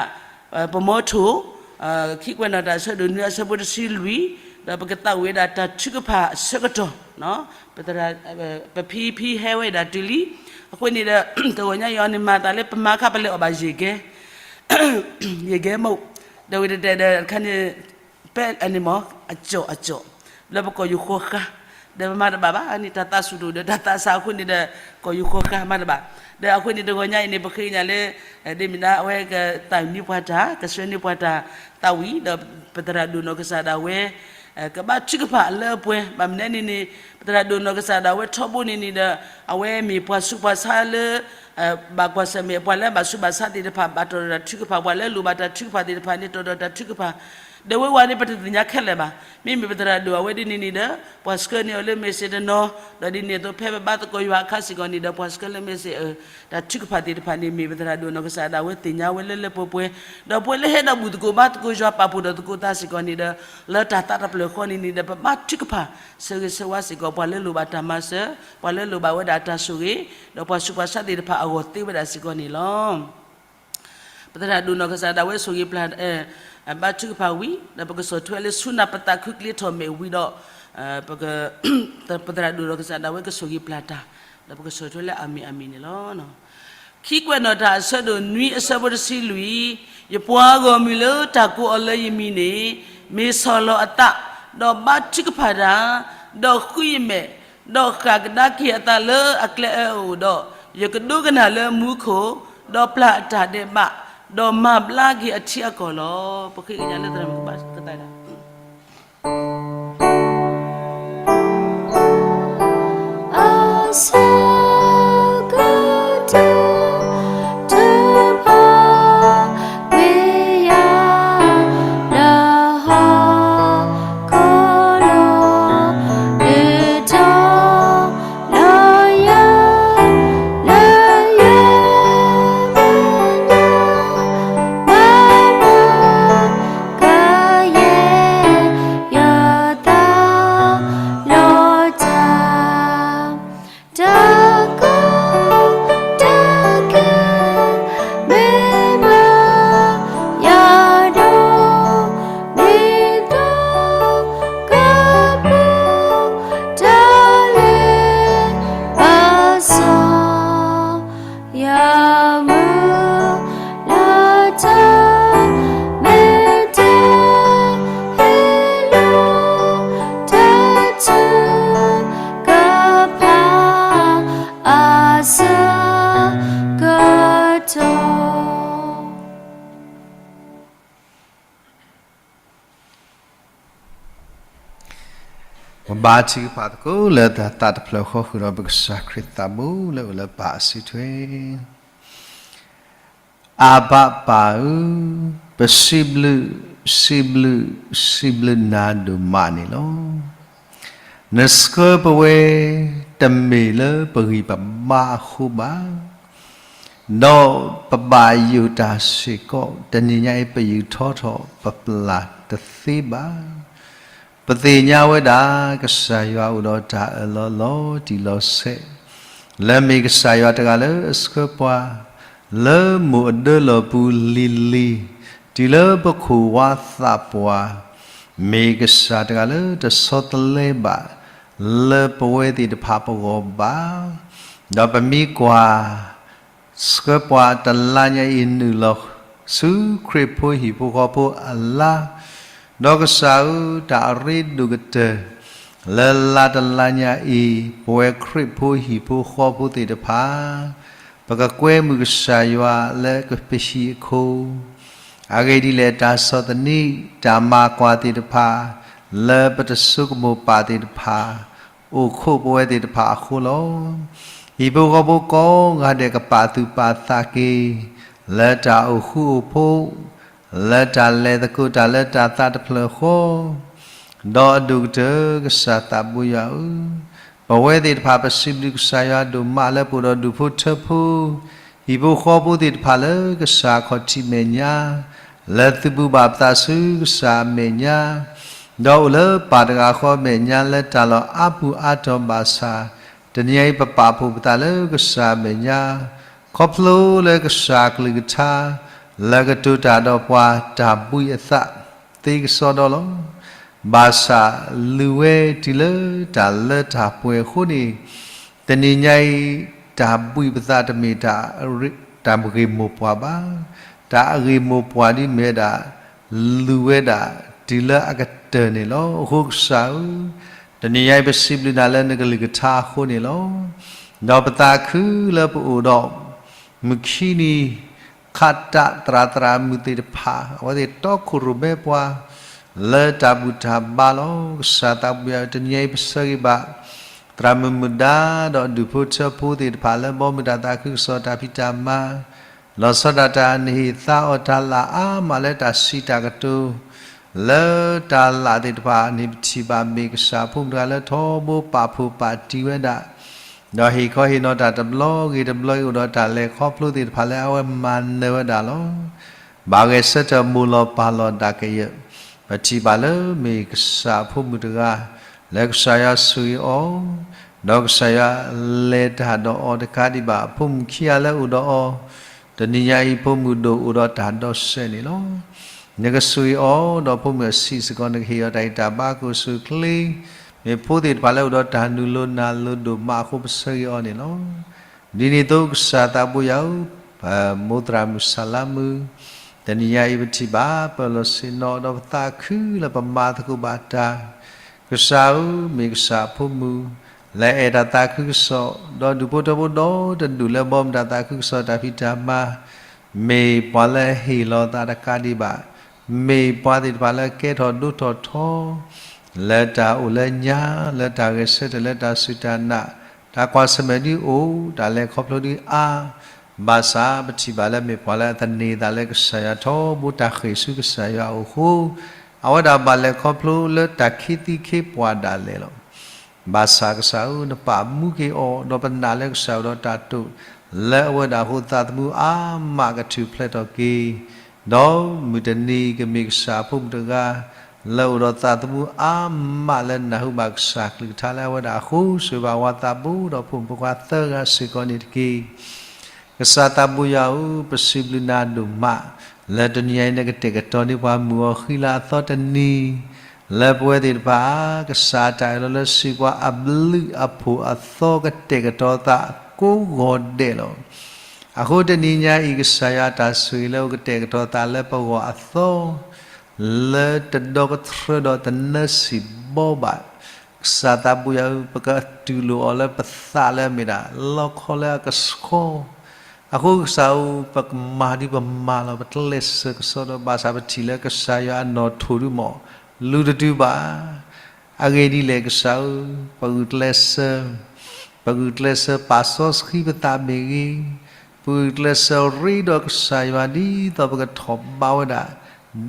ပမီထိၣ် ခံကွဲးနီၣ်တၢ်အဆၢဒိၣ်နွံအဆၢဖိတဆံလွံၢ်, ဒီးပကသးဝံၣ်ဝဲဒၣ်တၢ်ထုကဖၣ်အဆၢကတီၢ်, ပဖံဖံဟဲဝဲဒၣ်တုၤလံ. အဃိန့ၣ်ဒီး တဂီၤညါအံၤအီၤန့ၣ် မၤသးလၢပမၤခါပလဲၤအီၣ်ဘၣ်ယဲၢ်ကဲ ယဲၢ်ကဲမိၢ်, ဒီးဝံၤတတဲာ်ဒီးတခါန့ၣ် ပဲအန့ၣ်မ့ၢ် အကၠီၣ်အကၠီၣ် လၢပကိးယိၤဃီဃါ, ဒီးပမၤတဘၣ်ဘၣ်န့ၣ် တၢ်သးဆူၣ်ဒိၣ်ဒီးတၢ်သးစၢ်အဃိန့ၣ်ဒီး ကိးယိၤဃီဃါမၤတဘၣ်. ဒီးအဃိန့ၣ် တဂီၤညါအံၤန့ၣ် ပဃ့ကညးလၢ ဒ်မ့ၢ်ဒၣ်အဝဲကသးဝံၣ်န့ၢ်ပှၤတၢ် ကဆှၢန့ၢ်ပှၤတၢ်သးဝံၣ် ဒီးပသရၣ်ဒိၣ်နီၢ်ကစၢ်ဒၣ်ဝဲ ကဘါထုကဖၣ်လၢအပှဲၤ ဘၣ်မနုၤန့ၣ်န့ၣ် ပသရၣ်ဒိၣ်နီၢ်ကစၢ်ဒၣ်ဝဲထီဘိန့ၣ်န့ၣ်ဒီး အဝဲမ့ၢ်ပှၤဆူးပှၤဆါလၢ ဘၣ်ကွၢ်ဆၢၣ်မဲာ် ပှၤလၢဘၣ်ဆူးဘၣ်ဆါသ့ၣ်တဖၣ် ဘၣ်တီၣ်ဒီးတၢ်ထုကဖၣ် ပှၤလၢလိၣ်ဘၣ်တၢ်ထုကဖၣ်သ့ၣ်တဖၣ်န့ၣ် တီၣ်ဒီးတၢ်ထုကဖၣ် ဒီးဝဲဝဲန့ၣ် ပတသ့ၣ်ညါခဲလၢာ်ဘၣ်. မ့မ့ၢ်ပသရၣ်ဒိၣ်အဝဲဒ်န့ၣ်န့ၣ်ဒီး ပှၤဆှၢန့ၢ်အီၤလၢ message တနီၤ, ဒီးဒ်န့ၣ်အသိးဖဲပဘါသကိးယွၤအခါစ့ၢ်ကီးန့ၣ်ဒီး ပှၤဆှၢလၢ message အ တၢ်ထုကဖၣ်သ့ၣ်တဖၣ်န့ၣ် မ့ၢ်ပသရၣ်ဒိၣ်နီၢ်ကစၢ်ဒၣ်ဝဲသ့ၣ်ညါဝဲလၢလၢပှဲၤပှဲၤ, ဒီးပှၤလၢဟဲဒီးဘူၣ်သကိးဘါသကိးယွၤပာ်ဖှိၣ်ဒီးသကိးသးစ့ၢ်ကီးန့ၣ်ဒီး လၢတၢ်သးတဖျၢၣ်ဃီန့ၣ်န့ၣ်ဒီး ပဘါထုကဖၣ် ဆၢဂ့ၤဆၢဝါစ့ၢ်ကီး ပှၤလၢလိၣ်ဘၣ်တၢ်မၤစၢၤ, ပှၤလၢလိၣ်ဘၣ်ဝဲဒၣ်တၢ်ဆိၣ်ဂ့ၤ, ဒီးပှၤဆူးပှၤဆါသ့ၣ်တဖၣ်အဂီၢ်သ့ဝဲဒၣ်စ့ၢ်ကီးန့ၣ်လီၤ. ပသရၣ်ဒိၣ်နီၢ်ကစၢ်ဒၣ်ဝဲဆိၣ်ဂ့ၤပျၢ် ဘါထုကဖၣ်ဝံၤ ဒီးပကဆီၣ်ထွဲလၢဆူနၢ်ပသးခုကျ့ထီၣ်မဲာ်ဝံၤဒီး ပသရၣ်ဒိၣ်နီၢ်ကစၢ်ဒၣ်ဝဲကဆိၣ်ဂ့ၤပျၢ်တၢ်, ဒီးပကဆီၣ်ထွဲလၢအမ့ၢ်အမ့ၢ်န့ၣ်လီၤ. ခံကွဲးနီၣ်တၢ်အဆၢဒိၣ်နွံအဆၢဖိတဆံလွံၢ်, ယပှၤဂီၢ်မုၢ်လၢတၢ်ကိးအီၤလၢယမံၤန့ၣ် မ့ၢ်ဆီၣ်လီၤအသး, ဒီးဘါထုကဖၣ်တၢ်, ဒီးဃုယမဲာ်, ဒီးဃၣ်ကဒါက့ၤအသးလၢအကျဲအၢအအိၣ်ဒီး, ယကဒိကနၣ်လၢမူခိၣ်, ဒီးပျၢ်အတၢ်ဒဲးဘး, ဒီးမၤဘျါက့ၤအထံအကီၢ်လီၤ. ပဃ့ကညးလၢသရၣ်မုၣ်ကဘၣ်ကသးဒၣ် အဆၢကတီၢ် တဖၣ် ဝ့ၢ်ယၤ လၢဟီၣ်ခိၣ်လိၤ ဒုးတီၤလီၤယၤ လၢယမဲာ်ညါ ဘၣ်နၤ ကယဲၢ်ယသးလီၤတၢ် တၢ် ဘါထုကဖၣ်သကိးလၢတၢ်သးတဖျၢၣ်ဃီ ဃုာ်ဒီးပကစၢ်ခရံာ်သးဘိလၢအိၣ်လၢပၢ်အစုထွဲ. အၤဘၣ်ပၢ်ဧၢ, ပစံးဘျုး, စံးဘျုး, စံးဘျုးနၤဒိၣ်မးန့ၣ်လီၤ. နဆှၢပဝဲ တမ့ၢ်လၢပဂံၢ်ပဘါအဃိဘၣ်, ဒီးပဘၣ်ယိၣ်တၢ်စ့ၢ်ကီး, တနံၤညါအံၤ ပယူာ်ထီၣ်ထီၣ်ပပျၢ်တသ့ဘၣ်. ပသ့ၣ်ညါဝဲဒၣ် ကစၢ်ယွၤအိၣ်ဒီးတၢ်အၢၣ်လီၤလီၤတံၢ်လီၤဆဲး, လၢမ့ၢ်ကစၢ်ယွၤတဂၤလၢအဆှၢပှၤ လၢမိၢ်အဒၢလီၢ်ပူၤလံၤလံၤ, တုၤလၢပခိၣ်ဝါသးပှၢ်, မ့ၢ်ကစၢ်တဂၤလၢတဆီတလဲဘၣ် လၢပဝဲသ့ၣ်တဖၣ်ပဂီၢ်ဘၣ်. ဒီးပမ့ၢ်ကွၢ် ဆှၢပှၤတလါညါအံၤ နုာ်လီၤဆူခရံာ်ဖိဟံၣ်ဖိဃီဖိအလါ, ဒီးကစၢ်ဧၢ, တၢ်အရ့ဒိၣ်ကတၢၢ် လၢလါတလါညါအံၤ ပဝဲခရံာ်ဖိဟံ�်ဖိဃီဖိသ့ၣ်တဖၣ် ပကကွဲမုာ်ကစၢ်ယွၤလၢပဟံၣ်အခိၣ်, အဂ့ၢ်ဒ်လဲၣ် တၢ်ဆီၣ်သနံး တၢ်မၤကွၢ်သ့ၣ်တဖၣ် လၢပတဆိကမိၣ်ပာ်သ့ၣ်တဖၣ် အိၣ်ခိးပဝဲသ့ၣ်တဖၣ်အဃိလီၤ. ဟံၣ်ဖိဃီဖိကိးဂၤဒဲးကပာ်သူၣ်ပာ်သးက့ၤ လၢတၢ်အိၣ်ဃူအိၣ်ဖိး, လၢတၢ်လဲၤသကိးတၢ်လၢတၢ်သးတဖျၢၣ်ဃီ, ဒီးအဒိၣ်ကတၢၢ် ကစၢ်သးဘိယွၤဧၢ, ပဝဲသ့ၣ်တဖၣ် ပစံးဘျုးကစၢ်ယွၤဒိၣ်မးလၢပအိၣ်ဒီးဒူၣ်ဖိထၢဖိ, ဟံၣ်ဖိဃီဖိသ့ၣ်တဖၣ်လၢကစၢ်ခီၣ်ထံးမဲာ်ညါ, လၢသုးဘူးဘၣ်ပသးဆူကစၢ်အမဲာ်ညါ, ဒီးအိၣ်လၢပၢ်တဂၤဃီအမဲာ်ညါ လၢတၢ်လီၢ်အါပူၤအါတီၤဘၣ်ဆၣ်, တနံၤအံၤပပာ်ဖှိၣ်ပသးလၢကစၢ်အမဲာ်ညါ, ခီဖျိလၢကစၢ်အကလုၢ်ကထါ လၢကတိၤတၢ်ဒီးပှၤ တၢ်ဘှံးအသးသ့ကစီဒီလီၤ. ဘၣ်ဆၣ် လူၤဝဲတုၤလၢတၢ်လၢတၢ်ပှဲၤအဃိန့ၣ်, တနံၤညါအံၤ တၢ်ဘှံးပသးတမ့ၢ် တၢ်ဂ့ၢ်မိၢ်ပှၢ်ဘၣ်. တၢ်အဂ့ၢ်မိၢ်ပှၢ်ဒ်မ့ၢ်ဝဲဒၣ် လူၤဝဲဒၣ်တုၤလၢအကတၢၢ်န့ၣ်လီၤ. အဃိကစၢ်ဧၢ, တနံၤညါအံၤ ပစံးဘျုးနၤလၢနကလုၢ်ကထါအဃိန့ၣ်လီၤ. ဒီးပသးခုလၢပအိၣ်ဒီး မုၢ်ခံနံၤ ခးတၢ်သရၣ်သရၣ်မုၣ်သ့ၣ်တဖၣ် အဝဲသ့ၣ်တီခိၣ်ရိၣ်မဲပှၤ လၢတၢ်ဘူၣ်တၢ်ဘါလီၤ. ကစၢ်သးဘိယွၤ တနံၤအံၤပဆၢဂ့ၤဘၣ် သရၣ်မုၣ်မုၣ်ဒါ ဒီးဒူၣ်ဖိထၢဖိသ့ၣ်တဖၣ် လၢဘီမုၢ်တၢ်သးခုကစီၣ်တၢ်ဖံးတၢ်မၤ လီၤဆီဒၣ်တၢ်နဟ့ၣ်သါအီၤ တၢ်လၢအါမးလၢတၢ်စံးတၢ်ကတိၤ လၢတၢ်လၢသ့ၣ်တဖၣ်န့ၣ် ပထံၣ်ဘၣ်မ့ၢ်ကစၢ်အဖိမုၣ်တဂၤလၢထီဘိပာ်ဖှိၣ်ပာ်တံၢ်ဝဲဒၣ်, ဒီးဟ့ၣ်ခီဟ့ၣ်နီၤတၢ်တဘျီဂ့ၤတဘျီအံၤ အိၣ်ဒီးတၢ်လဲၤခီဖျိသ့ၣ်တဖၣ်လၢအဝဲမၤနၢၤဝဲဒၣ်လီၤ. ဘၣ်ဂဲၤဆၢထၢၣ်မိၢ်လီၤပၢ်လီၤဒၣ်ကယၢၢ်, ပထံၣ်ဘၣ်လၢမ့ၢ်ကစၢ်အဖိမုၣ်တဂၤ လၢကစၢ်ယွၤဆိၣ်ဂ့ၤအီၤ, ဒီးကစၢ်ယွၤလဲၤတၢ်ဒီးအီၤတကးဒံးဘၣ် အဖိမုၣ်ခံဂၤလၢအိၣ်ဒီးအီၤ, တနံၤညါအံၤဖိမုၣ်ဒိၣ်အိၣ်ဒီးတၢ်ဒီးစဲးန့ၣ်လီၤ. နကဆိၣ်ဂ့ၤအီၤ ဒီးဖိမုၣ်အဆံးစ့ၢ်ကီး နကဟ့ၣ်အီၤတၢ်ဂံၢ်တၢ်ဘါ ကအိၣ်ဆူၣ်အိၣ်ချ့, မ့ၢ်ဖိသ့ၣ်တဖၣ်လၢအိၣ်ဒီးတၢ်နုာ်လီၤနၢ်လီၤဒိၣ်မးအဃိ ပဆၢဂ့ၤအီၤန့ၣ်လီၤ. ဒ်န့ၣ်အသိးကစၢ်သးဘိယွၤဧၢ, ပမိၢ်သရၣ်မုၣ်စၢ်လါမုၢ်, တနံၤညါအံၤပထံၣ်ဘၣ် ပလီၢ်ဆ့ၣ်နီၤ ဒီးပသးခုလၢပမၤသကိးဘၣ်တၢ်, ကစၢ်ဧၢ, မ့ၢ်ကစၢ်အဖိမုၣ် လၢအဲၣ်တၢ်သးခုကစီၣ်, ဒီးဒူၣ်ဖိထၢဖိဒီတဒူၣ်လၢဘီမုၢ်တၢ်သးခုကစီၣ်တၢ်ဖံးတၢ်မၤ, မ့ၢ်ပှၤလၢဟ့ၣ်လီၤသးတကးဒံးဘၣ်, မ့ၢ်ပှၤသ့ၣ်တဖၣ်လၢကဲထီၣ်ဒိၣ်ထီၣ်ထီ, လၢတၢ်အိၣ်လၢညါ, လၢတၢ်ဂဲၤဆၢထၢၣ်, လၢတၢ်စူၢ်တၢ်နာ်, တၢ်ကွၢ်ဆၢၣ်မဲာ်ဒုးအိၣ်, တၢ်လဲၤခီဖျိဒုးအါ, ဘၣ်ဆၣ်ပထံၣ်ဘၣ်လၢမ့ၢ်ပှၤလၢအသန့ၤသးလၢကစၢ်ယွၤထီဘိ တၢ်ဃ့ၢ်ဆူကစၢ်ယွၤအအိၣ်အဃိ, အဝဲဒၣ်ဘၣ်လဲၤခီဖျိလၢတၢ်ခံသံခံပှၢ်ဒၣ်လဲာ်လီၤ. ဘၣ်ဆၣ်ကစၢ်ဧၢ, နပာ်မူက့ၤအီၤ, ဒီးပနာ်လၢကစၢ်အိၣ်ဒီးတၢ်တိာ်လၢအဝဲဒၣ်အဃိ, သးသမူအါမးကထုးဖျဲးထီၣ်က့ၤ, ဒီးမုၢ်တနံၤကမ့ၢ်ကစၢ်အဖိမုၣ်တဂၤ လၢအိၣ်ဒီးသးသမူအါမးလၢနၢ်ဟူဘၣ်ကစၢ်ကလုၢ်ကထါလၢအဝဲဒၣ်အဃိ, ဆိၣ်ဂ့ၤဘၣ်ဝၤသးဘိဒီးဖိမုၣ်ဖိခွါသၢဂၤစ့ၢ်ကီးန့ၣ်တက့ၢ်. ကစၢ်သးဘိယွၤဧၢ, ပစံးဘျုးနၤဒိၣ်မး လၢတနံၤအံၤ နကတဲာ်ကတီၤန့ၢ်ပှၤမုၢ်ဂီၤဃံလၤအသီတနံၤ, လၢပဝဲသ့ၣ်တဖၣ် ကစၢ်အတၢ်အၢၣ်လီၤလၢစံးပှၤအဘျုးအဖှိၣ်အသီ ကတဲာ်ကတီၤသးကိးဂီၤဒဲးလီၤ. အဃိတနံၤညါအံၤ ကစၢ်ယွၤအတၢ်ဆိၣ်ဂ့ၤလၢအကတဲာ်ကတီၤသးလၢပဂီၢ်အသီ လၢတဒီကထြၢဒီးတနၢစံၣ်ဘီဘၣ်, ကစၢ်သးဘိယွၤဧၢ, ပကတူၢ်လိာ်အီၤလၢပသးလၢအမ့ၢ်ဒၣ် လီခီလၢအကဆှီ, အဃိကစၢ်ဧၢ, ပကမၤဒုးပမၤလီၤ, ပကျဲးစၢးကစီဒီ, ဘၣ်ဆၣ်ပထံၣ်လၢကစၢ်ယွၤအနီၣ်ထိၣ်ဒုးမ့ၢ် လူၤတတုၤဘၣ်. အဂ့ၢ်ဒ်လဲၣ်ကစၢ်ဧၢ, ပဂုာ်ကျဲးစၢး, ပဂုာ်ကျဲးစၢးပာ်စီဆှံပသးမ့ၢ်ဂ့ၤ, ပဂုာ်ကျဲးစၢးရ့ဒီးကစၢ်ယွၤဒ်သိးပကထီၣ်ဘးဝဲဒၣ် ဒ်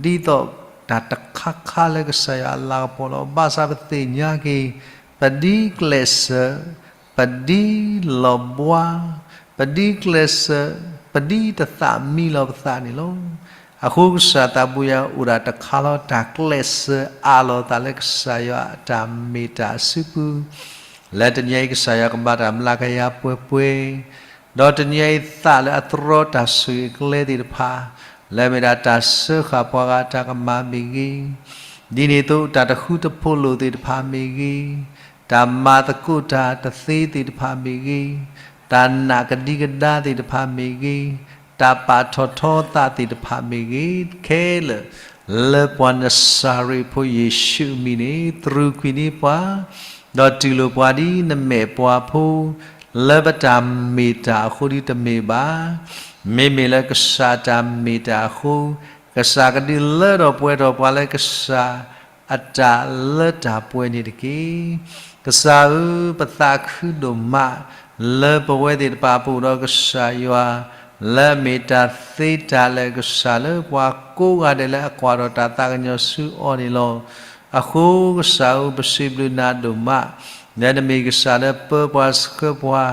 သိးတၢ်တခါခါလၢကစၢ်ယွၤအလၤကပီၤလီၤ. ဘၣ်ဆၣ်ပသ့ၣ်ညါက့ၤ ပဒ်ကျဲးစၢး, ပဒ်လီၤဘှါ, ပဒ်ကျဲးစၢး, ပဒ်တသးမံလီၤပသးန့ၣ်လီၤ. အဃိကစၢ်သးဘိယွၤအိၣ်ဒၣ်တခါလီၤ တၢ်ကျဲးစၢးအးလီၤသးလၢကစၢ်ယွၤအတၢ်မ့ၢ်တၢ်အစုပူၤ လၢတနံၤအံၤကစၢ်ယွၤကဘၣ်တၢ်မျးကယၤပှဲၤပှဲၤ, ဒီးတနံၤအံၤသးလၢအသရီတၢ်ဆိၣ်ဂ့ၤအကျဲသ့ၣ်တဖၣ်, လၢအမ့ၢ်ဒၣ်တၢ်စၢဃာ်ပှၤဂၤအတၢ်ကမၣ်မ့ၢ်ဂ့ၤ, ဒ်န့ၣ်အသိးတၢ်တဃူတဖိးလိာ်သ့ၣ်တဖၣ်မ့ၢ်ဂ့ၤ, တၢ်မၤသကိးတၢ်တသ့သ့ၣ်တဖၣ်မ့ၢ်ဂ့ၤ, တၢ်နာ်ကဒံကဒါသ့ၣ်တဖၣ်မ့ၢ်ဂ့ၤ, တၢ်ပာ်ထီၣ်ထီသးသ့ၣ်တဖၣ်မ့ၢ်ဂ့ၤ, ခဲလၢာ် လၢပှၤနစၤရ့းဖိယ့ၣ်ၡူးအမံၤန့ၣ် တြူာ်ကွံာ်န့ၢ်ပှၤ, ဒီးတူၢ်လိာ်ပှၤဒ်နမဲာ်ပှၤဖိ, လၢပတၢ်မ့ၢ်တၢ်အဃိဒ်တမ့ၢ်ဘၣ်. မ့မ့ၢ်လၢကစၢ်တၢ်မ့ၢ်တၢ်အဃိ, ကစၢ်ကဒုးလၢထီၣ်ပှဲၤထီၣ်ပှၤလၢကစၢ်အတၢ်လၢတၢ်ပှဲၤန့ၣ်တက့ၢ်. ကစၢ်ဧၢ, ပသးခုဒိၣ်မး လၢပဝဲသ့ၣ်တဖၣ်ပအိၣ်ဒီးကစၢ်ယွၤ လၢအမ့ၢ်တၢ်သ့တၢ်လၢာ်ကစၢ်လၢပှၤကိးဂၤဒဲးလၢအကွၢ်ထီၣ်တၢ်သးကညီၤဆူအီၤန့ၣ်လီၤ. အဃိကစၢ်ဧၢ, ပစံးဘျုးနၤဒိၣ်မး, လၢနမ့ၢ်ကစၢ်လၢပၢပှၤဆှၢပှၤ,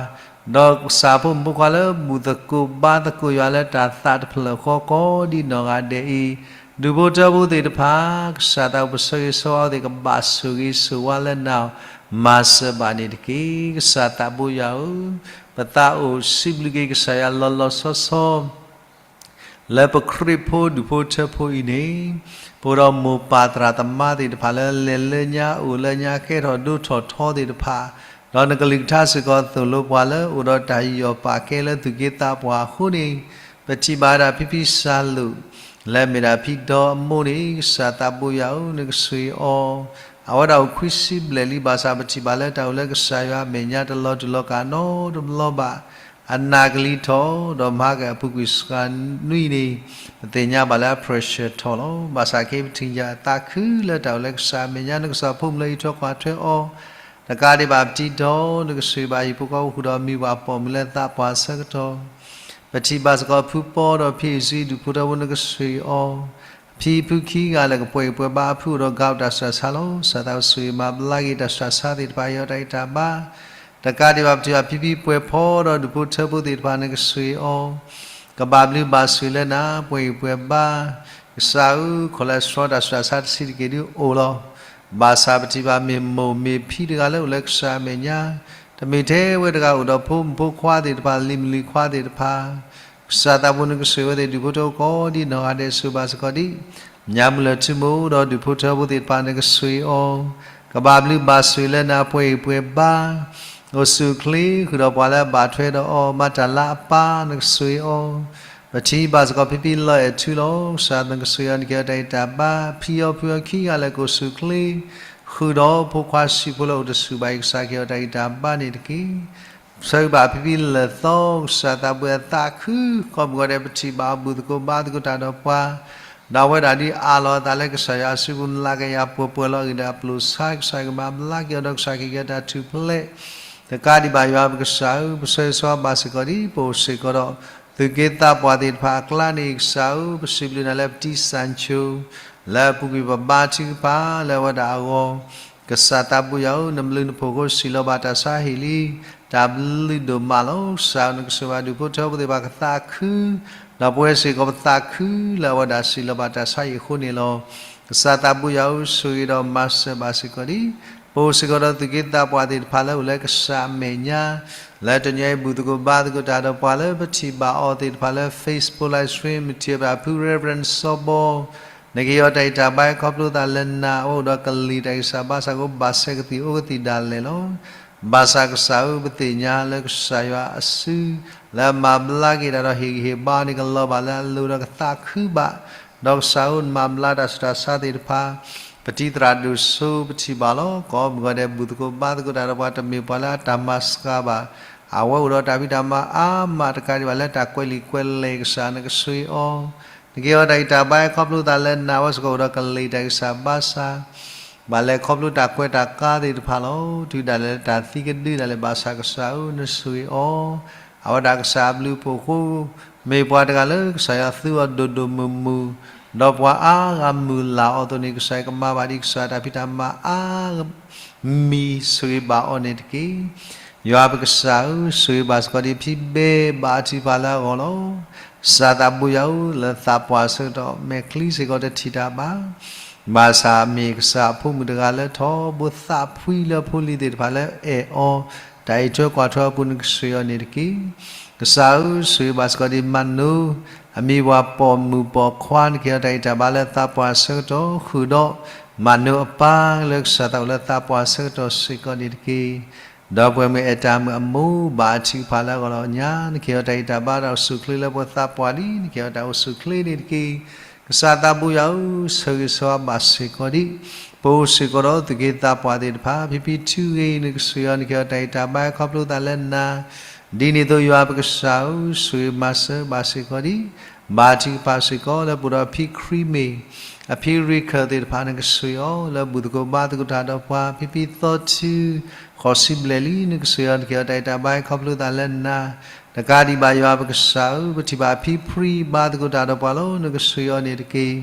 ဒီးကစၢ်ဖိမုၣ်ဖိခွါလၢဘူၣ်သကိးဘါသကိးယွၤလၢတၢ်သးတဖျၢၣ်ဃီကိးဒ်နီၢ်ဂၤဒဲးအံၤ, ဒူၣ်ဖိထၢဖိသ့ၣ်တဖၣ်, ကစၢ်သးပဆၢဂ့ၤဆၢဝါသ့ၣ်ကဘၣ်ဆိၣ်ဂ့ၤဆိၣ်ဝါလၢနၤ မၤစၢၤဘၣ်န့ၣ်တက့ၢ်. ကစၢ်သးဘိယွၤဧၢ, ပသးအိၣ်စံးဘျုးက့ၤကစၢ်ယွၤလီၤလီၤဆီဆီ လၢပခရံာ်ဖိဒူၣ်ဖိထၢဖိအံၤန့ၣ်, ပအိၣ်ဒီးမိၢ်ပၢ်သရၣ်သမါသ့ၣ်တဖၣ်လၢလဲၤလၢညါအိၣ်လၢညါကဲထီၣ်ဒိၣ်ထီၣ်ထီသ့ၣ်တဖၣ်, ဒီးနကလုၢ်ကထါစ့ၢ်ကီးသိၣ်လိပှၤလၢအိၣ်ဒီးတၢ်ယီၢ်ပာ်ကဲလၢသူၣ်က့သးပှၢ်အဃိန့ၣ်, ပထံၣ်ဘၣ်ဝဲဒၣ်ဖံဖံစၢ်လိာ် လၢအမ့ၢ်ဒၣ်ဖံဒီအမိၢ်န့ၣ်, ကစၢ်သးဘိယွၤဧၢ, နကဆိၣ်ဂ့ၤအီၤ, အဝဲဒၣ်အိၣ်ခွံဆံဘျဲၣ်လံ, ဘၣ်ဆၣ်ပထံၣ်ဘၣ်လၢတၢ်အိၣ်လၢကစၢ်ယွၤအမဲာ်ညါ တလီၤတူာ်လီၤကာ်နီတဘျီဘၣ်. အနၢ်ကလံၤထီၣ်, ဒီးမဟါကအပူၤကွံာ်စှၤနွံန့ၣ်, ပသ့ၣ်ညါဘၣ်လၢအ pressure ထီၣ်လီၤ. ဘၣ်ဆၣ်ခဲအံၤပထံၣ်ညါအသးခုလၢတၢ်အိၣ်လၢကစၢ်အမဲာ်ညါ, နကစၢ်ဖိမုၣ်လၢအံးထွဲကွၢ်ထွဲအီၤ, တကးဒံးဘၣ်ပတံထီၣ်, နကဆိၣ်ဂ့ၤဘၣ်ဟံၣ်ဖိဃီဖိဃုာ်ဒီးမံၤဘၣ်ပိာ်မုၣ်လၢသးပှၢ်အဆၢကတီၢ် ပထံၣ်ဘၣ်စ့ၢ်ကီးဖုပီဒီးဖံအံၤစံဒူၣ်ဖိထၢဖိ နကဆိၣ်ဂ့ၤအီၤ, ဖံဖုခံဂၤလၢကပှဲၤဂံၢ်ပှဲၤဘါအဖုအိၣ်ဒီး gout တၢ်စှၤဆါလီၤ. ကစၢ်သးကဆိၣ်ဂ့ၤမၤဘျါက့ၤတၢ်စှၤဆါသ့ၣ်တဖၣ် ဟ့ၣ်အီၤတၢ်ဂံၢ်တၢ်ဘါ, တကးဒံးဘၣ်ပထံၣ်ဘၣ် ဖံဖံပှဲၤဖီဒီးဒူၣ်ဖိထၢဖိသ့ၣ်တဖၣ် နကဆိၣ်ဂ့ၤအီၤ, ကဘၣ်ဘျုးဘၣ်ဆိၣ်လၢနၤ ပှဲၤဂံၢ်ပှဲၤဘါ, ကစၢ်ဧၢ, cholesterol တၢ်စှၤဆါတဆံးတက့ၢ်ဒုအိၣ်လီၤ. ဘၣ်ဆၣ်ပထံၣ်ဘၣ်မ့ၢ်မိၢ်မ့ၢ်ဖံတဂၤလၢအိၣ်လၢကစၢ်အမဲာ်ညါ, တမ့ၢ်ထဲဝဲတဂၤအိၣ်ဒီးဖိမုၣ်ဖိခွါသ့ၣ်တဖၣ် လံၤမုၣ်လံၤခွါသ့ၣ်တဖၣ်, ကစၢ်သးဘိနကဆိၣ်ဂ့ၤဝဲသ့ၣ်ဒူၣ်ဖိထၢဖိကိးဒ်နီၢ်ဂၤဒဲး ဆိၣ်ဘၣ်စ့ၢ်ကီးဒ် ညါမုၢ်လၢထူမိၢ်ဒီးဒူၣ်ဖိထၢဖိသ့ၣ်တဖၣ် နကဆိၣ်ဂ့ၤအီၤ, ကဘၣ်ဘျုးဘၣ်ဆိၣ်လၢနၤ ပှဲၤဂံၢ်ပှဲၤဘါ, အိၣ်ဆူၣ်အိၣ်ချ့ ဃုာ်ဒီးပှၤလၢအဘၣ်ထွဲဒီးအီၤ မၤတၢ်လၢအပၢ် နကဆိၣ်ဂ့ၤအီၤ, ပထံၣ်ဘၣ်စ့ၢ်ကီးဖံဖံလီၤအဲၣ်ထူလီၤ. ကစၢ်နကဆိၣ်ဂ့ၤအီၤ နကဟ့ၣ်အီၤတၢ်ဂံၢ်တၢ်ဘါ, ဖံအီၤဖုအီၤခံဂၤလၢကအိၣ်ဆူၣ်အိၣ်ချ့ ဃုာ်ဒီးဖိခွါဆံးဖိလၢအိၣ်တဆူၣ်ဘၣ်အံၤ ကစၢ်ကဟ့ၣ်အီၤတၢ်ဂံၢ်တၢ်ဘါန့ၣ်တက့ၢ်. ဆၢဂ့ၤဘၣ်ဖံဖံလၢာ်သီ ကစၢ်သးဘိအသးခု ကိးမုၢ်ဂီၤဒဲးပထံၣ်ဘၣ်အီၤဘူၣ်သကိးဘါသကိးတၢ်ဒီးပှၤ, ဒီးအဝဲဒၣ်ဒ်အးလီၤအသးလၢကစၢ်ယွၤအစုပူၤ နလၤကယၤပှဲၤပှဲၤလီၤအဂ့ၢ်ဒီးအပျိာ်ဆါ ကစၢ်ကမၤဘျါက့ၤအီၤဒီးကစၢ်ကဟ့ၣ်က့ၤအီၤတၢ်ထူၣ်ဖျဲး တကးဒံးဘၣ်ယွၤပကစၢ်ဧၢ, ပဆၢဂ့ၤဆၢဝါဘၣ်စ့ၢ်ကီးဒ်ပအိၣ်စ့ၢ်ကီးဒီး သူၣ်က့သးပှၢ်သ့ၣ်တဖၣ်အကျါန့ၣ် ကစၢ်ဧၢ, ပစံးဘျုးနၤလၢပတံၢ်စၣ်ဆိ လၢအပူၤကွံာ်ပဘါထုကဖၣ်လၢအဝဲဒၣ်အဂီၢ်, ကစၢ်သးဘိယွၤဧၢ, နဘျုးနဖှိၣ်အဃိစံးလီၤဘၣ်တၢ်ဆါဟ့ၣ်လံ, တၢ်ဘျုးဒိၣ်မးလီၤ. ကစၢ်ဧၢ, နကဆိၣ်ဂ့ၤဘၣ်ဒူၣ်ဖိထၢဖိသ့ၣ်တဖၣ်ကသးခု, ဒီးပဝဲစ့ၢ်ကီးပသးခုလၢအဝဲဒၣ်စံးလီၤဘၣ်တၢ်ဆါဟ့ၣ်အဃိန့ၣ်လီၤ. ကစၢ်သးဘိယွၤဧၢ, ဆိၣ်ဂ့ၤဒီးမၤစၢၤဘၣ်စ့ၢ်ကီးဒ် ပအိၣ်စ့ၢ်ကီးဒီးသူၣ်က့သးပှၢ်သ့ၣ်တဖၣ်လၢအိၣ်လၢကစၢ်အမဲာ်ညါ, လၢတနံၤအံၤဘူၣ်သကိးဘါသကိးတၢ်ဒီးပှၤလၢပထံၣ်ဘၣ်အီၤသ့ၣ်တဖၣ်လၢ Facebook live stream ထံၣ်ဘၣ်ဖု Reverend စီၤဘီ နကဟ့ၣ်အီၤတၢ်ဂံၢ်တၢ်ဘါ ခီဖျိသးလၢနၤ အဝဲအိၣ်ဒီးကလံၤတၢ်ဂံၢ်စၢ်ဘါစၢ်ကအိၣ်ဘၣ်ဆဲးကသံၣ်အိၣ်ကသံၣ်ဒၣ်လဲာ်လီၤ. ဘၣ်ဆၣ်ကစၢ်ဧၢ, ပသ့ၣ်ညါလၢကစၢ်ယွၤအစု လၢအမၤဘျါက့ၤတၢ်ဒီးဟ့ၣ်ဂံၢ်ဟ့ၣ်ဘါအီၤန့ၣ် ကလီၤဘၣ်လၢအလိၤဒီးကသးခုဘၣ်, ဒီးကစၢ်ဧၢ, နမၤဘျါတၢ်ဆူးတၢ်ဆါသ့ၣ်တဖၣ်, ပတံၤသရၣ်ဒိၣ်စိပထံၣ်ဘၣ်လီၤ. ကိးမုၢ်ဂီၤဒဲးဘူၣ်သကိးဘါသကိးတၢ်ဒီးပှၤတမ့ၢ်ပှၤလၢအတၢ်မၤစှၤဘၣ်, အဝဲအိၣ်ဒီးတၢ်ဖံးတၢ်မၤအါမးတကးဒံးဘၣ်လၢတၢ်ကွဲးလံာ်ကွဲးလဲၢ် ကစၢ်နကဆိၣ်ဂ့ၤအီၤ, နကဟ့ၣ်အီၤတၢ်ဂံၢ်တၢ်ဘါ ခီဖျိသးလၢနၤ အဝဲစ့ၢ်ကီးအိၣ်ဒီးကလံၤတၢ်ဂံၢ်စၢ်ဘါစၢ် ဘၣ်လဲၤခီဖျိတၢ်ကွဲးတၢ်ကါသ့ၣ်တဖၣ်လီၤ. တုၤဒၣ်လဲာ်လၢတၢ်သံကဒုဒၣ်လဲာ်ဘၣ်ဆၣ်ကစၢ်ဧၢ နဆိၣ်ဂ့ၤအီၤ, အဝဲဒၣ်ကစၢ်အဘျုးအဖှိၣ်အဃိ မ့ၢ်ပှၤတဂၤလၢကစၢ်ယွၤသူအီၤဒိၣ်ဒိၣ်မုၢ်မုၢ်, ဒီးပှၤအါဂၤမုၢ်လၢ်အီၤအသိးန့ၣ် ကစၢ်ယွၤကမၤဘၣ်ဒံးကစၢ်တၢ်ဖံးတၢ်မၤအါ မံၤဆိၣ်ဂ့ၤဘၣ်အီၤန့ၣ်တက့ၢ်. ယွၤပကစၢ်ဧၢ, ဆိၣ်ဂ့ၤဘၣ်စ့ၢ်ကီးဒံးဖံဘဲဘါထုကဖၣ်လၢအဂီၢ်လီၤ. ကစၢ်သးဘိယွၤဧၢ, လၢသးပှၢ်အဆၢကတီၢ် မဲာ်ချံစ့ၢ်ကီးတထံၣ်တၢ်ဘၣ်, ဘၣ်ဆၣ်မ့ၢ်ကစၢ်အဖိမုၣ်တဂၤလၢထီဘိသးဖှံလၢဖိလံၤသ့ၣ်တဖၣ်လၢအဲၣ်အီၤ, တၢ်အံးထွဲကွၢ်ထွဲအပူၤ နကဆိၣ်ဂ့ၤအီၤန့ၣ်တက့ၢ်. ကစၢ်ဧၢ, ဆိၣ်ဂ့ၤဘၣ်စ့ၢ်ကီးဒံးမၤနိ, အမံၤပှၤပိာ်မုၣ်ပိာ်ခွါ နကဟ့ၣ်အီၤတၢ်ဂံၢ်တၢ်ဘါလၢသးပှၢ်အဆၢကတီၢ်, ဃုာ်ဒီးမၤနိအပၢ်လၢကစၢ်သးအိၣ်လၢသးပှၢ်အဆၢကတီၢ်စ့ၢ်ကီးန့ၣ်တက့ၢ်. ဒီပုၢ်ဝဲၢ်မုၣ်အဲၣ်တၢ်မုၣ်အမိၢ်ဘါထုကဖၣ်လၢအဂီၢ်လီၤ. ညါနကဟ့ၣ်အီၤတၢ်ဂံၢ်တၢ်ဘါတၢ်အိၣ်ဆူၣ်အိၣ်ချ့လၢပသးပှၢ်လံ, နကဟ့ၣ်အီၤတၢ်အိၣ်ဆူၣ်အိၣ်ချ့န့ၣ်တက့ၢ်. ကစၢ်သးဘိယွၤဧၢ, ဆိၣ်ဂ့ၤဆိၣ်ဝါဘၣ်စ့ၢ်ကီးဒံး, ပအိၣ်စ့ၢ်ကီးဒီးသူၣ်က့သးပှၢ်သ့ၣ်တဖၣ်, ဖံဖံထုဂ့ၤ နကဆိၣ်ဂ့ၤအီၤ နကဟ့ၣ်အီၤတၢ်ဂံၢ်တၢ်ဘါခီဖျိသးလၢနၤ ဒ်န့ၣ်အသိးယွၤပကစၢ်ဧၢ, ဆိၣ်ဂ့ၤမၤစၢၤဘၣ်စ့ၢ်ကီးဒံး, ဘါထုကဖၣ်စ့ၢ်ကီးလၢပအိၣ်ဒီးအဖံခရံာ်မ့ၢ်, အဖံရံခၢၣ်သ့ၣ်တဖၣ် နကဆိၣ်ဂ့ၤအီၤလၢဘူၣ်သကိးဘါသကိးတၢ်ဒီးပှၤ, ဖံဖံသီထူ ဃိးဆံဘျဲၣ်လံ နကဆိၣ်ဂ့ၤအီၤ နကဟ့ၣ်အီၤတၢ်ဂံၢ်တၢ်ဘါခီဖျိသးလၢနၤ, တကးဒံးဘၣ်ယွၤပကစၢ်ဧၢ, ပထံၣ်ဘၣ်အဖံဖရံဘါသကိးတၢ်ဒီးပှၤလီၤ နကဆိၣ်ဂ့ၤအီၤန့ၣ်တက့ၢ်.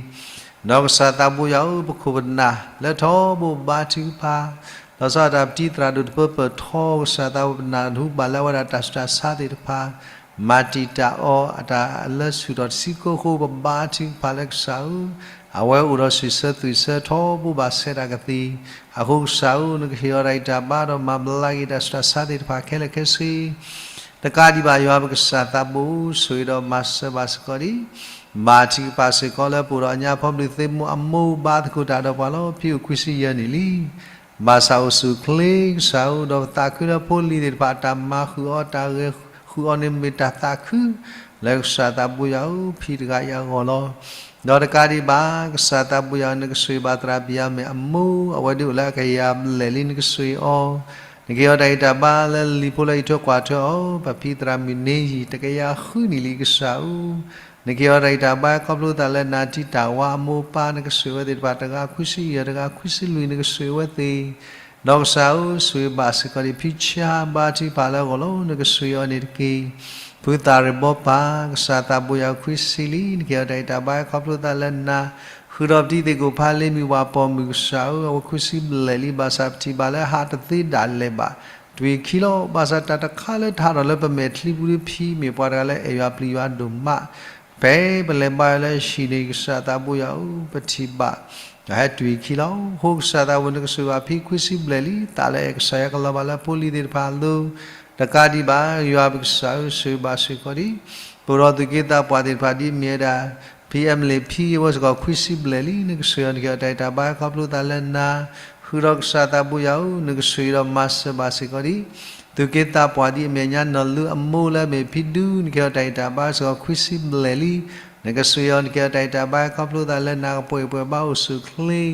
ဒီးကစၢ်သးဘိယွၤဧၢ, ပခိၣ်ပနၢ်လၢထီဘိဘါထုကဖၣ်, လီၤဆီဒၣ်တၢ်ပတံၤသရၣ်ဒိၣ်တပၢပၢၢ်ထီ ကစၢ်သးဘိပနၢ်ဟူဘၣ်လၢအဝဲဒၣ်တၢ်ဆူးတၢ်ဆါသ့ၣ်တဖၣ်, မၤတံာ်တာ်အီၤအတၢ်လၢဆူၣ်ထီၣ်တဆံကိၢ်ဃိ ပဘါထုကဖၣ်လၢကစၢ်ဧၢ, အဝဲအိၣ်ဒီးဆံးဆၢသွံၣ်ဆၢထီဘိဘၣ်ဆဲးတၢ်ကသံၣ်, အဃိကစၢ်ဧၢ, နကဟ့ၣ်အီၤတၢ်ဂံၢ်တၢ်ဘါဒီးမၤဘျါက့ၤ တၢ်ဆူးတၢ်ဆါသ့ၣ်တဖၣ်ခဲလၢာ်ခဲဆ့ တကးဒံးဘၣ်ယွၤပကစၢ်သးဘိဧၢ, ဆိၣ်ဂ့ၤဒီးမၤစၢၤဘၣ်စ့ၢ်ကီးဒံး, ဘါထုကဖၣ်စ့ၢ်ကီးလၢပအိၣ်ဒီးညါဖီဘျုးသ့ၣ်မိၢ်အမိၢ်ဘါသကိးတၢ်ဒီးပှၤလီၤ. ဖံအိၣ်ခွံဆံယဲၢ်နံၣ်လံ, ဘၣ်ဆၣ်အိၣ်ဆူၣ်အိၣ်ချ့ကစၢ်ဧၢ, ဒီးပသးခုလၢဖိလံၤသ့ၣ်တဖၣ်အတၢ်မၤဃုာ်အီၤ တၢ်ဂဲၤဃုာ်အီၤန့ၣ်မ့ၢ်တၢ်သးခု လၢကစၢ်သးဘိယွၤဧၢ, ဖံတဂၤအံၤအဂီၢ်လီၤ. ဒီးတကးဒံးဘၣ် ကစၢ်သးဘိယွၤဧၢ, နကဆိၣ်ဂ့ၤဘၣ်သရၣ်ပယၤမဲာ်အမိၢ်, အဝဲဒၣ်အိၣ်လၢအကယၤဘျဲၣ်လံ နကဆိၣ်ဂ့ၤအီၤ, နကဟ့ၣ်အီၤတၢ်ဂံၢ်တၢ်ဘါလၢလံာ်ဖိလၢအံးထွဲကွၢ်ထွဲအီၤ, ပဖံသရၣ်မုၣ်န့ၣ်ယံာ် တကယၤဃုနံၣ်လံကစၢ်ဧၢ, နကဟ့ၣ်အီၤတၢ်ဂံၢ်တၢ်ဘါခီဖျိသးလၢနၤ, တံၤတၢ်ဝါအမိၢ်အပၢ် နကဆိၣ်ဂ့ၤဝဲသ့ၣ်တဖၣ် တဂၤခွံဆံယဲၢ် တဂၤခွံဆံလွံၢ် နကဆိၣ်ဂ့ၤဝဲသ့ၣ် ဒီးကစၢ်ဧၢ, ဆိၣ်ဂ့ၤဘၣ်စ့ၢ်ကီးဒံးဖံဆါဘါထုကဖၣ်လၢအဂီၢ်လီၤ, နကဆိၣ်ဂ့ၤအီၤန့ၣ်တက့ၢ်. ဖုသးရ့ၣ်ဘီပၢ်, ကစၢ်သးဘိယွၤခွံဆံလံ, နကဟ့ၣ်အီၤတၢ်ဂံၢ်တၢ်ဘါခီဖျိသးလၢနၤ, ဃုာ်ဒီးပတံၤသကိးဖးလ့မ့ၢ်ပှၤပိာ်မုၣ်ကစၢ်ဧၢ, အဝဲခွံဆံဘျဲၣ်လံ, ဘၣ်ဆၣ်ပထံၣ်ဘၣ်လၢဟးတသ့ဒၣ်လဲာ်ဘၣ်, တွံၢ်ခံလီၤ, ဘၣ်ဆၣ်တၢ်တခါလၢထးထီၣ်လၢပမဲာ်ချံပူၤဒ်ဖံမ့ၢ်ပှၤတဂၤလၢအဲၣ်ယွၤပျံၤယွၤဒိၣ်မး ဖဲပလဲၤဘါယွၤလၢဟံၣ်န့ၣ် ကစၢ်သးဘိယွၤဧၢ, ပထံၣ်ဘၣ် အဟဲတွံၢ်ခံလီၤ. အဃိကစၢ်သးဘိ နကဆိၣ်ဂ့ၤဘၣ်ဖံခွံဆံဘျဲၣ်လံ, သးလၢအဲၣ်ကစၢ်ယွၤကလီၤဘၣ်လၢဖိလံၤသ့ၣ်တဖၣ်အလိၤ, တကးဒံးဘၣ် ယွၤပကစၢ်ဧၢ, ဆိၣ်ဂ့ၤဘၣ်စ့ၢ်ကီးဒံး, ပအိၣ်ဒီးသူၣ်က့သးပှၢ်သ့ၣ်တဖၣ်ဒ်မ့ၢ်ဝဲဒၣ် ဖံအဲမလ့ၣ်ဖံ အဝဲစ့ၢ်ကီးခွံဆံဘျဲၣ်လံ, နကဆိၣ်ဂ့ၤအီၤ နကဟ့ၣ်အီၤတၢ်ဂံၢ်တၢ်ဘါခီဖျိသးလၢနၤ, ဃုာ်ဒီးကစၢ်သးဘိယွၤဧၢ, နကဆိၣ်ဂ့ၤဒီးမၤစၢၤဘၣ်စ့ၢ်ကီးဒံး သူၣ်က့သးပှၢ်ဒ်အမဲာ်ညါနီၢ်လူအမိၢ်လၢအမ့ၢ်ဖံဒူ နကဟ့ၣ်အီၤတၢ်ဂံၢ်တၢ်ဘါစ့ၢ်ကီးခွံဆံဘျဲၣ်လံ, နကဆိၣ်ဂ့ၤအီၤ နကဟ့ၣ်အီၤတၢ်ဂံၢ်တၢ်ဘါခီဖျိသးလၢနၤ ကပှဲၤပှဲၤဘါအိၣ်ဆူၣ်အိၣ်ချ့,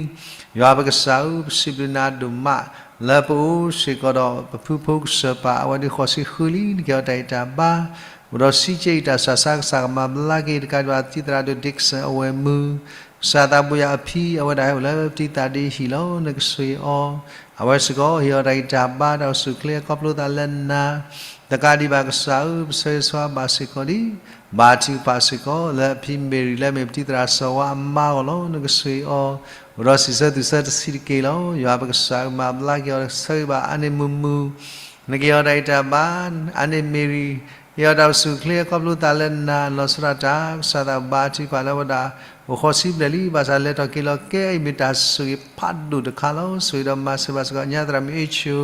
ယွၤပကစၢ်ဧၢ, ပစံးဘျုးနၤဒိၣ်မး လၢပအိၣ်စ့ၢ်ကီးဒီးပဖုဖိကစၢၢ်ပၢ် အဝဲဒၣ်ဃိးဆံဃုလံ, နကဟ့ၣ်အီၤတၢ်ဂံၢ်တၢ်ဘါ, အိၣ်ဒီးစံးကဲအံၤတၢ်ဆူးတၢ်ဆါ ကစၢ်ကမၤဘျါက့ၤ တကးဒံးဘၣ်သံသရၣ်ဒိၣ် Dickson အဝဲၢ်မုၢ် ကစၢ်သးဘိယွၤအဖံ အဝဲဒၣ်ဟဲအိၣ်လၢပတံၤသကိးဒ်ဟံၣ်လီၤ, နကဆိၣ်ဂ့ၤအီၤ, အဝဲစ့ၢ်ကီးဟ့ၣ်အီၤတၢ်ဂံၢ်တၢ်ဘါတၢ်အိၣ်ဆူၣ်အိၣ်ချ့အခီဖျိသးလၢနၤ, တကးဒံးဘၣ်ကစၢ်ဧၢ, ပဆၢဂ့ၤဆၢဝါဘၣ်စ့ၢ်ကီးဒံး, ဘါထုကဖၣ်စ့ၢ်ကီးလၢအဖံမ့ၤရံၤလၢအမ့ၢ်ပတံၤသရၣ်စီၤဝါအမါအဂီၢ်လီၤ, နကဆိၣ်ဂ့ၤအီၤ, အိၣ်ဒီးစံးဆၢသူၣ်ဆၢတဆံးတက့ၢ်လီၤ, ယွၤပကစၢ်ဧၢ, မၤဘျါက့ၤအီၤ ဆၢဂ့ၤဘၣ်အါန့ၢ်မုာ်မုာ် နကဟ့ၣ်အီၤတၢ်ဂံၢ်တၢ်ဘါ, အါန့ၢ်မ့ၤရံၤ, ဟ့ၣ်အီၤတၢ်အိၣ်ဆူၣ်အိၣ်ချ့အခီဖျိသးလၢနၤ, လီၤဆီဒၣ်တၢ် ကစၢ်သးဘါထုကဖၣ်လၢအဝဲဒၣ် အိၣ်ဃိးဆံဘျဲၣ်လံ, ဘၣ်ဆၣ်လဲၤထီၣ်က့ၤလီၤကဲအံၤ မ့ၢ်တၢ်ဆိၣ်ဂ့ၤဖးဒိၣ်တခါလီၤ, ဆိၣ်ဂ့ၤဒီးမၤစၢၤဘၣ်စ့ၢ်ကီး ညါသရၣ်မုၣ်အ့ၣ်ဆိ,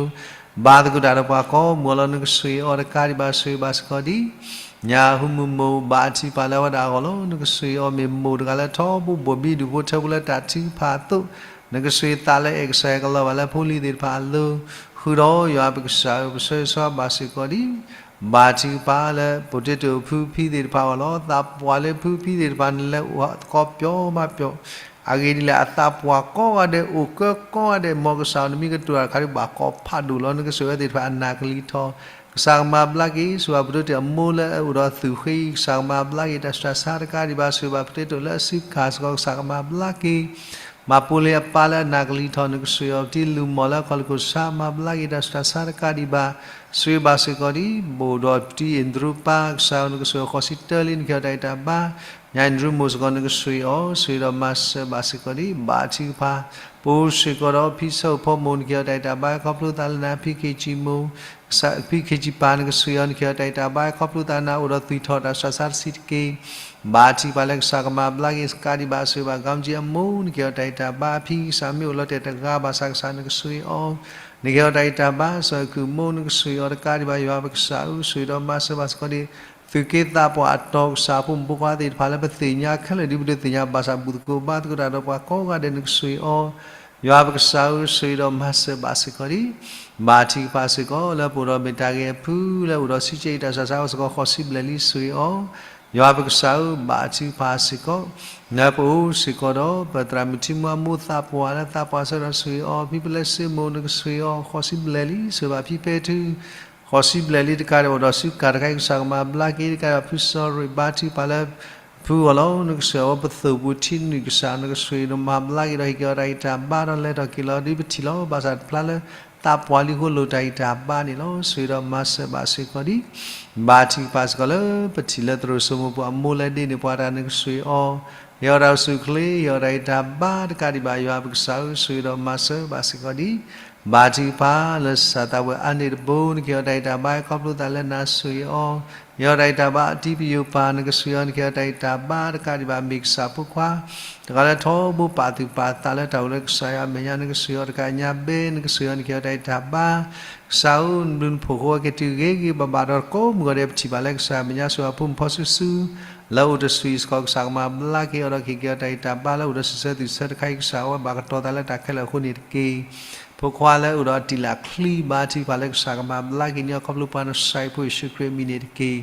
ဘါသကိးတၢ်ဒီးပှၤကိးမုၢ်အလီၢ်, နကဆိၣ်ဂ့ၤအီၤတကးဒံးဘၣ် ဆိၣ်ဂ့ၤဘၣ်စ့ၢ်ကီးဒံး ညါဟူမုၢ်မိၢ်ဘါထုကဖၣ်လၢအဝဲဒၣ်အဂီၢ်လီၤ, နကဆိၣ်ဂ့ၤအီၤ မ့ၢ်မိၢ်တဂၤလၢထီဘိဘိၣ်ဘံဒူၣ်ဖိထၢဖိလၢတၢ်ထုကဖၣ်အသိး, နကဆိၣ်ဂ့ၤသးလၢအဲၣ်ကစၢ်ယွၤကလီၤဘၣ်လၢဖိလံၤသ့ၣ်တဖၣ်အလိၤ, ဃုာ်ဒီးယွၤပကစၢ်ဧၢ, ပဆၢဂ့ၤဆၢဝါဘၣ်စ့ၢ်ကီးဒံး ဘါထုကဖၣ်လၢ potato ဖုဖံသ့ၣ်တဖၣ်အဂီၢ်လီၤ, သးပှၢ်လၢဖုဖံသ့ၣ်တဖၣ်န့ၣ် လဲၤအိၣ်သကိးပျီမးပျီ, အဂ့ၢ်ဒ်လဲၣ် အသးပှၢ်ကိးဂၤဒဲး အိၣ်ကၢကိးဂၤဒဲး, မ်ကစၢ်ဧၢ နမ့ၢ်ကတိၤတၢ်တခါဒံးဘၣ် ကိးဖးဒိၣ်လီၤ, နကဆိၣ်ဂ့ၤဝဲသ့ၣ်တဖၣ်အနၢ်ကလံၤထီၣ်, ကစၢ်ကမၤဘျါက့ၤ, ဆိၣ်ဂ့ၤဘၣ် potato အမိၢ်လၢအအိၣ်ဒီးသူၣ်ဃ့အံၤ, ကစၢ်ကမၤဘျါက့ၤ တၢ်ဆူးတၢ်ဆါတကးဒံးဘၣ်, ဆိၣ်ဂ့ၤဘၣ် potato လၢအစုကဟၣ်စ့ၢ်ကီး, ကစၢ်ကမၤဘျါက့ၤ မၤပူၤလ့ၤအပၢ်လၢအနးကလံၤထီၣ် နကဆိၣ်ဂ့ၤအီၤ, ပတံၤလုၢ်မီၢ်လၢအခီၣ်လိာ်ခိၣ်ဆါ မၤဘျါက့ၤတၢ်ဆူးတၢ်ဆါတကးဒံးဘၣ်, ဆိၣ်ဂ့ၤဘၣ်စ့ၢ်ကီးဒံး, ဘၣ်အိၣ်ဒီးပတံၤအ့ၣ်ဒြိပၢ်ကစၢ်ဧၢ နကဆိၣ်ဂ့ၤအီၤ ဃိးဆံတၢလံ နကဟ့ၣ်အီၤတၢ်ဂံၢ်တၢ်ဘါ, ညၣ်အ့ၣ်ဒြိမိၢ်စ့ၢ်ကီး နကဆိၣ်ဂ့ၤအီၤ, ဆိၣ်ဂ့ၤဒီးမၤစၢၤဘၣ်စ့ၢ်ကီးဒံး, ဘါထုကဖၣ်, ပအိၣ်စ့ၢ်ကီးဒီးဖံဆၢအိၣ်ဖီမိၢ် နကဟ့ၣ်အီၤတၢ်ဂံၢ်တၢ်ဘါ ခီဖျိသးလၢနၤ ဖံခ့ဆံမိၢ် ဖံခ့ဆံပၢ် နကဆိၣ်ဂ့ၤအီၤ နကဟ့ၣ်အီၤတၢ်ဂံၢ်တၢ်ဘါ ခီဖျိသးနၤ အိၣ်ဒီးသွံၣ်ထီၣ်တၢ်ဆူးတၢ်ဆါတဆံးတက့ၢ်, ဘါထုကဖၣ်လၢကစၢ်ကမၤဘျါက့ၤ ကးဒံးဘၣ်ဆိၣ်ဂ့ၤဘၣ် ကီမကၠံအမိၢ် နကဟ့ၣ်အီၤတၢ်ဂံၢ်တၢ်ဘါ, ဖံကစၢ်မ့ၢ်အိၣ်လီၤတဲာ်တဂၤဘၣ်ဆၣ် ကစၢ်နကဆိၣ်ဂ့ၤအီၤ, နကဟ့ၣ်အီၤတၢ်ဂံၢ်တၢ်ဘါ, စီၤကုၢ်မိၢ် နကဆိၣ်ဂ့ၤအီၤတကးဒံးဘၣ် ယွၤပကစၢ်ဧၢ, ဆိၣ်ဂ့ၤဒီးမၤစၢၤဘၣ်စ့ၢ်ကီးဒံး သုးက့သးပှၢ်အတီၤကစၢ် ဖိမုၣ်ဖိခွါသ့ၣ်တဖၣ်လၢပသ့ၣ်ညါခဲလၢာ် ဒ်ပဒုးသ့ၣ်ညါဘၣ်ဆၣ် ဘူၣ်သကိးဘါသကိးတၢ်ဒီးပှၤကိးဂၤဒဲး နကဆိၣ်ဂ့ၤအီၤ, ယွၤပကစၢ်ဧၢ, ဆိၣ်ဂ့ၤဒီးမၤစၢၤဘၣ်စ့ၢ်ကီးဒံး, ဘါထုကဖၣ်စ့ၢ်ကီး လၢပအိၣ်ဒီးမ့ၢ်တၢ်ဂဲၤအဖု လၢအိၣ်ဒီးဆံးကဲအံၤ တၢ်ဆူးတၢ်ဆါအိၣ်စ့ၢ်ကီး ဃိးဆံဘျဲၣ်လံ ဆိၣ်ဂ့ၤအီၤ, ယွၤပကစၢ်ဧၢ, ဘါထုကဖၣ်စ့ၢ်ကီး, လၢပအိၣ်စ့ၢ်ကီးဒီး ပသရၣ်မုၣ်ထံမူအမိၢ်သးပှၢ်လၢသးပှၢ်ဆၢကတီၢ် ဆိၣ်ဂ့ၤအီၤ, ဖံပလဲစ့မိၢ် နကဆိၣ်ဂ့ၤအီၤ ဃိးဆံဘျဲၣ်လံ, ဆိၣ်ဂ့ၤဘၣ်ဖံပဲထူ ဃိးဆံဘျဲၣ်လံ, တကးဒံးအိၣ်ဒီးဆူကၢ်တခါအံၤ ကစၢ်ကမၤဘျါက့ၤ, တကးဒံးဘၣ်ဖုစီၤရ့ၣ် ဘါထုကဖၣ်လၢ ဖုအဂီၢ်လီၤ, နကဆိၣ်ဂ့ၤအဝဲပသိၣ်ပူၤထံနုာ် ကစၢ်နကဆိၣ်ဂ့ၤဒီးမၤဘျါက့ၤဒီး ဟ့ၣ်က့ၤအီၤတၢ်ဂံၢ်တၢ်ဘါဒီးလဲၤထီၣ်က့ၤလီၤ ဒ်ပထံၣ်လီၤ, ဘၣ်ဆၣ်တဖျါလၢသးပှၢ်လံအဃိလိၣ်တၢ်ဂံၢ်တၢ်ဘါန့ၣ်လီၤ, ဆိၣ်ဂ့ၤဒီးမၤစၢၤဘၣ်စ့ၢ်ကီးဒံး, ဘါထုကဖၣ်စ့ၢ်ကီးလၢပထံၣ်လၢသရိာ်စိမိၢ်ပူၤအမိၢ်လၢဒ့န့ၣ် ပှၤတၢ်နကဆိၣ်ဂ့ၤအီၤ, ဟ့ၣ်အီၤတၢ်အိၣ်ဆူၣ်အိၣ်ချ့ ဟ့ၣ်အီၤတၢ်အိၣ်ဆူၣ်အိၣ်ချ့ ဟ့ၣ်အီၤတၢ်ဂံၢ်တၢ်ဘါတကးဒံးဘၣ် ယွၤပကစၢ်ဧၢ ဆိၣ်ဂ့ၤဒီးမၤစၢၤဘၣ်စ့ၢ်ကီးဒံး, ဘါထုကဖၣ်လၢစၢ်သးဘိယွၤအါန့ၣ်တဘိ နကဟ့ၣ်အီၤတၢ်ဂံၢ်တၢ်ဘါ ခီဖျိသးလၢနၤဆိၣ်ဂ့ၤအီၤ, ဟ့ၣ်အီၤတၢ်ဂံၢ်တၢ်ဘါတံၤပယိၤပၢ် နကဆိၣ်ဂ့ၤအီၤ နကဟ့ၣ်အီၤတၢ်ဂံၢ်တၢ်ဘါတကးဒံးဘၣ် မ့ၢ်ကစၢ်ဖိခွါ တဂၤလၢထီဘိပာ်သူၣ်ပာ်သးလၢတၢ်အိၣ်လၢကစၢ်ယွၤအမဲာ်ညါ နကဆိၣ်ဂ့ၤအီၤတကးညါဘဲ နကဆိၣ်ဂ့ၤအီၤ နကဟ့ၣ်အီၤတၢ်ဂံၢ်တၢ်ဘါ, ကစၢ်ဧၢ နဘျုးနဖှိၣ်ဃိက့ၤတုၤဂ့ၤဂ့ၤဘၣ်ဘၣ်ဒီးကိးမုၢ်ဂီၤဒဲး ပထံၣ်ဘၣ်လၢကစၢ်အမဲာ်ညါ ဆိၣ်ဂ့ၤအဖိမုၣ်ဖီစုစု လၢအိၣ်တဆူၣ်အံၤစ့ၢ်ကီး ကစၢ်ကမၤဘျါက့ၤအီၤဒီးကဟ့ၣ်က့ၤအီၤတၢ်ဂံၢ်တၢ်ဘါ လၢအိၣ်ဒီးစံးဆၢသူၣ်ဆၢတခါအံၤ ကစၢ်အဝဲဘၣ်ကတီၤသးလၢတၢ်ခဲလၢာ်အဃိန့ၣ်တက့ၢ်. ဖိခွါလၢအိၣ်ဒီးအတံၤလၢ်ချံ ဘါထုကဖၣ်လၢကစၢ်ကမၤဘျါက့ၤန့ၢ်အီၤ ခီဖျိပှၤနစၢ်ဖိယ့ၣ်ၡူးခရံာ်အမံၤန့ၣ်တက့ၢ်.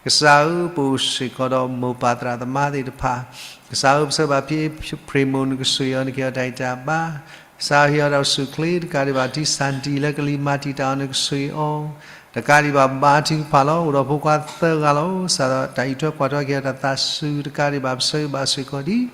ကစၢ်ဧၢ ပအိၣ်စ့ၢ်ကီးဒီးမိၢ်ပၢ်သရၣ်သမါသ့ၣ်တဖၣ်, ကစၢ်ဧၢ ပဆၢဘၣ်ဖံဖံမုၣ် နကဆိၣ်ဂ့ၤအီၤ နကဟ့ၣ်အီၤတၢ်ဂံၢ်တၢ်ဘါ, ကစၢ်ဟ့ၣ်အီၤတၢ်အိၣ်ဆူၣ်အိၣ်ချ့တကးဒံးဘၣ် တံၢ်စၢ်နတံၢ်လၢကလံၤမၤတံာ်တာ်အီၤ နကဆိၣ်ဂ့ၤအီၤ တကးဒံးဘၣ် ဘါထုကဖၣ်လီၤ. အိၣ်ဒီးဖိခွါသၢဂၤလီၤ. စးထီၣ်တၢ်အံးထွဲကွၢ်ထွဲက့ၤအီၤတၢ်သးစူၤတကးဒံးဘၣ် ပဆၢဂ့ၤဘၣ်စ့ၢ်ကီးဒံး,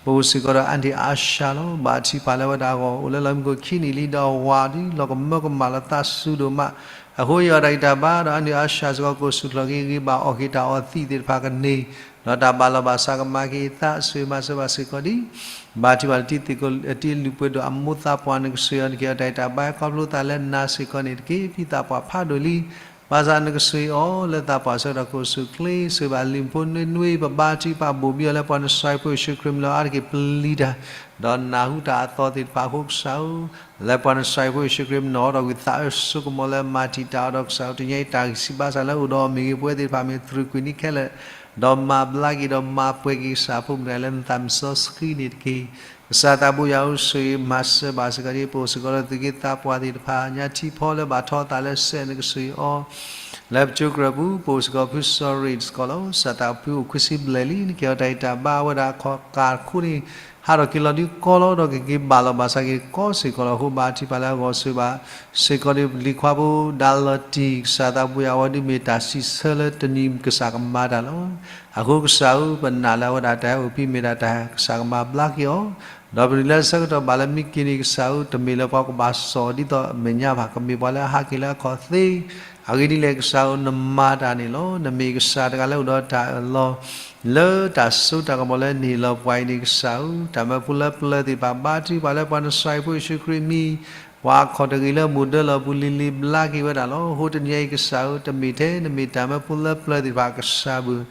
ပအိၣ်စ့ၢ်ကီးဒီးအါန့ၢ်အါစှၤလီၤ. ဘါထုကဖၣ်လၢအဝဲဒၣ်အဂီၢ် အိၣ်လၢလီၢ်မံခိၣ်ခံနံၣ်လံ ဒီးအဝၤဒ်လီၤကမၢကမၣ်လီၤသးစူၤဒိၣ်မး, အဃိဟ့ၣ်အီၤတၢ်ဂံၢ်တၢ်ဘါ ဒီးအါန့ၢ်အါစှၤစ့ၢ်ကီး ကိးဆူၣ်ထီၣ်က့ၤဂ့ၤဘၣ်အီၣ်က့ၤတၢ်အီသံးသ့ၣ်တဖၣ်ကန့ၢ်, ဒီးတၢ်ဘၣ်လီၤဘၣ်စးကမၤက့ၤအသး ဆိၣ်ဂ့ၤမၤစၢၤဘၣ်စ့ၢ်ကီးဒံး ဘါထုကဖၣ်လၢတံၤသကိး တံၤလုၢ်ပှ့ၤဒိၣ်အမိၢ်သးပှၢ် နကဆိၣ်ဂ့ၤအီၤ နကဟ့ၣ်အီၤတၢ်ဂံၢ်တၢ်ဘါ ခီဖျိသးလၢနၤစ့ၢ်ကီးန့ၣ်တက့ၢ်. ဖံသးပှၢ်ဖးဒိၣ်လံ, ဘၣ်ဆၣ်နကဆိၣ်ဂ့ၤအီၤလၢသးပှၢ်ဆၢကတီၢ် ကိးဆူၣ်အိၣ်ချ့ ဆိၣ်ဂ့ၤဘၣ်လံၤဖိနွံနွံ ပဘါထုကဖၣ်ဘိၣ်ဘံအီၤလၢပှၤနစၢ်ဖိယ့ၣ်ၡူးခရံာ်မံၤလီၤ အါတက့ၢ်ပျံၤတၢ်, ဒီးနၢ်ဟူတၢ်အသီသ့ၣ်တဖၣ်အဃိကစၢ်ဧၢ လၢပှၤနစၢ်ဖိယ့ၣ်ၡူးခရံာ်မံၤနီၣ်ထီၣ်ကွံာ်သးအၢစိကမီၤလၢမၤတံာ်တာ်အီၤဒီးကစၢ်ဧၢ တနံၤအံၤတၢ်ဂံၢ်စၢ်ဘါစၢ်လၢအိၣ်ဒီးအီၤမ့ၢ်ဂ့ၤ ပဝဲသ့ၣ်တဖၣ်မ့ၢ်သရူးကွံာ်နံၤခဲလၢာ်, ဒီးမၤဘျါက့ၤဒီးမၤပှဲၤက့ၤကစၢ်အဖိမုၣ်တဂၤလၢနသးမုၢ်စီဆှံန့ၣ်တက့ၢ်. ကစၢ်သးဘိယွၤဧၢ ဆိၣ်ဂ့ၤမၤစၢၤဘၣ်စ့ၢ်ကီးဒံး ပအိၣ်စ့ၢ်ကီးဒီးသုးက့သးပှၢ်သ့ၣ်တဖၣ် ညါထံဖီလၢဘၣ်ထီသးလၢစဲး နကဆိၣ်ဂ့ၤအီၤ လၢပကၠိကြၢးပူၤ ပအိၣ်စ့ၢ်ကီးဖုစီၤရ့ၣ်စ့ၢ်ကီးလီၤ. စၢ်သးဖုအိၣ်ခွံဆံဘျဲၣ်လံ နကဟ့ၣ်အီၤတၢ်ဂံၢ်တၢ်ဘါ အဝဲဒၣ်အခီၣ်ကၢ်တခူန့ၣ် ဟးထီၣ်က့ၤလီၤဒုးကီလီၤဒီးကက့ၤဘၣ်လီၤဘၣ်စးက့ၤကီစ့ၢ်ကီးလီၤ. အဃိဘါထုကဖၣ်လၢအဂီၢ်ဆိၣ်ဂ့ၤဘၣ်စ့ၢ်ကီးဒံး လံၤခွါဖိဒါလီၤတံၢ် ကစၢ်သးဘိယွၤ အဝဲဒုးမ့ၢ်တၢ်စံးဆၢလၢတနံၤကစၢ်ကမၤတၢ်လီၤ. အဃိကစၢ်ဧၢ ပနာ်လၢအဝဲဒၣ်တၢ်ဟဲအိၣ်ဖဲမ့ၢ်ဒၣ်တၢ်ကစၢ်ကမၤဘျါက့ၤအီၤ, ဒီးပတုၤလၢဆၢကတီၢ်ဘၣ်လၢမံက့ၤန့ၣ် ကစၢ်ဧၢ တမ့ၢ်လၢပှၤကဘၣ်စိာ်ဒ်သိးအမဲာ်ညါဘၣ်, ကမ့ၢ်ပှၤလၢအဟးက့ၤလၢအခီၣ်သ့, အဂ့ၢ်ဒ်လဲၣ် ကစၢ်ဧၢ နမၤတၢ်န့ၣ်လီၤ. နမ့ၢ်ကစၢ်တဂၤလၢအိၣ်ဒီးတၢ်အၢၣ်လီၤ လၢတၢ်စိတၢ်ကမီၤလၢနဟ့ၣ်လီၤပှၤအံၤန့ၣ် ကစၢ်ဧၢ, တၢ်မၢဖိလၢပျၢၤသ့ၣ်တဖၣ် ဘါထုကဖၣ်လၢပှၤနစၢ်ဖိယ့ၣ်ၡူးခရံာ်မံၤ ပှၤအခီၣ်တဂ့ၤလၢမိၢ်ဒၢလီၢ်ပူၤလံၤလံၤဘျါက့ၤဝဲဒၣ်လီၤ. အဃိတနံၤအံၤကစၢ်ဧၢ, တမ့ၢ်ထဲနမ့ၢ်တၢ်မၢဖိလၢပျၢၤသ့ၣ်တဖၣ်အကစၢ်ဘၣ်,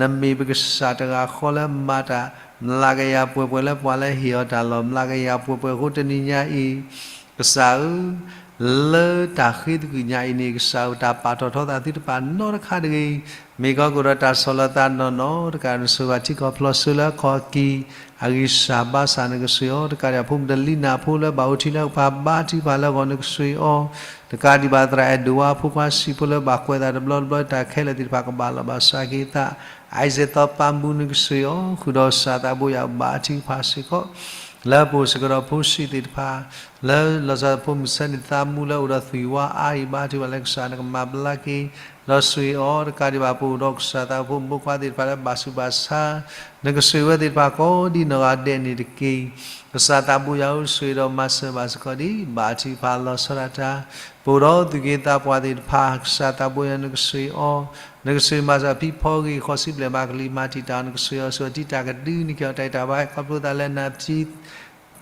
နမ့ၢ်ပကစၢ်တဂၤဃီလၢမၤတၢ် မျးကယၤပှဲၤပှဲၤလၢပှၤလၢဟ့ၣ်အီၤတၢ်လီၢ် မျးကယၤပှဲၤပှဲၤအဃိတနံၤညါအံၤ ကစၢ်ဧၢ, လၢတၢ်ဃ့သကွံာ်ညါအံၤန့ၣ် ကစၢ်ဧၢ တၢ်ပာ်ထီၣ်ထီသးသုတဖၣ်နီတခါတဂ့ၤ, မ့ၢ်ကီၢ်ကအိၣ်ဒီးတၢ်ဆီၣ်လီၤသးနီၢ်နီၢ်တကး နဆိၣ်ဂ့ၤဘၣ်ထံကီၢ်ဖျိးစိလၢအခီၣ်ကံၢ် အဂံၢ်စၢ်ဘါစၢ်နကဆိၣ်ဂ့ၤအီၤ, တကးဒံးဘၣ်ဖိမုၣ်တလံနာ်ဖိလၢဘၣ်အိၣ်ထံလၢကပၤ ဘါထုကဖၣ်လၢအဂီၢ်နကဆိၣ်ဂ့ၤအီၤ, တကးဒံးဘၣ်သရၣ်အဲၣ်ဒိးဝါဖိခွါဆံးဖိလၢဘၣ်ကွဲးသးတဘျီတဘျီ တၢ်ခဲလၢာ်သ့ၣ်တဖၣ်ကဘၣ်လီၤဘၣ်စးက့ၤသး, အံၤစဲးသီပၢ်မူနကဆိၣ်ဂ့ၤအီၤ, ဃုာ်ဒီးစၢ်သးဘိယွၤဘါထုကဖၣ်စ့ၢ်ကီး လၢပအိၣ်စ့ၢ်ကီးဒီးဖိဆံးသ့ၣ်တဖၣ်, လၢလီၤဆီဖိမုၣ်ဆၢန့ၣ်သးမူလၢအိၣ်ဒီးသွံၣ်ဝါအါအံၤ ဘါထုကဖၣ်လၢကစၢ်နကမၤဘျါက့ၤ ဒီးဆိၣ်ဂ့ၤအီၤတကးဒံးဘၣ် ပအိၣ်ဒီးကစၢ်သးဖိမုၣ်ဖိခွါသ့ၣ်တဖၣ်လၢဘၣ်ဆူးဘၣ်ဆါ, နကဆိၣ်ဂ့ၤဝဲသ့ၣ်တဖၣ်ကိးဒ်နီၢ်ဂၤဒဲးန့ၣ်တက့ၢ်. ကစၢ်သးဘိယွၤဧၢ, ဆိၣ်ဂ့ၤဒီးမၤစၢၤဘၣ်စ့ၢ်ကီးဒံး ဘါထုကဖၣ်လီၤဆီဒၣ်တၢ်, ပအိၣ်ဒီးသူၣ်က့သးပှၢ်သ့ၣ်တဖၣ် ကစၢ်သးဘိယွၤ နကဆိၣ်ဂ့ၤအီၤ, နကဆိၣ်ဂ့ၤမၤစၢၤဖံဖီဂ့ၤ ဃီၤစံဘျဲၣ်မး ကလံၤမၤတံာ်တာ်အီၤ နကဆိၣ်ဂ့ၤအီၤ ဆိၣ်ဂ့ၤအီၤတံၢ်တၢ်ကဒု နကဲအီၤတၢ်အံၤတၢ်ဘါ ခီဖျိသးလၢနၤပထံ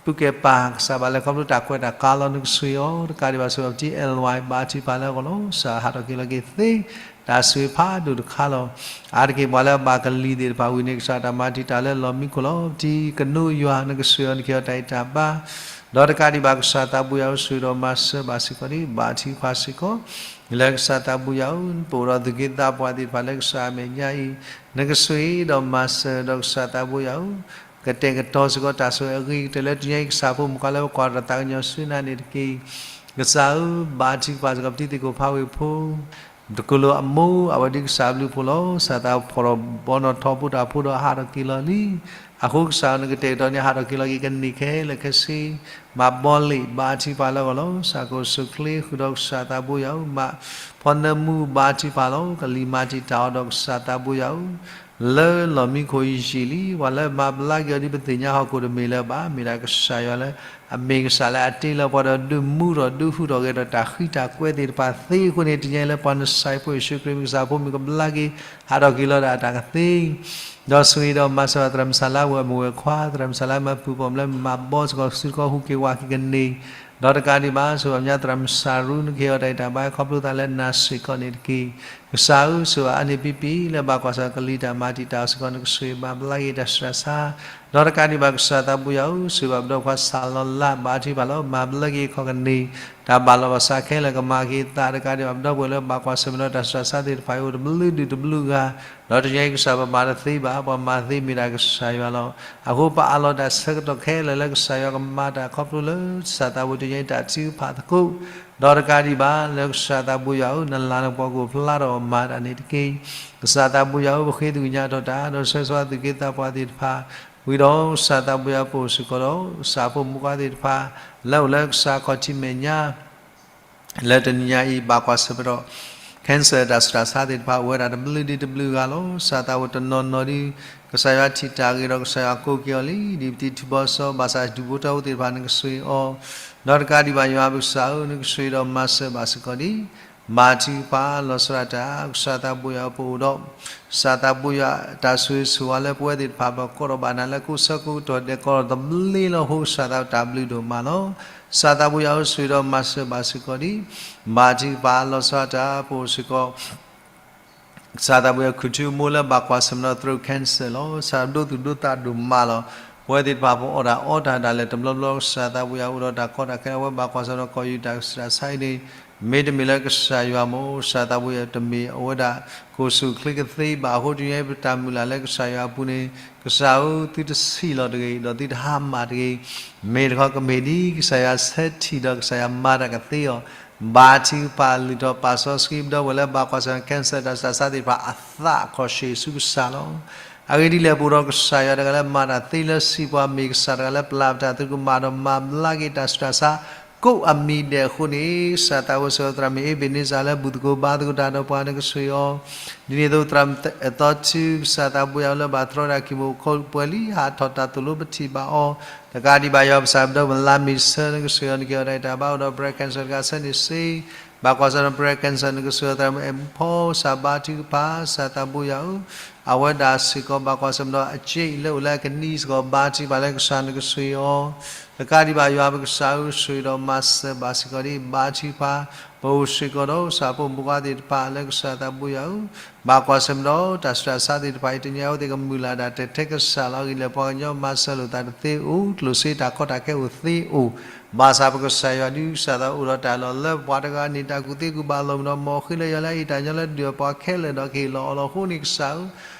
ပုၢ်ကဲပၢ် ကစၢ်ဘၣ်လဲၤခီဖျိတၢ်ကွဲးတၢ်ကါလီၤ နကဆိၣ်ဂ့ၤအီၤတကးဒံးဘၣ် ဆိၣ်ဂ့ၤအီၤပထံ L Y ဘါထုကဖၣ်လၢအဂီၢ်လီၤ. ကစၢ်ဟးထီၣ်က့ၤလီၤက့ၤသ့ တၢ်ဆိၣ်ဂ့ၤဖးဒိၣ်တခါလီၤ. အါတက့ၢ်ပှၤလၢအဘၣ်ကလံၤသ့ၣ်တဖၣ်ဝံၤန့ၣ် ကစၢ်တၢ်မၤတံာ်တာ်လၢလီၢ်မံခိၣ်လီၤ. ပထံကနိယွၤ နကဆိၣ်ဂ့ၤအီၤ နကဲအီၤတၢ်အံၤတၢ်ဘါ ဒီးတကးဒံးဘၣ် ကစၢ်သးဘိယွၤဧၢ ဆိၣ်ဂ့ၤဒီးမၤစၢၤဘၣ်စ့ၢ်ကီးဒံး ဘါထုကဖၣ်စ့ၢ်ကီး လၢကစၢ်သးဘိယွၤဧၢ ပအိၣ်ဒီးသူၣ်က့သးပှၢ်သ့ၣ်တဖၣ်လၢကစၢ်အမဲာ်ညါအံၤ နကဆိၣ်ဂ့ၤဒီးမၤစၢၤဒီးကစၢ်သးဘိယွၤဧၢ ကတဲာ်ကတီၤစ့ၢ်ကီးတၢ်ဆိၣ်ဂ့ၤအဂ့ၤကတၢၢ်လၢတနံၤအံၤ ကစၢ်ဖိမုၣ်ခွါလၢပကွၢ်တၢ်သးကညီၤဆူနၤန့ၣ်တက့ၢ်. ကစၢ်ဧၢ ဘါထုကဖၣ်စ့ၢ်ကီးပထံသ့ၣ်ကိၣ်ဖးဝ့ၢ်ဖိ တကလိၤအမိၢ် အဝဲဒ်ကစၢ်ဘျုးဖှိၣ်လီၤ. ကစၢ်သးဖီၣ်ထီၣ်ဘီနီၣ်ထီၣ်ဖိတၢ်ဖိဒီးဟးထီၣ်က့ၤလီၤလံ. အဃိကစၢ်ဧၢ နကတဲာ်ကတီၤန့ၣ် ဟးထီၣ်က့ၤလီၤက့ၤကန့ၢ်ခဲလၢာ်ခဲဆ့ မၤဘီလ့ၣ် ဘါထုကဖၣ်လၢအဂီၢ်လီၤ. ကစၢ်ကအိၣ်ဆူၣ်ချ့ဃုာ်ဒီးကစၢ်သးဘိယွၤဧၢ မၤဖီနၢမူ ဘါထုကဖၣ်လီၤ. ကလံၤမၤတံာ်တာ်အီၤဒီးကစၢ်သးဘိယွၤဧၢ လၢလီၢ်မံခိၣ်ယံာ်လံ ပှၤလၢမၤဘျါက့ၤအီၤဒ်ပသ့ၣ်ညါဟီၣ်ခိၣ်တမ့ၢ်လၢၤဘၣ်. မ့ၢ်ဒၣ်ကစၢ်ယွၤလၢ အမ့ၢ်ကစၢ်လၢအတ့လီၤပှၤဒီးဒုးမူထီၣ်ဒုးဟူးထီၣ်ဂဲၤထီၣ်တၢ်ဃံတၢ်ကွဲသ့ၣ်တဖၣ်သ့အဃိန့ၣ် တနံၤအံၤလၢပှၤနစၤရ့းဖိယ့ၣ်ၡူးခရံာ်မ့ၢ်ကစၢ်ဖိမ့ၢ်ကဘျါက့ၤ ဟးထီၣ်က့ၤလီၤဒၣ်အတၢ်ကသ့ ဒီးဆိၣ်ဂ့ၤဒီးမၤစၢၤသရၣ်မုၣ်ကစၢ်လၢအဝဲၢ်မုၣ်ဝဲၢ်ခွါ သရၣ်မုၣ်ကစၢ်လၢမၤပူၤပိာ်မုၣ်လၢမၤဘီစ့ၢ်ကီး စုတကီၢ်ဟူးက့ၤဝးက့ၤကန့ၢ် ဒီးတကးဒံးဘၣ် ဆိၣ်ဂ့ၤအီၤညါသရၣ်မုၣ်စၤရူ နကဟ့ၣ်အီၤတၢ်အံၤတၢ်ဘါ ခီဖျိသးလၢနၤစ့ၢ်ကီးန့ၣ်တက့ၢ်. ကစၢ်ဧၢ ဆိၣ်ဂ့ၤအါန့ၢ်ပံပံၤ လၢဘၣ်ကွၢ်ဆၢၣ်ကလံၤတၢ်မၤတံာ်တာ်စ့ၢ်ကီး နကဆိၣ်ဂ့ၤမၤဘျါက့ၤတၢ်ဆူးတၢ်ဆါ ဒီးတကးဒံးဘၣ်ကစၢ်သးဘိယွၤဧၢ ဆိၣ်ဂ့ၤဘၣ်ပဒီပုၢ်ဝဲၢ်ခွါစၢ်လီၤလး ဘါထုကဖၣ်လီၤ မၤဘျါက့ၤခီၣ်ကန့ၢ် တၢ်ဘၣ်လီၤဘၣ်စးခဲလၢာ်ကမၤက့ၤသး တကးဒံးဘၣ်ပဒီပုၢ်ဝဲၢ်လၢဘၣ်ကွၢ်ဆၢၣ်မဲာ်ဒီး တၢ်ဆူးတၢ်ဆါသ့ၣ်တဖၣ်အံၤ အိၣ်တဘျုးဒုၣ်တဘျုးဂၤ ဒီးတနံၤအံၤကစၢ်ပမၤတသ့ဘၣ် ပှၤမၤသ့မ့ၢ်ဒၣ်ကစၢ်ယွၤလီၤ. အဃိပအးလီၤတၢ်ဆၢကတီၢ်ခဲလၢာ်လၢကစၢ်ယွၤကမၤတၢ်ခီဖျိလၢ ကစၢ်သးဘိယွၤတနံၤအံၤတၢ်ထုကဖၣ်သကိး ဒီးတကးဒံးဘၣ် လၢကစၢ်သးဘိယွၤဧၢ နလၤနပှီၤကအိၣ်ဖျါထီၣ်မၤတၢ်န့ၣ်တက့ၢ်. ကစၢ်သးဘိယွၤဧၢ ပဃ့သကွံာ်ညါထီၣ်တၢ် ဒီးဆၢဂ့ၤဆၢဝါသုးက့သးပှၢ်သ့ၣ်တဖၣ် ဝံၤဒီးကစၢ်သးဘိယွၤပအိၣ်စ့ၢ်ကီးဒီး ကစၢ်ဖိမုၣ်ဖိခွါသ့ၣ်တဖၣ် လၢအိၣ်လၢကစၢ်ခီၣ်ထံးမဲာ်ညါ လၢတနံၤညါအံၤ ဘၣ်ကွၢ်ဆၢၣ်မဲာ်ဒီး cancer တၢ်ဆူးတၢ်ဆါသ့ၣ်တဖၣ် အိၣ်ဝဲဒၣ်တဘျုးဒုၣ်တဘျုးဂၤလီၤ. ကစၢ်သးဘိတနီၤနီၤဒုး ကစၢ်ယွၤထံၣ်တၢ်ဂ့ၤဒီး ကစၢ်ယွၤကိးက့ၤအီၤလံ ဒ်ပတံၤထူၣ်ဘီစီၤ ဘၣ်ဆၣ်ဒူၣ်ဖိထၢဖိသ့ၣ်တဖၣ် နကဆိၣ်ဂ့ၤအီၤ ဒီးတကးဒံးဘၣ်ယွၤပကစၢ်ဧၢ နကဆိၣ်ဂ့ၤဒီးမၤစၢၤဘၣ်စ့ၢ်ကီးဒံး ဘါထုကဖၣ်လီၤဆီဒၣ်တၢ် ကစၢ်သးဘိယွၤပအိၣ်ဒီး ကစၢ်သးဘိယွၤတၢ်ဆိၣ်ဂ့ၤဆိၣ်ဝါလၢပဝဲသ့ၣ်တဖၣ် ပကိးထီၣ်ဘၣ်နၤလၢကိးဆၢကိးကတီၢ်ဒဲး ကိးထီၣ်သဘျ့လီၤ အဃိကစၢ်သးဘိတၢ်ဘျုးဒိၣ်မးလီၤ. ကစၢ်သးဘိယွၤဧၢ ဆိၣ်ဂ့ၤဒီးမၤစၢၤဘၣ်စ့ၢ်ကီးဒံး ဘါထုကဖၣ်လီၤဆီဒၣ်တၢ် ပအိၣ်စ့ၢ်ကီး ကစၢ်သးဘိယွၤ ခူၣ်ထူအမိၢ်လၢဘၣ်ကွၢ်ဆၢၣ်မဲာ်ဒီး throat cancer လီၤ. ကစၢ်ဒိသူၣ်ဒိသးဒိၣ်မးလီၤ. ပဝဲသ့ၣ်တဖၣ်ပအီၣ်တၢ်အီတၢ်ဒၣ်လဲာ်တဘျီဘျီ ကစၢ်သးဘိယွၤအိၣ်ဒီးတၢ်ကီတၢ်ခဲ အဝဲဘၣ်ကွၢ်ဆၢၣ်မဲာ်ဒီး ကီၢ်ယူၢ်တၢ်ဆူးတၢ်ဆါအံၤန့ၣ် မ့တမ့ၢ်လၢကစၢ်ယွၤမ့ၢ် ကစၢ်သးဘိယွၤတမ့ၢ်အဝဲဒၣ် ကအိၣ်ဆူၣ်ချ့ကသ့ဘၣ်အဃိ တနံၤအံၤပတၢ်မုၢ်လၢ်လၢကစၢ်ယွၤအပူၤန့ၣ် ကစၢ်ဧၢ သုတဆံးလီၤတဂ့ၤ ဒီးသုတဟါမၢ်တဂ့ၤ မ့ၢ်တခီကမ့ၢ်ဒ်ကစၢ်ယွၤဆၢထံၣ်ဒီးကစၢ်ယွၤမၤတၢ်ကသ့အီၤ ဘါထုကဖၣ်လုၢ်ထီၣ်ပာ်စီဆှံ ပဒီပုၢ်ဝဲၢ်လၢဘၣ်ကွၢ်ဆၢၣ်မဲာ် cancer တၢ်ဆူးတၢ်ဆါသ့ၣ်တဖၣ်အသးအခီၣ်ဆၢၣ်ဆူကစၢ်လီၤ. အဂ့ၢ်ဒ်လဲၣ် ပအိၣ်ဒီးကစၢ်ယွၤတဂၤလၢမၤတၢ်သ့လၢစံးပှၤ မ့ၢ်ကစၢ်တဂၤလၢပျၢ်ပတၢ်သရူးကမၣ်ဒီး မၤဘျါက့ၤတၢ်ဆူးတၢ်ဆါ ကိးအမံၤဒဲးအဃိန့ၣ် ကစၢ်သးဘိယွၤ သရၣ်မုၣ်အ့ဘ့းန့စၢ်လၢဘူၣ်သကိးဘါသကိးတၢ်ဒီးပှၤ နကဆိၣ်ဂ့ၤအီၤ ဒ်န့ၣ်အသိး သရၣ်မုၣ်အသီထု ကစၢ်သးဘိယွၤလၢဘၣ်တြီတၢ် ကံၢ်မိၣ်ခိၣ်ပှဲၤလံ ဟးထီၣ်တၢ်သိၣ်လိပထံၣ်ဘၣ်အီၤ တကးဒံးဘၣ်ယွၤပကစၢ် ပဒီပုၢ်ဝဲၢ်လါမ့ၤဆၢ နကဆိၣ်ဂ့ၤအီၤ နကဲအီၤတၢ်အံၤတၢ်ဘါ အိၣ်ဒီး breast cancer တဂၤဆၢန့ၣ်စ့ ဘၣ်ကွၢ်ဆၢၣ်ဒီး breast cancer နကဆိၣ်ဂ့ၤအီၤ သရၣ်မုၣ်အဲၣ်မူဖီ ကစၢ်ဘါထုကဖၣ် ကစၢ်သးဘိယွၤဧၢ အဝဲဒၣ်စ့ၢ်ကီး ဘၣ်ကွၢ်ဆၢၣ်မဲာ်ဒီး အစ့လၢအိၣ်လၢအကနံၤစ့ၢ်ကီး ဘါထုကဖၣ်လၢကစၢ် နကဆိၣ်ဂ့ၤအီၤ တကးဒံးဘၣ်ယွၤပကစၢ်ဧၢ ဆိၣ်ဂ့ၤဒီးမၤစၢၤဘၣ်စ့ၢ်ကီးဒ် ဘါထုကဖၣ် ပအိၣ်စ့ၢ်ကီးဒီး ကစၢ်ဖိမုၣ်ဖိခွါသ့ၣ်တဖၣ်လၢကစၢ်သးဘိယွၤဧၢ ဘၣ်ကွၢ်ဆၢၣ်မဲာ်ဒီး တၢ်ဆူးတၢ်ဆါသ့ၣ်တဖၣ်အံၤ တနံၤအံၤ အဝဲသ့ၣ်ကမုၢ်လၢ်ဒၣ်တထဲကစၢ်လီၤ. အဂ့ၢ်ဒ်လဲၣ် ပှၤကညီမၤစၢၤလိာ်သးတသ့အိၣ် ကျိၣ်စ့တၢ်ကီတၢ်ခဲအိၣ်သ့အိၣ် ဘၣ်ဆၣ်ပကစၢ်ယွၤဒုး ကစၢ်သးအိၣ်ဒီးတၢ်လီၢ်လၢပှၤတဂၤန့ၣ် တၢ်ကူၣ်သ့ကူၣ်ဘၣ်လီၤမုၢ်ဒီး မ်အဃ့လၢယွၤလၢအအံၣ်တၢ်ညီလၢဒုၣ်အပှၤခဲလၢာ်ဒီးကဟ့ၣ်လီၤအီၤလီၤအဃိန့ၣ် ကစၢ်ဧၢ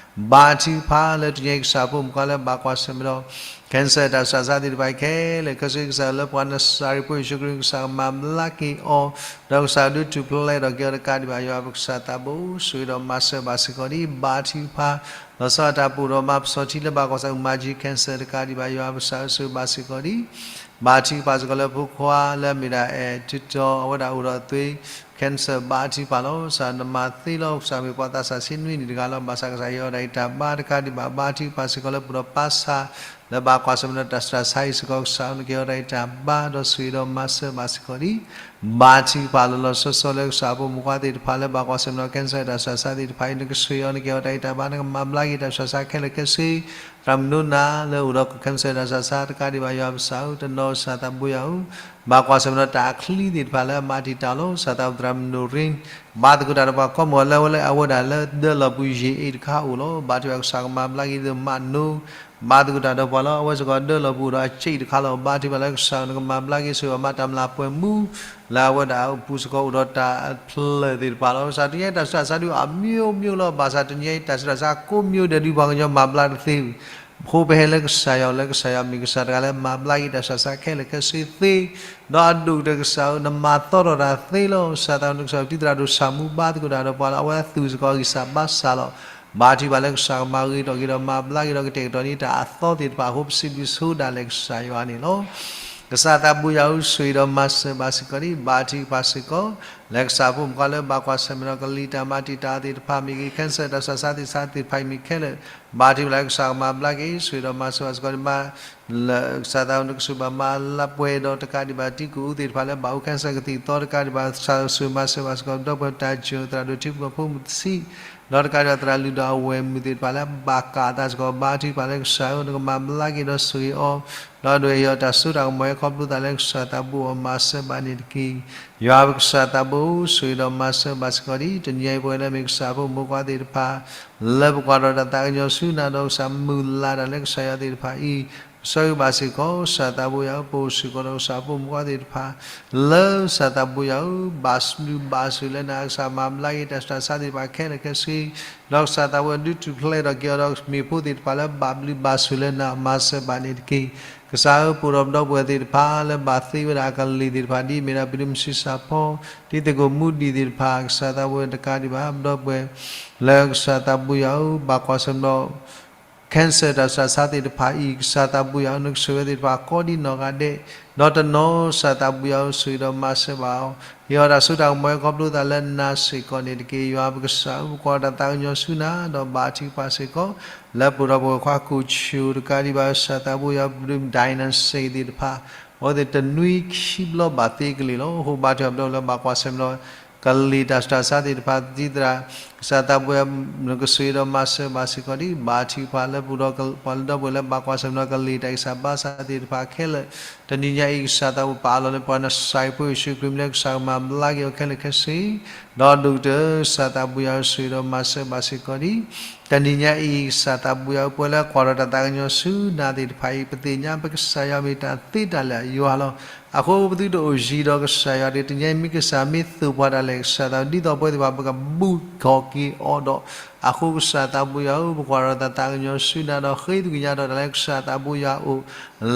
ဘါထုကဖၣ်လၢတနံၤအံၤ ကစၢ်ဖိမုၣ်ဖိခွါလၢဘၣ်ကွၢ်ဆၢၣ်မဲာ်ဒီး cancer တၢ်ဆူးတၢ်ဆါသ့ၣ်တဖၣ်အံၤခဲလၢာ် ကစၢ်ယွၤလၢပှၤနစၤရ့းဖိယ့ၣ်ၡူးခရံာ် ကစၢ်ကမၤဘျါက့ၤအီၤ ဒီးကစၢ်ဒုးထူၣ်ဖျဲးဒီးက့ၤအီၤ တကးဒံးဘၣ်ယွၤပကစၢ်သးဘိ ဆိၣ်ဂ့ၤဒီးမၤစၢၤဘၣ်စ့ၢ်ကီးဒ် ဘါထုကဖၣ် လီၤဆီဒၣ်တၢ်ပအိၣ်ဒီးမၤပစီၤထံလၢဘၣ်ကွၢ်ဆၢၣ်မဲာ် မၤကၠံ cancer တကးဒံးဘၣ်ယွၤပကစၢ်ဧၢ ဆိၣ်ဂ့ၤဘၣ်စ့ၢ်ကီးဒ် ဘါထုကဖၣ်စ့ၢ်ကီးလၢဖိခွါလၢအမ့ၢ်ဒၣ်အဲၣ်ထုတီၤ အဝဲဒၣ်အိၣ်ဒီးအသွ့ cancer ဘါထုကဖၣ်လီၤ. ကစၢ်နမၤသ့လီၤ. ကစၢ်မ့ၢ်ပှၤသးစၢ်ဆံနွံနံၣ်တဂၤလီၤ. ဘၣ်ဆၣ်ကစၢ်ဟ့ၣ်အီၤတၢ်ဂံၢ်တၢ်ဘါတကးဒံးဘၣ် ဘါထုကဖၣ်စ့ၢ်ကီးလၢပူၤဒီးပၢ်ဆၣ် လၢဘၣ်ကွၢ်ဆၢၣ်မဲာ်ဒီးတၢ်ဆူးတၢ်ဆါအံၤစ့ၢ်ကီး ကစၢ်နကဟ့ၣ်အီၤတၢ်ဂံၢ်တၢ်ဘါဒီးဆိၣ်ဂ့ၤဒီးမၤစၢၤဘၣ်စ့ၢ်ကီးဒံး ဘါထုကဖၣ်လီၤလီၤဆီဆီလၢကစၢ်ဖိမုၣ်ခွါသ့ၣ်တဖၣ်လၢဘၣ်ကွၢ်ဆၢၣ်မဲာ်ဒီး cancer တၢ်ဆူးတၢ်ဆါသ့ၣ်တဖၣ်အံၤ နကဆိၣ်ဂ့ၤအီၤ နကဟ့ၣ်အီၤတၢ်ဂံၢ်တၢ်ဘါ နကမၤဘျါက့ၤတၢ်ဆူးတၢ်ဆါခဲလၢာ်ခဲဆ့ သရၣ်မုၣ်နိနၤလၢအိၣ်ဒီး cancer တၢ်ဆူးတၢ်ဆါတကးဒံးဘၣ် ယွၤပကစၢ်ဧၢ တနီၤကစၢ်သးဘိယွၤဧၢ ဘၣ်ကွၢ်ဆၢၣ်မဲာ်ဒီးတၢ်အချံသ့ၣ်တဖၣ်လၢအမၤတံာ်တာ်လီၤ ကစၢ်သးဘိသရၣ်မုၣ်နိရ့ ဘါသကိးတၢ်ဒီးပှၤကိးမုၢ်ဂီၤလၢအဝဲလၢအဝဲဒၣ်လၢဒၢလီၢ်ပူၤယံာ်အ့ၣ်တခါအိၣ်လီၤ. ဘါထုကဖၣ်ကစၢ်ကမၤဘျါက့ၤဒိၣ်မးနိ ဘါသကိးတၢ်ဒီးပှၤလီၤ. အဝဲစ့ၢ်ကီးဒၢလီၢ်ပူၤအိၣ်ဒီးအစ့ၣ်တခါလီၤ. ဘါထုကဖၣ်လၢကစၢ်နကမၤဘျါက့ၤဆိၣ်ဂ့ၤအီၤမၤတၢ်မျၢ်ပှဲၤမူ လၢအဝဲဒၣ်အပူၤစ့ၢ်ကီးအိၣ်ဒီးတၢ်အဖျၢၣ်သ့ၣ်တဖၣ်လီၤ. ကစၢ်တနံၤညါအံၤတၢ်ဆူးတၢ်ဆါဒုးအမျိုးမျိုးလီၤ. ဘၣ်ဆၣ်တနံၤညါအံၤတၢ်ဆူးတၢ်ဆါကိးမျိုးဒဲးဒုးပှၤကညီမၤဘျါတသ့ဘၣ် အဃိပဟဲလၢကစၢ်ယွၤလၢကစၢ်ယွၤမ့ၢ်ကစၢ်တဂၤလၢမၤဘျါက့ၤတၢ်ဆူးတၢ်ဆါခဲလၢာ်ခဲဆ့သ့ ဒီးအဒိၣ်ကတၢၢ်ကစၢ်ဧၢ နမၤသီထီၣ်တၢ်သ့လီၤ. ကစၢ်သးဘိယွၤနကစၢ်ဒ်သရၣ်ဒိၣ်ဆၣ်မူဘါသကိးတၢ်ဒီးပှၤလၢအဝဲအသူၣ်စ့ၢ်ကီးအဂံၢ်စၢ်ဘါစၢ်လီၤ. ဘါထုကဖၣ်လၢကစၢ်ကမၤဂ့ၤထီၣ်က့ၤဒီးမၤဘျါက့ၤဒီးကတဲာ်ကတီၤန့ၢ်တၢ်အသီသ့ၣ်တဖၣ်အဃိ ပစံးဘျုးဆိဒၣ်လဲာ်ကစၢ်ယွၤန့ၣ်လီၤ. ကစၢ်သးဘိယွၤဧၢ ဆိၣ်ဂ့ၤဒီးမၤစၢၤဘၣ်စ့ၢ်ကီးဒံး ဘါထုကဖၣ်စ့ၢ်ကီး လၢကစၢ်ဖိမုၣ်ခွါလၢဘၣ်ကွၢ်ဆၢၣ်မဲာ်ဒီးကလံၤတၢ်မၤတံာ်တာ်သ့ၣ်တဖၣ်မ့ၢ်ဂ့ၤ cancer တၢ်ဆူးတၢ်ဆါသ့ၣ်တဖၣ်မ့ၢ်ခဲလၢာ် ဘါထုကဖၣ်လၢကစၢ်ကမၤဘျါက့ၤ ဆိၣ်ဂ့ၤဒီးမၤစၢၤဘၣ်စ့ၢ်ကီးဒံး လၢကစၢ်သးဘိနကဆိၣ်ဘၣ်မၤလၢပှဲၤဒီးတကးဒံးဘၣ် တံၤကူၣ်အူသ့ၣ်တဖၣ်လၢဘၣ်အိၣ် cancer ကသံၣ်သီတကးဒံးဘၣ် ကစၢ်ဆိၣ်ဂ့ၤမၤစၢၤဘၣ်စ့ၢ်ကီး ဒီပုၢ်ဝဲၢ်တၢ်စၢၤသရၣ်ဒိၣ်ထံဖိကီၢ်ဖိမုၣ်တဆံ ဒီးတကးဒံးဘၣ်သရၣ်လုၢ်ဒီးအဝဲၢ်မုၣ်သ့ၣ်တဖၣ်လၢဘၣ်ကးအသးစ့ၢ်ကီး ဘါထုကဖၣ်လၢကစၢ်ဧၢ နကမၤဘျါက့ၤဒီးဆိၣ်ဂ့ၤအီၤ ဒီးဒိးဟ့ၣ်အီၤတၢ်စိတၢ်ကမီၤ ဟဲခီဖျိသးလၢကစၢ်သးဘိအီၤမၤစၢၤဘၣ်န့ၣ်တက့ၢ်. ယွၤပကစၢ်သးဘိဧၢ ဆိၣ်ဂ့ၤဒီးမၤစၢၤဘၣ်စ့ၢ်ကီးဒံး တနံၤညါအံၤပဝဲလၢမ့ၢ်ကစၢ်ဖိမုၣ်ဖိခွါသ့ၣ်တဖၣ် လၢပကွၢ်ထီၣ်တၢ်သးကညီၤဆူနၤဒီးကစၢ်မုၢ်လၢ်တၢ်လၢကစၢ်ယွၤသ့ၣ်တဖၣ်အံၤ ပဆိၣ်ဂ့ၤဘၣ်စ့ၢ်ကီး ကစၢ်သးဘိယွၤဧၢ ပအိၣ်စ့ၢ်ကီးဒီးကစၢ်ဖိမုၣ်ဖိခွါသ့ၣ်တဖၣ် လၢကစၢ်သးဘိယွၤဧၢ ဘၣ်ဘျုးဘၣ်ဆိၣ်လၢနၤ ကစၢ်မၤဘျါက့ၤတၢ်ဆူးတၢ်ဆါသ့ၣ်တဖၣ်ခဲလၢာ်ခဲဆ့ ဒီးကစၢ်သးဘိယွၤဒုးထူၣ်ဖျဲးထီၣ်က့ၤအီၤဒီးမ့ၢ်ဖိသ့ၣ်တဖၣ်လၢဘၣ်ဘျုးဘၣ်ဆိၣ်လၢနၤ မၤစၢၤဘၣ်န့ၣ်တက့ၢ်. ကစၢ်ဧၢ ပအိၣ်ဒီးပဒီပုၢ်ဝဲၢ်သ့ၣ်တဖၣ်လၢဘၣ်သ့ဝဲဒၣ်အကလံၤသ့ၣ်တဖၣ် ဒ်အမ့ၢ်ဒၣ် ပဒိၣ်မုၢ်ဆံဆၣ်ဖီ ဒ်သကိးမူဒံးသ့ၣ်တဖၣ် ကစၢ်သးဘိယွၤတကးဒံးဘၣ် ပဒီပုၢ်ဝဲၢ် လၢကစၢ်သးဘိယွၤဧၢ ဘၣ်ကွၢ်ဆၢၣ်မဲာ်ဒီး cancer တၢ်ဆူးတၢ်ဆါသ့ၣ်တဖၣ်အံၤ ကစၢ်သးဘိယွၤဧၢ နကဆိၣ်ဂ့ၤသ့ၣ်တဖၣ်ကိးဒံးနီၢ်ဂၤဒဲး ဒီးတနီၤ ကစၢ်သးဘိယွၤဧၢ ဆိၣ်ဂ့ၤဒီးမၤစၢၤဘၣ်အီၤ ဟ့ၣ်အီၤတၢ်စိတၢ်ကမီၤ ဟဲခီဖျိသးလၢနၤစ့ၢ်ကီးန့ၣ်တက့ၢ်. ယွၤပကစၢ်ဧၢ ပကွၢ်တၢ်သးကညီၤဆူနၤ ဒီးဘါထုကဖၣ်စ့ၢ်ကီး လၢပအိၣ်ဒီးပဝဲၢ်ခွါကိၣ်ဆူၣ်တကးဒံးဘၣ် ကစၢ်သးဘိယွၤ ပဒိၣ်မုၢ် dynasty သ့ၣ်တဖၣ် အဝဲသ့ၣ်တနွံခံဘျီဘၣ်သ့ကလံၤလီၤ. အဃိဘါထုကဖၣ်ပဒီပုၢ်ဝဲၢ်လၢဘၣ်ကွၢ်ဆၢၣ်မဲာ်ဒီး ကလံၤတၢ်ဆူးတၢ်ဆါသ့ၣ်တဖၣ် ဒ်သရၣ် ကစၢ်သးဘိယွၤ နကဆိၣ်ဂ့ၤဒီးမၤစၢၤဘၣ်စ့ၢ်ကီးဒံး ဘါထုကဖၣ်လၢပအိၣ်ဒီးပှၤလၢဒီပုၢ်ဝဲၢ်လၢဘၣ်ကွၢ်ဆၢၣ်မဲာ်ဒီးကလံၤတၢ်ဂံၢ်စၢ်ဘါစၢ်သ့ၣ်တဖၣ်ခဲလၢာ် တနံၤညါအံၤ ကစၢ်သးဘိပာ်အလီၢ်လၢပှၤနစၤရံဖိယ့ၣ်ၡူးခရံာ်မံၤလၢ ကစၢ်ကမၤဘျါက့ၤအီၤခဲလၢာ်ခဲဆ့ ဒီးဒိၣ်ကတၢၢ် ကစၢ်သးဘိယွၤဧၢ ဆိၣ်ဂ့ၤဒီးမၤစၢၤဘၣ်စ့ၢ်ကီးဒံး တနံၤညါအံၤ ကစၢ်သးဘိယွၤဧၢ ပဝဲလၢကွၢ်ထီၣ်တၢ်သးကညီၤဆူနၤသ့ၣ်တဖၣ်အံၤ ပသ့ၣ်ညါပကစၢ်ယွၤမ့ၢ်တၢ်သ့တၢ်လၢအယွၤလီၤ. အဃိပသုတအိၣ်ယံၤဒီးကစၢ်ယွၤတဂ့ၤ. တနံၤညါအံၤ မ့ၢ်ကစၢ်မ့ၢ်သိၣ်ပှၤဒၣ်လဲာ် ကစၢ်သးဘိ ဒ်သိးပဝဲသ့ၣ်တဖၣ် ပကဘူးထီၣ်က့ၤအီၤဒီး အဃိကစၢ်သးဘိယွၤဧၢ ပကွၢ်ထီၣ်တၢ်သးကညီၤဆူနၤဒီး ဃ့သကွံာ်ညါထီၣ်တၢ်လၢကစၢ်သးဘိယွၤအအိၣ်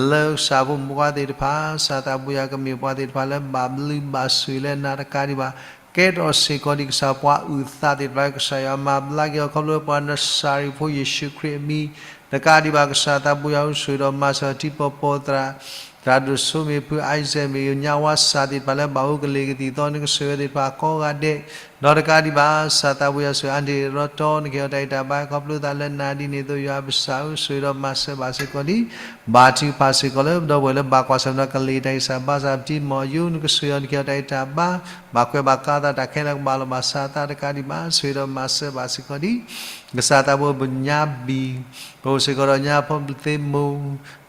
လၢကစၢ်ဖိမုၣ်ဖိခွါသ့ၣ်တဖၣ် ကစၢ်သးဘိယွၤကမ့ၢ်ပှၤသ့ၣ်တဖၣ်လၢဘၣ်ဘျုးဘၣ်ဆိၣ်လၢနၤတကးဒံးဘၣ် ကဲထီၣ်စ့ၢ်ကီးဒံးကစၢ်ပှၤအုၣ်သးသ့ၣ်တဖၣ် ကစၢ်ယွၤမၤဘျါက့ၤအီၤ ခီဖျိပှၤနစၤရံဖိယ့ၣ်ၡူးခရံာ်အမံၤ တကးဒံးဘၣ် ကစၢ်သးဘိယွၤဧၢ ဆိၣ်ဂ့ၤဒီးမၤစၢၤ ထံပီၢ်ပီၢ်သရၣ် သရၣ်ဒိၣ်စိမ့ၢ်ဖု Isaac မ့ၢ်ဂ့ၤ ညါဝါစၢ်သ့ၣ်တဖၣ်လၢဘၣ်အိၣ်ကလံၤကသံၣ်သီ နကဆိၣ်ဂ့ၤသ့ၣ်တဖၣ်ကိးဂၤဒဲး ဒီးတကးဒံးဘၣ် ကစၢ်သးဘိယွၤဆိၣ်ဂ့ၤ အါန့ၢ်ရီတီ နကဟ့ၣ်အီၤတၢ်ဂံၢ်တၢ်ဘါ ခီဖျိသးလၢနၤဒ်န့ၣ်အသိး ယွၤပကစၢ်ဧၢ ဆိၣ်ဂ့ၤဒီးမၤစၢၤဘၣ်စ့ၢ်ကီးဒံး ဘါထုကဖၣ်စ့ၢ်ကီးလၢပဒီပုၢ်ဝဲၢ်လၢဘၣ်ကွၢ်ဆၢၣ်မဲာ်ဒီးကလံၤတၢ်ဂံၢ်စၢ်ဘါစၢ် ပတံၤမီၢ်ယိ နကဆိၣ်ဂ့ၤအီၤ နကဟ့ၣ်အီၤတၢ်ဂံၢ်တၢ်ဘါ ဘၣ်ကွဲးဘၣ်ကါသးတၢ်ခဲလၢာ်ကဘၣ်လီၤဘၣ်စးအသးတကးဒံးဘၣ် ဆိၣ်ဂ့ၤဒီးမၤစၢၤဘၣ်စ့ၢ်ကီးဒံး ကစၢ်သးဘိပညါဘံၣ် ပအိၣ်စ့ၢ်ကီးဒီးညါဖိပသ့မိၢ်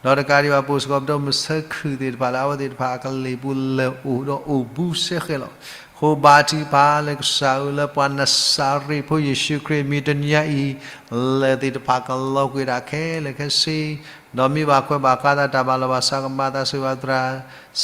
ဒီးတကးဒံးဘၣ် ပအိၣ်စ့ၢ်ကီးပဒီပုၢ်ဝဲၢ်မုၣ်ဆၢခုၣ်သ့ၣ်တဖၣ်လၢအဝဲသ့ၣ်တဖၣ်အကလံၤပူၤလဲၤအိၣ်ဒီးအိၣ်ဘူးစဲဃဲးလီၤ. အဃိဘါထုကဖၣ်လၢကစၢ်ဧၢ လၢပှၤနစၤရ့းဖိယ့ၣ်ၡူးခရံာ်အမံၤ တနံၤညါအံၤ လၢၢ်သ့ၣ်တဖၣ်ကလီၤကွံာ်ဒၣ်ခဲလၢာ်ခဲဆ့ ဒီးမ့ၢ်ဘၣ်ကွဲးဘၣ်ကါသးတၢ်ဘၣ်လီၤဘၣ်စးကမၤသး ဆိၣ်ဂ့ၤဘၣ်သရၣ်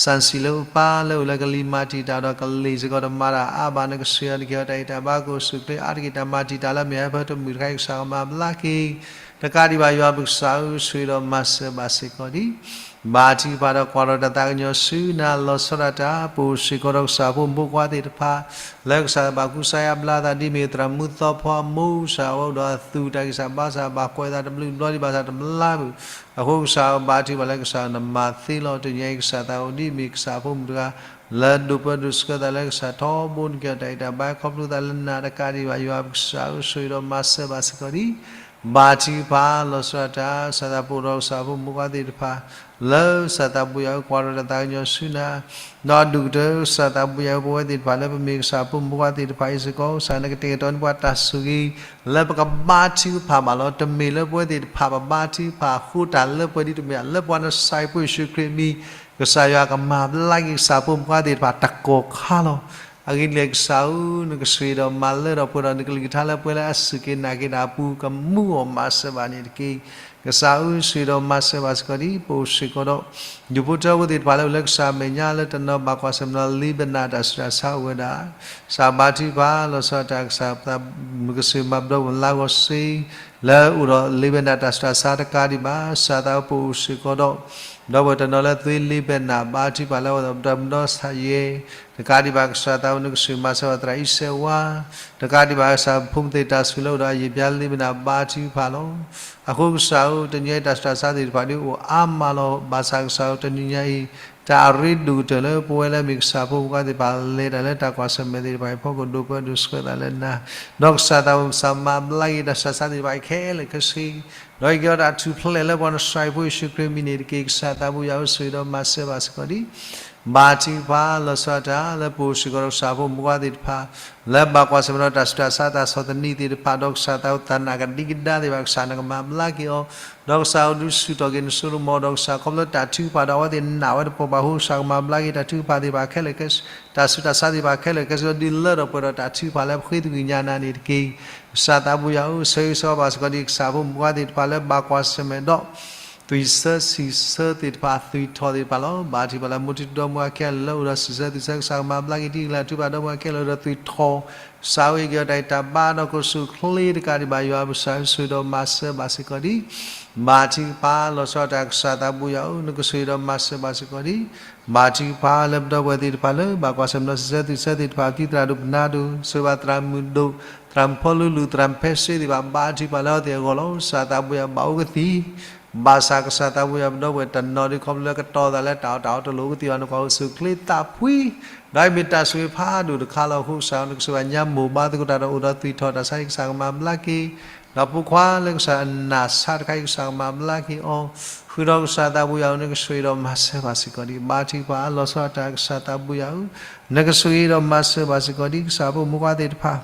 စၣ်စံၣ်လၢအပၢ်လၢအိၣ်လၢကလံၤမၤတံာ်တာ်ဒီးကလံၤစ့ၢ်ကီး တမၤတၢ်အါဘၣ် နကဆိၣ်ဂ့ၤအီၤ နကဟ့ၣ်အီၤတၢ်ဂံၢ်တၢ်ဘါ ကအိၣ်ဆူၣ်အိၣ်ချ့အါတက့ၢ် တၢ်မၤတံာ်တာ်လၢအမ့ၢ်ဟၢဖၢတမုာ်တခါအံၤ ကစၢ်ကမၤဘျါက့ၤ တကးဒံးဘၣ် ယွၤပကစၢ်ဧၢ ဆိၣ်ဂ့ၤဒီးမၤစၢၤဘၣ်စ့ၢ်ကီးဒံး ဘါထုကဖၣ်ဒီးကွၢ်ထီၣ်တၢ်သးကညီၤဆူနၤ လီၤဆီဒၣ်တၢ် ပအိၣ်စ့ၢ်ကီးဒီးကစၢ်ဖိမုၣ်ဖိခွါသ့ၣ်တဖၣ် လၢကစၢ်ဘၣ်ကူစါယါဘျါသးဒ်မ့ၢ်သရၣ်မုၣ်သီဖီအမိၢ် ကစၢ်အဝဲအိၣ်ဒီးအသူၣ်တၢ်ဂံၢ်စၢ်ဘါစၢ် ဘၣ်ကွဲးသးတဘျုးဘျီဒံးဘၣ်ဆၣ်တဘျါဘၣ် အဃိကစၢ်ဧၢ ဘါထုကဖၣ်လၢကစၢ်နမၤသ့လီၤ တနံၤညါအံၤကစၢ်သးအိၣ်ဒ်မ့ၢ်ကစၢ်ဖိမုၣ်တဂၤ လၢဒိးပၢဒိးဆှၢသးလၢကစၢ်ထီဘိန့ၣ်က့ၤအီၤတၢ်အံၤတၢ်ဘါခီဖျိသးလၢနၤတကးဒံးဘၣ် ယွၤပကစၢ်ဧၢ ဆိၣ်ဂ့ၤဒီးမၤစၢၤဘၣ်စ့ၢ်ကီးဒံး ဘါထုကဖၣ်လီၤဆီဒၣ်တၢ် ကစၢ်သးပအိၣ်ဒီးကစၢ်ဖိမုၣ်ဖိခွါသ့ၣ်တဖၣ် လၢကစၢ်သးဘိယွၤဧၢ ကွၢ်ထီၣ်တၢ်သးကညီၤဆူနၤ ဒီးဒုးကတၢၢ်ကစၢ်သးဘိယွၤဧၢ ပဝဲသ့ၣ်တဖၣ်လၢပမ့ၢ်ကစၢ်ဖိမုၣ်ဖိခွါသ့ၣ်တဖၣ်အံၤစ့ၢ်ကီး ကစၢ်နကတဲာ်ကတီၤန့ၢ်ပှၤတၢ်ဆိၣ်ဂ့ၤ လၢပကဘါထုကဖၣ်ဘၣ်လီၤ. တမ့ၢ်လၢပဝဲသ့ၣ်တဖၣ်ပဘါထုကဖၣ်အဃိ တၢ်လၢပှဲၤဒ်တမ့ၢ် လၢပှၤနစၢ်ဖိယ့ၣ်ၡူးခရံာ်အမံၤ ကစၢ်ယွၤကမၤဘျါက့ၤကစၢ်ဖိမုၣ်ဖိခွါသ့ၣ်တဖၣ်တကီၢ်ခါလီၤ. အဂ့ၢ်ဒ်လဲၣ်ကစၢ်ဧၢ နကဆိၣ်ဂ့ၤဒီးမၤလၢထီၣ်ပှဲၤထီၣ် နကလုၢ်ကထါလၢပှဲၤလၢအစူၢ်က့ၤနာ်က့ၤတၢ်အပူၤ ကမူအီၤမၤစၢၤဘၣ်န့ၣ်တက့ၢ်. ကစၢ်ဧၢ ဆိၣ်ဂ့ၤဒီးမၤစၢၤဘၣ်စ့ၢ်ကီးဒ် ပအိၣ်စ့ၢ်ကီးဒီး ဒူၣ်ဖိထၢဖိသ့ၣ်တဖၣ်လၢအိၣ်လၢကစၢ်မဲာ်ညါလၢတနီၤဘၣ်ကွၢ်ဆၢၣ်မဲာ်ဒီး လံာ်ဘဲနၢ်တၢ်ဆူးတၢ်ဆါအိၣ်ဝဲဒၣ် ကစၢ်ဘါထုကဖၣ်လီၤဆီဒၣ်တၢ် ကစၢ်သးမုၢ်ကစၢ်မၤပဒီပုၢ်ဝဲၢ်လါဂီၤစ့ လၢအိၣ်ဒီးလံာ်ဘဲနၢ်တၢ်ဆူးတၢ်ဆါတကးဒံးဘၣ် ကစၢ်သးပအိၣ်စ့ၢ်ကီးဒီး ဒီပုၢ်ဝဲၢ်တနီၤလၢသုလံာ်ဘဲနၢ် ဘါထုကဖၣ်လၢအိၣ်ဒီးပဒီပုၢ်ဝဲၢ်ဒီးသးယဲ တကးဒံးဘၣ် ကစၢ်သးပနကဆိၣ်ဂ့ၤမၤစၢၤဘၣ်သရၣ်အံၤစဲးဝါ တကးဒံးဘၣ် ကစၢ်ဖိမုၣ်သ့ၣ်တၢ်ဆူးလၢအိၣ်ဒီးအယံာ်ပျါလံာ်ဘဲနၢ်ဘါထုကဖၣ်လီၤ. အဃိကစၢ်ဧၢ တနံၤညါအံၤတၢ်ဆူးတၢ်ဆါသ့ၣ်တဖၣ်ဒ်အိၣ်အါမးလီၤ. ဘၣ်ဆၣ်ကစၢ်ဧၢ တနံၤညါအံၤ တၢ်အရ့ဒိၣ်ကတၢၢ်လၢပဝဲလၢမ့ၢ်ကစၢ်ဖိမုၣ်ဖိခွါသ့ၣ်တဖၣ် လဲၤတၢ်လၢတၢ်ကွၢ်ဆၢၣ်မဲာ်သ့ၣ်တဖၣ်အံၤအဖီခိၣ် ဒိးပၢဒိးဆှၢသးလၢနၤ ဒီးကစၢ်သးပကစၢ်မၤဘျါက့ၤတၢ်ဆူးတၢ်ဆါသ့ၣ်တဖၣ်အံၤခဲလၢာ်ခဲဆ့ ဒီးကဲထီၣ်တၢ်ထူၣ်ဖျဲးလၢပှၤနစၢ်ဖိယ့ၣ်ၡူးခရံာ်အမံၤန့ၣ်တက့ၢ်. ကစၢ်သးဘိယွၤဧၢ ဆိၣ်ဂ့ၤဒီးမၤစၢၤဘၣ်စ့ၢ်ကီးဒံး ဘါထုကဖၣ်လီၤဆီဒၣ်တၢ် လၢပအိၣ်စ့ၢ်ကီးဒီးကစၢ်ဖိမုၣ်ဖိခွါသ့ၣ်တဖၣ် လၢဘၣ်ကွၢ်ဆၢၣ်မဲာ်ဒီးတၢ်ဆူးတၢ်ဆါတၢ်ဆီၣ်သနံးသ့ၣ်တဖၣ် ဒီးကစၢ်သးတၢ်နာ်ကဒံကဒါသ့ၣ်တဖၣ် ကစၢ်နကမၤဘျါက့ၤအီၤ ဒီးကစၢ်အိၣ်ဒုးဆူၣ်ထီၣ်က့ၤနစိၤလမီၤ ဒီးကစၢ်ခီဖျိတၢ်ထုကဖၣ်ဒီးအဝဲသ့ၣ်နာ်ဝဲတပီၢ်ဘၣ်အဃိ ကစၢ်ကမၤဘျါက့ၤတၢ်ထုကဖၣ်သ့ၣ်တဖၣ်ခဲလၢာ်ခဲဆ့ တၢ်ဆူးတၢ်ဆါသ့ၣ်တဖၣ်ခဲလၢာ်ခဲဆ့ ဒ်လၢထီၣ်ပှဲၤထီၣ်တၢ်ထုကဖၣ်လၢပဃ့သကွံာ်ညါနၤန့ၣ်တက့ၢ်. ကစၢ်သးဘိယွၤဧၢ ဆိၣ်ဂ့ၤဆိၣ်ဂ့ၤဘၣ်စ့ၢ်ကီးဒံး ကစၢ်ဖိမုၣ်ဖိခွါသ့ၣ်တဖၣ်လၢဘၣ်ကွၢ်ဆၢၣ်မဲာ်ဒီး သွံၣ်ဆၢစံၣ်ဆၢသ့ၣ်တဖၣ် သွံၣ်ထီၣ်သ့ၣ်တဖၣ်လီၤ. ဘါထုကဖၣ်လၢ မိၢ်ထံဒိၣ်ဒီမါဝၤခဲလၢာ်လၢအိၣ်ဒီးစံၣ်ဆၢသွံၣ်ဆၢ ကစၢ်ကမၤဘျါက့ၤ တံၤကလၢ်ထုကဖၣ်ဒီမါဝၤခဲလၢာ်လၢအိၣ်ဒီးသွံၣ်ထီၣ် ကစၢ်ဧၢ ဟ့ၣ်က့ၤအီၤတၢ်အံၤတၢ်ဘါဒီးကစူၢ်ချ့တကးဒံးဘၣ် ယွၤပကစၢ်ဧၢ ဆိၣ်ဂ့ၤဒီးမၤစၢၤဘၣ်စ့ၢ်ကီးဒံး ဘါထုကဖၣ်လီၤဆီဒၣ်တၢ် ကစၢ်သးဘိယွၤဧၢ နကဆိၣ်ဂ့ၤဒီးမၤစၢၤဘၣ်စ့ၢ်ကီးဒံး ဘါထုကဖၣ်လၢပဒီပုၢ်ဝဲၢ်သ့ၣ်တဖၣ်လၢ ဘၣ်ကွၢ်ဆၢၣ်မဲာ်ဒီးစံၣ်ဆၢသွံၣ်ဆၢသ့ၣ်တဖၣ် ပတံၤသရၣ်ဒိၣ်ပနါဒိၣ် ဆိၣ်ဂ့ၤဘၣ်သရၣ်မုၣ်ဒိၣ် သရၣ်မုၣ်ဖီလူလူ သရၣ်မုၣ်ဖဲစ့သ့ၣ်တဖၣ် ဘါထုကဖၣ်လၢအဝဲသ့ၣ်အဂီၢ်လီၤ. ကစၢ်သးဘိယွၤဘၣ်အိၣ်ကသံၣ် ဘၣ်ဆၣ်ကစၢ်သးဘိယွၤပဒီပုၢ်ဝဲၢ်တနီၤဒ်ခီဖျိလၢကတီၤသးလၢတၢ်အီၣ်တၢ်အီတလိၣ်ကသံၣ်ဘၣ် နကွၢ်အိၣ်ဆူၣ်ချ့သးဖှံ ဒီးအံၤမ့ၢ်တၢ်ဆိၣ်ဂ့ၤဖးဒိၣ်တခါလီၤ. အဃိကစၢ်ဧၢ နကဆိၣ်ဂ့ၤဘၣ်ညါမိၢ်ဘါသကိးတၢ်ဒီးအိၣ်ဒီးသွံၣ်ထီၣ်တၢ်ဆါအံၤ ကစၢ်ကမၤဘျါက့ၤ ဒီးဖိခွါလၢကစၢ်အနာ်ဆါတခါအံၤ ကစၢ်ကမၤဘျါက့ၤအီၤ ဃုာ်ဒီးကစၢ်သးဘိယွၤဧၢ နကဆိၣ်ဂ့ၤဒီးမၤစၢၤဘၣ်စ့ၢ်ကီးဒံး ဘါထုကဖၣ်လီၤဆီဒၣ်တၢ် ကစၢ်သးဘိယွၤဧၢ နကဆိၣ်ဂ့ၤဒီးမၤစၢၤဘၣ်စ့ၢ်ကီးဒံး ကစၢ်ဖိမုၣ်ဖိခွါသ့ၣ်တဖၣ်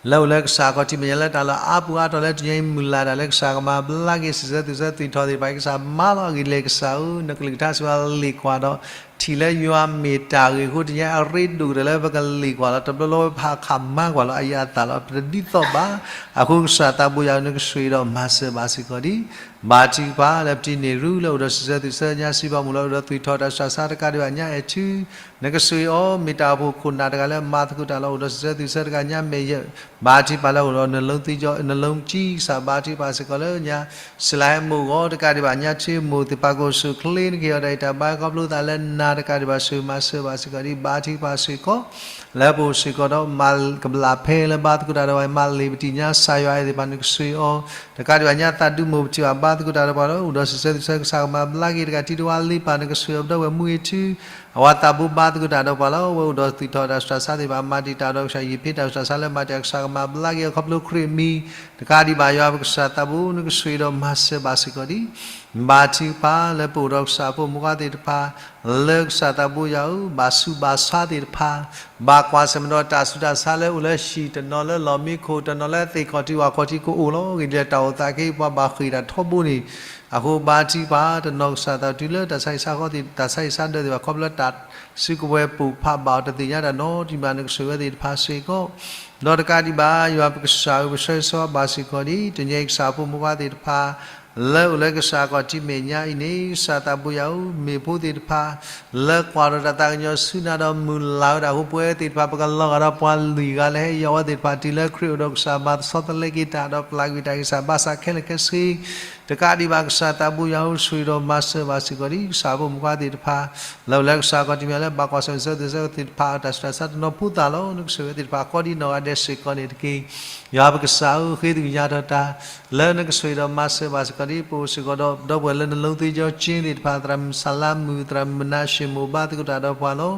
လၢအိၣ်လၢကစၢ်အခီၣ်ထံးမဲာ်ညါလၢတၢ်လၢအါပူၤအါတီၤလၢတနံၤအံၤမုၢ်လၢ်ဒၣ်လၢကစၢ်ကမၤဘျါက့ၤ စံၣ်ဆၢသွံၣ်ဆၢသွံၣ်ထီၣ်သ့ၣ်တဖၣ်အံၤ ကစၢ်မၤလီၤအဂ့ၢ်ဒ်လဲၣ် ကစၢ်ဧၢ နကလုၢ်ကထါစံးဝဲလံာ်ကွၢ်ဒီး ထံၣ်လၢယွၤမ့ၢ်တၢ်ဂ့ၢ်အဃိ တနံၤအံၤအရ့ဒိၣ်ကတၢၢ်လၢပကလံာ်ကွၢ်လီၤ တဘျီဘျီဝဲပဟးခးမါကွၢ်လီၤ အယံၤအသၣ်လီၤ ပတဒ်သိးဘၣ် အဃိကစၢ်သးဘိယွၤဧၢ နကဆိၣ်ဂ့ၤဒီးမၤစၢၤဘၣ်စ့ၢ်ကီးဒံး ဘါထုကဖၣ်လၢပတံၤန့ၣ်ရူလၢအိၣ်ဒီးစံၣ်ဆၢသွံၣ်ဆၢညါ စံးဘီမုၢ်လၢအိၣ်ဒီးသွံၣ်ထီၣ်တၢ်ဆူးတၢ်ဆါတကးဒံးဘၣ်ညါအဲၣ်ထူ နကဆိၣ်ဂ့ၤအီၤ မ့ၢ်တၢ်အိၣ်ဖှိၣ်ခိၣ်နၢ်တဂၤလၢမၤသကိးတၢ်လၢအိၣ်ဒီးစံၣ်ဆၢသွံၣ်ဆၢတဂၤညါမဲာ်ယဲၢ် ဘါထုကဖၣ်လၢအိၣ်ဒီး နလိကံ ကစၢ်ဘါထုကဖၣ်စ့ၢ်ကီးလၢညါ စံလၤဟဲမိၢ်ဂီၤတကးဒံးဘၣ်ညါ ထံမိၢ်သ့ၣ်ဖးကိၢ်ဆူၣ်ချ့ နကဟ့ၣ်အီၤတၢ်အံၤတၢ်ဘါခီဖျိသးလၢနၤတကးဒံးဘၣ် ဆိၣ်ဂ့ၤမၤစၢၤဘၣ်စ့ၢ်ကီးဒံး ဘါထုကဖၣ်စ့ၢ်ကီး လၢပအိၣ်စ့ၢ်ကီးဒီး မၤကဘျၣ်ဖဲလၢဘါသကိးတၢ်ဒီးပှၤ မၤလ့ၤပတံၤညါ ကစၢ်ယွၤအဲၣ်သ့ၣ်တဖၣ် နကဆိၣ်ဂ့ၤအီၤ တကးဒံးဘၣ်ညါ သးဒူမိၢ်ပထံၣ်ဘၣ် ဘါသကိးတၢ်ဒီးပှၤလၢအိၣ်ဒီးစံၣ်ဆၢသွံၣ်ဆၢ ကစၢ်ကမၤဘျါက့ၤတဂၤ ထံတဝါလံပၢ် နကဆိၣ်ဂ့ၤအီၤပဒီပုၢ်ဝဲၢ်မူဂ့ၤထူ အဝၤသးဘိဘါသကိးတၢ်ဒီးပှၤလီၤ အဝဲအိၣ်ဒီးသွံၣ်ထီၣ်တၢ်ဆူးတၢ်ဆါသ့ၣ်တဖၣ် မၤတံာ်တာ်ဒီးကစၢ်ယံၤဖ့တၢ်ဆူးတၢ်ဆါလၢမၤတံာ် ကစၢ်ကမၤဘျါက့ၤအီၤခီဖျိခရံာ်အမံၤ တကးဒံးဘၣ်ယွၤပကစၢ်သးဘိ နကဆိၣ်ဂ့ၤဒီးမၤစၢၤဘၣ်စ့ၢ်ကီးဒံး ဘါထုကဖၣ်လၢပအိၣ်ဒီးကစၢ်ဖိမုၣ်ဖိခွါသ့ၣ်တဖၣ် လၢကစၢ်သးဘိယွၤဧၢ ဘၣ်ဆူးဘၣ်ဆါသ့ၣ်တဖၣ် ဘၣ်ကွၢ်ဆၢၣ်မဲာ်ဒီးတၢ်ဆူးတၢ်ဆါလၢအိၣ်လၢဟံၣ် တနီၤလၢလီၢ်မံခိၣ် တနီၤလၢသ့ၣ်ခီၣ်ထံးဝၣ်ခီၣ်ထံးကအိၣ်လီၤ. အဂ့ၢ်ဒ်လဲၣ် တၢ်အိၣ်သးခဲအံၤ ပှၤဘၣ်ဃ့ၢ်တၢ်ထီဘိန့ၣ် အဃိဘါထုကဖၣ် တနီၤကစၢ်သးဘိတုၤလၢတၢ်ဆါဟံၣ်ဆါဃီသ့ၣ် တၢ်ဆါဟံၣ်ဆါဒၢးသ့ၣ်တဖၣ် ခီဖျိလၢတၢ်စုကဝဲၤပိာ်ဖးဘၣ်အီၤတသ့ၣ်ညါတၢ်နီတမံၤဘၣ် နကဆိၣ်ဂ့ၤဝဲသ့ၣ်တဖၣ်စ့ၢ်ကီး ဒီးတကးဒံးဘၣ် ယွၤပကစၢ်ဧၢ ပဆၢဂ့ၤဆၢဝါဘၣ်စ့ၢ်ကီးဒံး တနံၤအံၤကစၢ်ဖိမုၣ်ဖိခွါသ့ၣ်တဖၣ် လၢအိၣ်လၢကစၢ်အခီၣ်ထံးမဲာ်ညါအံၤန့ၣ် ကစၢ်သးဘိယွၤဧၢ မ့ၢ်ဖိသ့ၣ်တဖၣ် လၢကွၢ်ထီၣ်တၢ်သးကညီၤဆူနၤဒီးမုၢ်လၢ်ဝဲဒၣ်အဃိ ပဝဲသ့ၣ်တဖၣ် ပကလီၤဂာ်ဒီးပှၤလွံၢ်ဂၤလၢဟဲယီၤဝဲသ့ၣ်တဖၣ် တုၤလၢခရံာ်အိၣ်ဒီးကစၢ်မၤသဆီတလဲက့ၤတၢ်ဒီးပျၢ်ကွံာ်တၢ်ဂံၢ်စၢ်ဘါစၢ်ခဲလၢာ်ခဲဆ့ တကးဒံးဘၣ်ကစၢ်သးဘိယွၤဧၢ, ဆိၣ်ဂ့ၤဒီးမၤစၢၤဘၣ်စ့ၢ်ကီးဒ်ကစၢ်ဖိမုၣ်ခွါသ့ၣ်တဖၣ် လၢအအိၣ်လၢကစၢ်ကီၢ်တမံၤလၢ ဘၣ်ကွၢ်ဆၢၣ်မဲာ်ဆၢသ့ၣ်သ့ၣ်တဖၣ်အတၢ်ဆူးတၢ်ဆါတနီၤဖိသၣ်လီၤ. နကဆိၣ်ဂ့ၤဝဲသ့ၣ်တဖၣ် ကိးဒံနီၢ်ဂၤဒဲးစ့ၢ်ကီးန့ၣ်တက့ၢ်. ယွၤပကစၢ်ဧၢ, ဃ့သကညးထီၣ်တၢ် လၢနကဆိၣ်ဂ့ၤဒီးမၤစၢၤဘၣ်စ့ၢ်ကီးဒ် ပအိၣ်စ့ၢ်ကီးဒီးပဒီပုၢ်ဝဲၢ်လၢနလုံးသွေးကြောကျင်းသ့ၣ်တဖၣ်, သရၣ်မုၣ်စၤလါမုၣ်, သရၣ်မုၣ်မနၤၡ့မိၢ်ဘါသကိးတၢ်ဒီးပှၤလီၤ.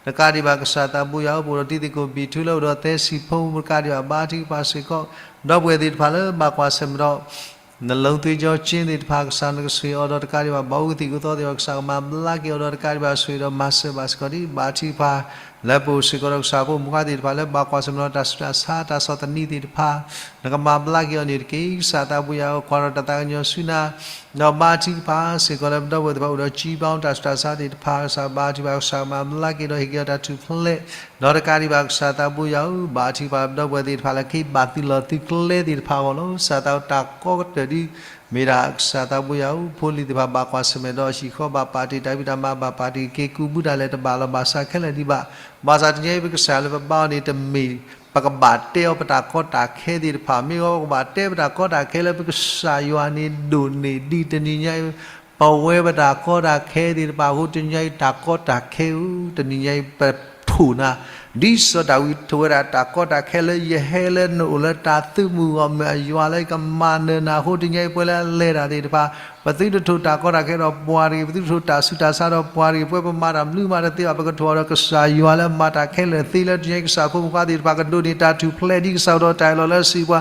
တကးဒံးဘၣ်ကစၢ်သးဘိယွၤဧၢ, ပအိၣ်ဒီးတံၤသကိးဘံၣ်ထူလၢအိၣ်ဒီးသဲစံးဖိ, တကးဒံးဘၣ်ဘါထုကဖၣ်စ့ၢ်ကီး ပဒီပုၢ်ဝဲၢ်သ့ၣ်တဖၣ်လၢဘၣ်ကွၢ်ဆၢၣ်မဲာ်ဒီး နလုံးသွေးကြောကျင်းသ့ၣ်တဖၣ် ကစၢ်နကဆိၣ်ဂ့ၤအီၤဒီးတကးဒံးဘၣ် ဘၣ်အိၣ်ကသံၣ်အိၣ်သီသ့ၣ်တဖၣ် ကစၢ်ကမၤဘျါက့ၤအီၤဒီးတကးဒံးဘၣ်ဆိၣ်ဂ့ၤဒီးမၤစၢၤဘၣ်စ့ၢ်ကီးဒ် ဘါထုကဖၣ် လၢပအိၣ်စ့ၢ်ကီးဒီးကစၢ်ဖိမုၣ်ခွါသ့ၣ်တဖၣ်လၢ ဘၣ်ကွၢ်ဆၢၣ်မဲာ်ဒီးတၢ်ဆူးတၢ်ဆါ တၢ်ဆီၣ်သနံးသ့ၣ်တဖၣ် နကမၤဘျါက့ၤအီၤန့ၣ်တက့ၢ်. ကစၢ်သးဘိယွၤဧၢ, ကွၢ်ထီၣ်တၢ်သးကညီၤဆူနၤ ဒီးဘါထုကဖၣ်စ့ၢ်ကီးလၢပဒီပုၢ်ဝဲၢ်သ့ၣ်တဖၣ်အိၣ်ဒီး ကျိပေါင်း တၢ်ဆူးတၢ်ဆါသ့ၣ်တဖၣ် ကစၢ်ဘါထုကဖၣ် ကစၢ်ကမၤဘျါက့ၤဒီးဟ့ၣ်က့ၤအီၤတၢ်ထူၣ်ဖျဲး ဒီးတကးဒံးဘၣ်ကစၢ်သးဘိယွၤဧၢ, ဘါထုကဖၣ်ပဒီပုၢ်ဝဲၢ်သ့ၣ်တဖၣ်လၢခံဘၣ်သုးလီၢ်သုးကျဲသ့ၣ်တဖၣ်အဂီၢ်လီၤ. ကစၢ်သးတၢ်ကီကတၢၢ်ဒ် မ့ၢ်ဒၣ်ကစၢ်သးဘိယွၤဧၢ, ဖိလံၤသ့ၣ်တဖၣ်ဘၣ်ကွၢ်ဆၢၣ်မဲာ်ဒီးဟံၣ်ဃီဘၣ်ပာ်တ့ၢ်တၢ်ဖံးတၢ်မၤဘၣ်ပာ်တ့ၢ်က့ၤ ကူးဘုတၢ်လဲၤတဘၣ်လီၤ ဘၣ်ဆၣ်ခဲလၢာ်ဒံးဘၣ်. ဘၣ်ဆၣ်တနံၤအံၤပကစၢ်ယွၤလၢပဘါအီၤန့ၣ် တမ့ၢ်ပကဘၣ်တဲအီၤပတၢ်ကီတၢ်ခဲသ့ၣ်တဖၣ်, မ့ၢ်ဂ့ၤပကဘၣ်တဲပတၢ်ကီတၢ်ခဲလၢပကစၢ်ယွၤန့ၣ်ဒိၣ်န့ၢ်ဒံးတနံၤညါအံၤ ပဝဲပတၢ်ကီတၢ်ခဲသ့ၣ်တဖၣ်အဃိ တနံၤညါအံၤတၢ်ကီတၢ်ခဲဧၢ, တနံၤညါအံၤပထိၣ်နၤ ဒ်စီၤဒၤဝံးထိၣ်ဝဲဒၣ်တၢ်ကီတၢ်ခဲလၢ ယဟဲလၢနအိၣ်လၢတၢ်သုးမုၢ်ဂီၢ်မုၢ်အယွၤလၢကမၤနၢၤနၤအဃိ တနံၤညါအံၤပဝဲလၢအလဲၤတၢ်သ့ၣ်တဖၣ် ပသုတထိၣ်တၢ်ကီတၢ်ခဲဒီးပှၤတဂ့ၤ, ပသုတထိၣ်တၢ်ဆူးတၢ်ဆါဒီးပှၤတဂ့ၤ, ပဝဲပမၤတၢ်မနုၤမးတသ့ဘၣ် ပကထိၣ်အီၤဒီးကစၢ်ယွၤလၢအမၤတၢ်ခဲလၢာ်သ့လၢ တနံၤညါအံၤကစၢ်ဖိမုၣ်ခွါသ့ၣ်တဖၣ် ကဒိးန့ၢ်တၢ်ထူၣ်ဖျဲးဒ်ကစၢ်အိၣ်ဒီးတၢ်အၢၣ်လီၤလၢအစံးပှၤ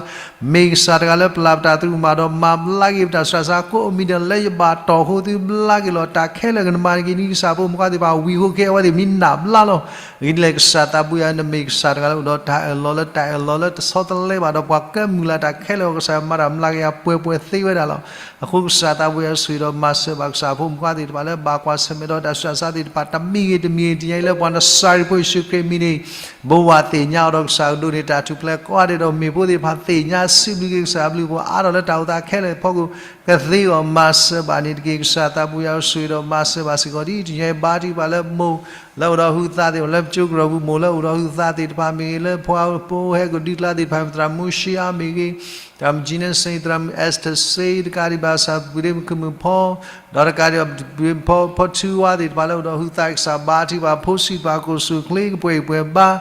မ့ၢ်ကစၢ်တဂၤလၢပလၢ်ပတၢ်သရူးကမၣ်ဒီး မၤဘျါက့ၤပတၢ်ဆူးတၢ်ဆါကိးမံၤဒဲးလၢယဘၣ်တီၢ်အဃိ သုဘျါက့ၤလီၤ တၢ်ခဲလၢာ်ကနမၤန့ၢ်က့ၤ ဒ်ကစၢ်ဖိမုၣ်ခွါသ့ၣ်တဖၣ်ဝံၤအဃိ ကဲအဝဲသ့ၣ်မ့ၢ်နာ်ဘျါလီၤ. အဂ့ၢ်ဒ်လဲၣ် ကစၢ်သးဘိယွၤ နမ့ၢ်ကစၢ်တဂၤလၢအိၣ်ဒီးတၢ်အၢၣ်လီၤလၢတၢ်အၢၣ်လီၤလၢတဆီတလဲဘၣ်ဒီးပှၤကဲမုၢ်လၢ်တၢ်ခဲလၢာ်အဂီၢ် ကစၢ်ယွၤမၤတၢ်မလၤက့ၤအပှဲၤပှဲၤသ့ဝဲဒၣ်လီၤ. အဃိကစၢ်သးဘိယွၤဆိၣ်ဂ့ၤဒီးမၤစၢၤဘၣ်ကစၢ်ဖိမုၣ်ခွါသ့ၣ်တဖၣ်လၢဘၣ်ကွၢ်ဆၢၣ်မဲာ်ဒီးတၢ်ဆူးတၢ်ဆါသ့ၣ်တဖၣ် တမံၤဂ့ၤတမံၤဂ့ၤ တနံၤညါအံၤလၢပှၤနစၤရ့းဖိယ့ၣ်ၡူးခရံာ်မံၤန့ၣ် ဘိးဘၣ်သ့ၣ်ညါအီၤဒီးကစၢ်ကဒိးန့ၢ်တၢ်ထူၣ်ဖျဲးကိးဂၤဒဲးဒီးမ့ၢ်ဖိသ့ၣ်တဖၣ်သ့ၣ်ညါစံးဘျုးက့ၤကစၢ်အဘျုးအဖှိၣ်အါထီၣ်လၢတၢ်အိၣ်သးခဲလၢာ်အဖီခိၣ် ကသ့အီၤမၤစၢၤဘၣ်န့ၣ်တက့ၢ်. ကစၢ်သးဘိယွၤဆိၣ်ဂ့ၤဒီးမၤစၢၤဘၣ်စ့ၢ်ကီးဒ် တနံၤညါအံၤဘါထုကဖၣ်လၢမိၢ်လၢအိၣ်ဒီးဟုသးသ့ၣ်တဖၣ် လၢပကၠိကရၢၢ်ပူၤ မိၢ်လၢအိၣ်ဒီးဟုသးသ့ၣ်တဖၣ်မ့ၢ်ဂ့ၤ လၢပှၤဖိဟဲကဒုကျါသ့ၣ်တဖၣ် သရၣ်မူၡ့အါမ့ၢ်ဂ့ၤ သရၣ်မုၣ်ကၠံနၢစ့ သရၣ်မုၣ်အဲစတၢၢ်စ့ တကးဒံးဘၣ်ကစၢ်ပုၢ်ဒ့မုၣ်ခုၣ်မုၣ်ဖီ ဒီးတကးဒံးဘၣ် ဖီထူဝါသ့ၣ်တဖၣ်လၢအိၣ်ဒီးဟုသး ကစၢ်ဘါထုကဖၣ်ဖိဆံးတဖၣ် ကိၣ်ဆူၣ်ချ့ ကပှဲၤအံၤပှဲၤဘါ ဒ်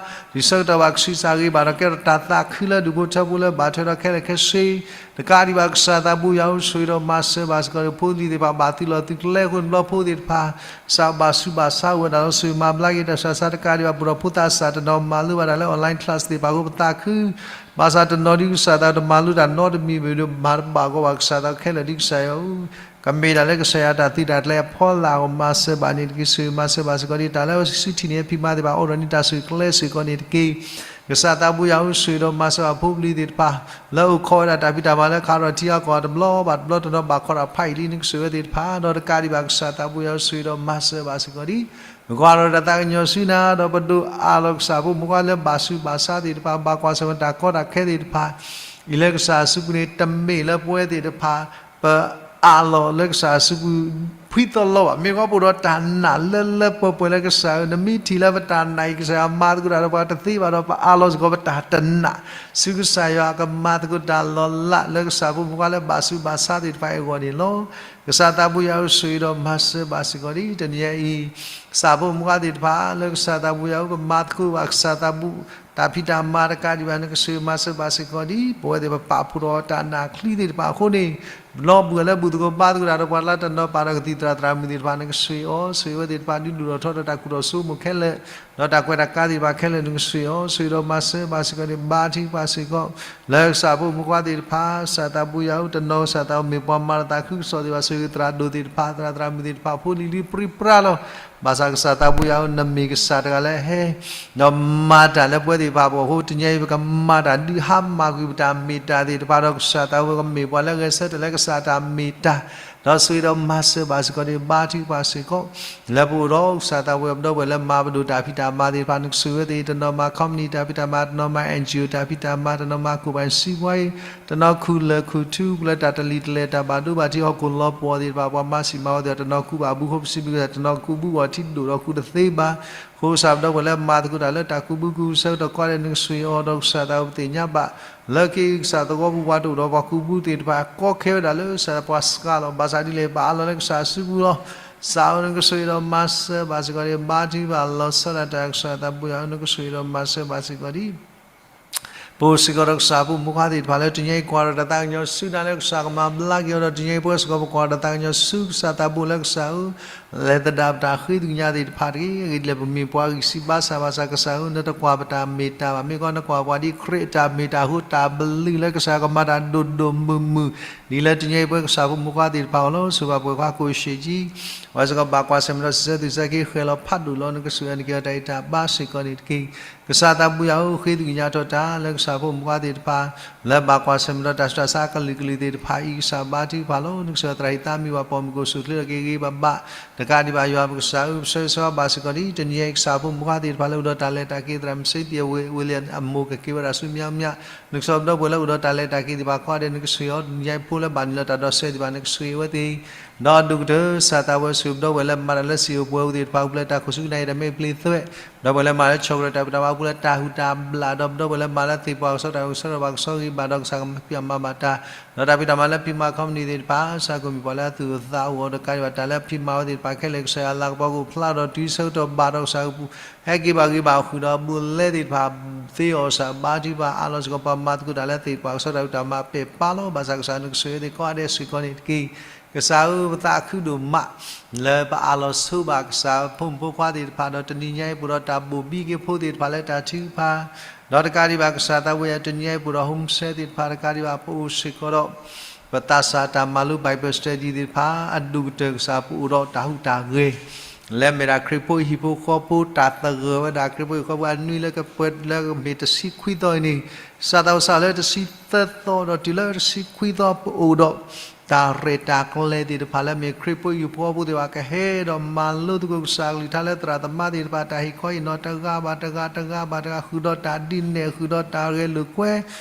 ဆၢကတီၢ်ဘၣ်ကဆံးစၢ်ဂ့ၤဘၣ်ဒီးကဲထီၣ်တၢ်သးခုလၢဒူၣ်ဖိထၢဖိလၢဘၣ်ထွဲဒီးခဲလၢာ်ခဲဆ့ တကးဒံးဘၣ်ကစၢ်သးဘိယွၤဆိၣ်ဂ့ၤဒီးမၤစၢၤဘၣ်စ့ၢ်ကီး ဖိလံၤသ့ၣ်တဖၣ်ဘၣ်သုးလီၢ်သုးကျဲအဃိန့ၣ် ဘျီဖိသ့ၣ်တဖၣ် ကစၢ်ဘၣ်ဆူးဘၣ်ဆါဝဲဒၣ်လီၤ. ဆိၣ်ဂ့ၤမၤဘျါက့ၤတၢ်ဆူးတၢ်ဆါ တကးဒံးဘၣ် ပဒီၣ်ဖိသးစၢ်တနီၤမၤလိဘၣ်တၢ်လၢ online class သ့ၣ်တဖၣ်အဃိ ပသးခု ဘၣ်ဆၣ်တနီၤဒ်ကစၢ်သးတမၤလိတၢ်နီတမံၤဘၣ်ဒီး မၤတဘၣ်ဂီၢ်ဘၣ် ကစၢ်သးခဲလၢာ်ဒ်ကစၢ်ယွၤဧၢ ကမ့ၢ်တၢ်လၢကစၢ်ယွၤတၢ်သုးတၢ်ကျဲၤအဖီလာ်အဂီၢ် မၤစၢၤဘၣ်န့ၣ်တက့ၢ်. ဆိၣ်ဂ့ၤမၤစၢၤဘၣ်စ့ၢ်ကီးဒ်တၢ်လၢအဝဲစုထံၣ်န့ၢ်အဖံးမၤသ့ၣ်တဖၣ် အိၣ်ဒီးန့ၢ်တၢ်ဆူၣ်ကျဲစ့ၢ်ကီးန့ၣ်တက့ၢ်. ကစၢ်သးဘိယွၤဧၢ ဆိၣ်ဂ့ၤဒီးမၤစၢၤဘၣ်ဖိပလံၤသ့ၣ်တဖၣ် လၢအိၣ်ခိးဝဲဒၣ်တၢ်ဖံးတၢ်မၤလၢခးဒီးထံအါကီၢ်တဘျီဘၣ်တဘျီ တနီၤဘၣ်ခိးတၢ်ဖးအံၤလံ နကဆိၣ်ဂ့ၤဝဲသ့ၣ်တဖၣ် ဒီးတကးဒံးဘၣ်ကစၢ်သးဘိယွၤဧၢ ဆိၣ်ဂ့ၤဒီးမၤစၢၤဘၣ်စ့ၢ်ကီးဒ် ပကွၢ်ထီၣ်တၢ်သးကညီၤဆူနၤ ဒီးပဒိးအးလီၤကစၢ်ဖိမုၣ်ခွါလၢဘၣ်ဆူးဘၣ်ဆါသ့ၣ်တဖၣ် ဘၣ်ကွၢ်ဆၢၣ်မဲာ်တၢ်ကီတၢ်ခဲသ့ၣ်တဖၣ် အံၤလၢကစၢ်အစုပူၤန့ၣ် တမ့ၢ်လၢပဝဲသ့ၣ်တဖၣ် ပအးလီၤလၢကစၢ်အစုပူၤ ဖှံသလီဘၣ်. မ့ၢ်ဂ့ၤပအိၣ်ဒီးတၢ်နာ်လၢလၢပှဲၤပှဲၤလၢကစၢ်ဧၢ နမ့ၢ်ထံၣ်လၢပတၢ်နာ်အံၤ ကစၢ်ယွၤမၤသကိးတၢ်ဒီးပှၤတသ့ဘၣ်ဒီး ပအးလီၤစ့ၢ်ကီးပတၢ်တနာ် ဆူကစၢ်ယွၤကမၤသကိးတၢ်လီၤလးလၢကစၢ်ဖိမုၣ်ခွါလၢဘၣ်ဆူးဘၣ်ဆါသ့ၣ်တဖၣ်အံၤအဂီၢ်န့ၣ်လီၤ. ကစၢ်သးဘိယွၤဧၢ ဆိၣ်ဂ့ၤဒီးမၤစၢၤဘၣ်စ့ၢ်ကီးဒ် တနံၤညါအံၤ ကစၢ်ဖိမုၣ်ခွါသ့ၣ်တဖၣ် လၢကစၢ်သးဘိယွၤဧၢ ပမၤသကိးဘၣ်ကစၢ်သးဘိ တၢ်ဖံးတၢ်မၤတကးဒံးဘၣ် နကဆိၣ်ဂ့ၤမၤစၢၤဘၣ်စ့ၢ်ကီးဒ် ပဝဲသ့ၣ်ပပာ်ဖှိၣ်ထီၣ်တၢ်နာ်ချံသ့ၣ်တဖၣ်အဃိန့ၣ် လီၤဘှံးလၢဘူၣ်သကိးဘါသကိးတၢ်ဒီးပှၤလၢတနီၤပာ်ဒီးကသံၣ်သရၣ်သရၣ်မုၣ်သ့ၣ်တဖၣ် နကဆိၣ်ဂ့ၤအီၤ ဆိၣ်ဂ့ၤဝဲသ့ၣ်တဖၣ် ဒုးဒိၣ်ထီၣ်ထီဒီးတၢ်ကူၣ်ထီၣ်ဆိကမိၣ်ခဲလၢာ် ဒီးတၢ်ကွဲးတၢ်ကါသ့ၣ်တဖၣ်ခဲလၢာ် နကဆိၣ်ဂ့ၤအီၤ ဆိၣ်ဂ့ၤဒီးမၤစၢၤဘၣ်စ့ၢ်ကီးန့ၣ် ဘါထုကဖၣ်စ့ၢ်ကီး လၢကစၢ်ဖိမုၣ်ခွါသ့ၣ်တဖၣ် ကစၢ်သးဘိယွၤဧၢ တနီၤကစၢ်သးမ့ၢ်ပှၤမၤတၢ်သးခုကစီၣ်သ့ၣ်တဖၣ် ဆိၣ်ဂ့ၤသရၣ်ဒိၣ်သ့ၣ်တဖၣ် သရၣ်သရၣ်မုၣ်သ့ၣ်တဖၣ် ဖိလံၤလံၤပြံပြါလီၤ. ဘၣ်ဆၣ်ကစၢ်သးဘိယွၤဧၢ နမ့ၢ်ကစၢ်တဂၤလၢဟဲ ဒီးမၤတၢ်လၢပဝဲသ့ၣ်တဖၣ်အဂီၢ်အဃိ တနံၤအံၤ ပကမၤတၢ်ဒုးဟါမၢ်ကွံာ်ပတၢ်မ့ၢ်တၢ်သ့ၣ်တဖၣ်ဒီး ကစၢ်သးဝဲကမ့ၢ်ပှၤလၢဂဲၤဆၢထၢၣ်လၢကစၢ်တၢ်မ့ၢ်တၢ် ဒီးဆိၣ်ဂ့ၤဒီးမၤစၢၤဘၣ်စ့ၢ်ကီးန့ၣ် ဘါထုကဖၣ်စ့ၢ်ကီး လၢပအိၣ်ဒီးကစၢ်သးဝဲပဒီပုၢ်ဝဲၢ်လၢမၤပဒိၣ်တၢ်ဖံးတၢ်မၤသ့ၣ်တဖၣ် နကဆိၣ်ဂ့ၤဝဲသ့ၣ် တနီၤမၤ company တၢ်ဖံးတၢ်မၤ တနီၤမၤ NGO တၢ်ဖံးတၢ်မၤ တနီၤမၤ ကိုယ်ပိုင်စီးပွားရေး တနီၤခူၣ်လၢာ်ခူၣ်ထူ လၢတၢ်တလံၤတလဲၤ တၢ်ဘၣ်ဒိဘၣ်ထံးဟီၣ်ခိၣ်လီၤပှီၢ်သ့ၣ်တဖၣ် ပှၤမၤစံၣ်မၤဝီသ့ၣ် တနီၤခူဘၣ်ဘု ဃိပစံးဘျုးကစၢ် တနီၤခူဘုဘၣ်ထံဒိၣ်ဒီးခူတသ့ဘၣ် အဃိကစၢ်ပဒီပုၢ်ဝဲၢ်လၢမၤသကိးတၢ်လၢတၢ်ကူးဘုကူးဆၢကတီၢ်ကိးဂၤဒဲး နကဆိၣ်ဂ့ၤအီၤဒီးကစၢ်သးဝဲပသ့ၣ်ညါဘၣ် လၢက့ၤကစၢ်သဝီပူၤပှၤတအိၣ်ဒီးပှၤကူးဘုသ့ၣ်တဖၣ် ကီခဲဝဲဒၣ်လၢကစၢ်သးပှၤစှၤလီၤ ဘၣ်ဆၣ်ဒ်လဲၣ် ပအးလီၤလၢကစၢ်အစုပူၤလီၤ. ကစၢ်ဧၢ နကဆိၣ်ဂ့ၤဒီးမၤစၢၤဘၣ်စ့ၢ်ကီးန့ၣ် ဘါထုကဖၣ်လီၤဆီဒၣ်တၢ် ကစၢ်သးပူၤယွၤဧၢ နကဆိၣ်ဂ့ၤဒီးမၤစၢၤဘၣ်စ့ၢ်ကီးန့ၣ် ပအိၣ်စ့ၢ်ကီးဒီးကစၢ်ဖိမုၣ်ခွါသ့ၣ်တဖၣ်လၢတနံၤအံၤ ကွၢ်ဒီးတၢ်သးကညီၤဆူနၤလၢကစၢ်ကမၤဘျါက့ၤအီၤဒီး တနံၤအံၤပဝဲစ့ၢ်ကီးပကွၢ်ဒီးတၢ်သးကညီၤဆူကစၢ်သးဘိလၢကစၢ်ဧၢ လဲၤသဒၣ်ပတၢ်ဃ့သကွံာ်ညါသ့ၣ်တဖၣ်တက့ၢ်. အဂ့ၢ်ဒ်လဲၣ် ပမ့ၢ်ပှၤဂံၢ်စၢ်ဘါစၢ်ဘၣ်ဆၣ် ကစၢ်ဧၢ နတကွၢ်ပတၢ်မ့ၢ်တၢ်ဘၣ် မ့ၢ်ကီးနကွၢ်ပှၤဒ်ခရံာ်အတၢ်မ့ၢ်တၢ်ဟူတၢ်ဘျုးလၢကစၢ်ကမၤတၢ်ဒိၣ်ဒိၣ်မုၢ်မုၢ် ဒ်လၢတနံၤအံၤပဝဲကစၢ်ဖိမုၣ်ခွါသ့ၣ်တဖၣ်အဂီၢ်လီၤ. ဆိၣ်ဂ့ၤပှၤကွၢ်ဆၢၣ်မဲာ်ဒီးစံးဆၢသုးစဲခ့ ဃဲၤလီၤဖးဒိၣ်လီၤ နကဆိၣ်ဂ့ၤအီၤ နက့ၤအီၤတၢ်အံၤတၢ်ဘါစ့ၢ်ကီးန့ၣ်တက့ၢ်. ကစၢ်သးဘိယွၤဧၢ ဃ့သကွံာ်ညါထီၣ်တၢ်လၢကစၢ်ဖိမုၣ်ခွါသ့ၣ်တဖၣ် လၢဘၣ်ကွၢ်ဆၢၣ်မဲာ်ဒီးတၢ်ဆူးတၢ်ဆါအကလုာ်ကလုာ်သ့ၣ်တဖၣ်အံၤ ကစၢ်ဘါထုကဖၣ်လီၤ. နကဆိၣ်ဂ့ၤသရၣ်ဟံးသးမံၤဘၣ်ပိာ်မုၣ် ကအိၣ်ဆူၣ်အိၣ်ချ့ဒီးက့ၤဂ့ၤဘၣ်ဘၣ် တကးဒံးဘၣ်ယွၤပကစၢ်ဧၢ ပဆၢဂ့ၤဆၢဝါဘၣ်စ့ၢ်ကီးဒ် တနံၤအံၤကစၢ်ဖိမုၣ်ခွါသ့ၣ်တဖၣ်လၢအိၣ်ဒီးတၢ်လဲၤတၢ်က့ၤ သရၣ်မုၣ်စ့ပံ အဝဲလၢအမိၢ်ကက့ၤဝဲဒၣ်ဆူမၠါမၠါ နကဆိၣ်ဂ့ၤပဒီပုၢ်ဝဲၢ်လၢအိၣ်ဒီးတၢ်လဲၤတၢ်က့ၤသ့ၣ်တဖၣ်ကိးဂၤဒဲး နကဆိၣ်ဂ့ၤအီၤ တနံၤအံၤဖိလၢဘၣ်နုာ်လီၤတၢ်ဒီးစဲးသ့ၣ်တဖၣ် နကဆိၣ်ဂ့ၤဝဲသ့ၣ် ဒီးဒိၣ်ကတၢၢ် ကစၢ်သးဘိယွၤ ဆိၣ်ဂ့ၤပဒီပုၢ်ဝဲၢ်လၢမၤတၢ်လၢစံာ်အိၣ်ပှဲၤအိၣ်သ့ၣ်တဖၣ် ပူၤဖျဲးတၢ်ခိၣ်ဆူကနၣ်အံၤတၢ်မဲာ်ဖျ့သွဲ ပဒီပုၢ်ဝဲၢ်လၢမၤလၢဆီၣ်ကရၢတၢ်ဖံးတၢ်မၤပူၤလၢတၢ်ဟုၣ်တၢ်ဘျၣ် ဒီးပဒီပုၢ်ဝဲၢ်လၢမၤလၢသ့ၣ်ပှၢ်ကစီၣ်တၢ် ကစီၣ်ဒီးပှၤကစီၣ်ဂ့ၤဘၣ်ဒီးကစၢ်ကမၤဖံးမၤမၤဘၣ်တၢ် ဒီးတၢ်ဖံးတၢ်မၤလၢဖံးမၤခီပနံၣ်သ့ၣ်တဖၣ် ကစၢ်ကမ့ၢ်ပှၤလၢအသူၣ်အိၣ်သးအိၣ်အီၤ တကးဒံးဘၣ်တၢ်လၢဖံးမၤဝဲသ့ၣ်တဖၣ်ခဲလၢာ် ကစၢ်ယွၤလၤကပီၤကအိၣ်ဖျါဒီးတုၤဆၢကတီၢ်ဘၣ်ဒီးကစၢ် ဟဲက့ၤဘၣ်ဂ့ၤဘၣ်အဃုာ်ဒီးဘူးလဲသ့ၣ်တဖၣ် သ့အီၤကစၢ်ဘါထုကဖၣ်အးလီၤစ့ၢ်ကီး ပှၤမၤသကိးတၢ်လၢသ့ၣ်ပှၢ်ကစီၣ်တၢ်ဖံးတၢ်မၤပဲာ်ပာ်လီၤ ဘၣ်ဆၣ်ကစၢ်နကဆိၣ်ဂ့ၤသ့ၣ်ကိးဂၤဒဲးစ့ၢ်ကီးန့ၣ်တက့ၢ်. ကစၢ်ဧၢ ပသးခုဒိၣ်မး လၢပအးလီၤဆိဘၣ်ကစၢ်ဖိမုၣ်ဖိခွါသ့ၣ်တဖၣ် ဒီးတနံၤညါအံၤပအိၣ်ဒီးတၢ်ဘိၣ်ဘံက့ၤဖိသ့ၣ်တဖၣ်လၢတၢ်ထုကဖၣ် ဒီးတကးဒံးဘၣ်ကစၢ်သးဘိယွၤ တနံၤညါအံၤပအိၣ်ဒီး home cell သ့ၣ်တဖၣ် တကးဒံးဘၣ်ပအိၣ်စ့ၢ်ကီးဒီး ပသးစၢ်တၢ်မၤလိ Bible study သ့ၣ်တဖၣ် အဒိၣ်ကတၢၢ်ကစၢ်ပအိၣ်ဒီးတၢ်ဟူးတၢ်ဂဲၤ လၢမ့ၢ်ဒၣ်ခရံာ်ဖိဟံၣ်ဖိဃီဖိ တၢ်သဂၢၢ်ဝဲဒၣ်ခရံာ်ဖိဟံၣ်ဖိဃီဖိအနွံလၢကပှဲၤလၢမ့ၢ်တဆံခွံသီအံၤန့ၣ် ကစၢ်သးဘိယွၤလၢတဆံသၢသီဒီးတုၤလၢတဆံခွံသီပအိၣ်ဒီး တၢ်ရဲၣ်တၢ်ကျဲၤသ့ၣ်တဖၣ်လၢမ့ၢ်ခရံာ်ဖိဟံၣ်ဖိဃီဖိသ့ၣ်တဖၣ် ကဟဲဒီးမၤလိသကိးကစၢ်ကလုၢ်ကထါလၢသရၣ်သမါသ့ၣ်တဖၣ် တၢ်ဟ့ၣ်ခီဟ့ၣ်နီၤတဂၤဘၣ်တဂၤတဂၤဘၣ်တဂၤ ဃုာ်ဒီးတၢ်ဒုးနဲၣ် ဃုာ်ဒီးတၢ်ဂဲၤလိာ်ကွဲ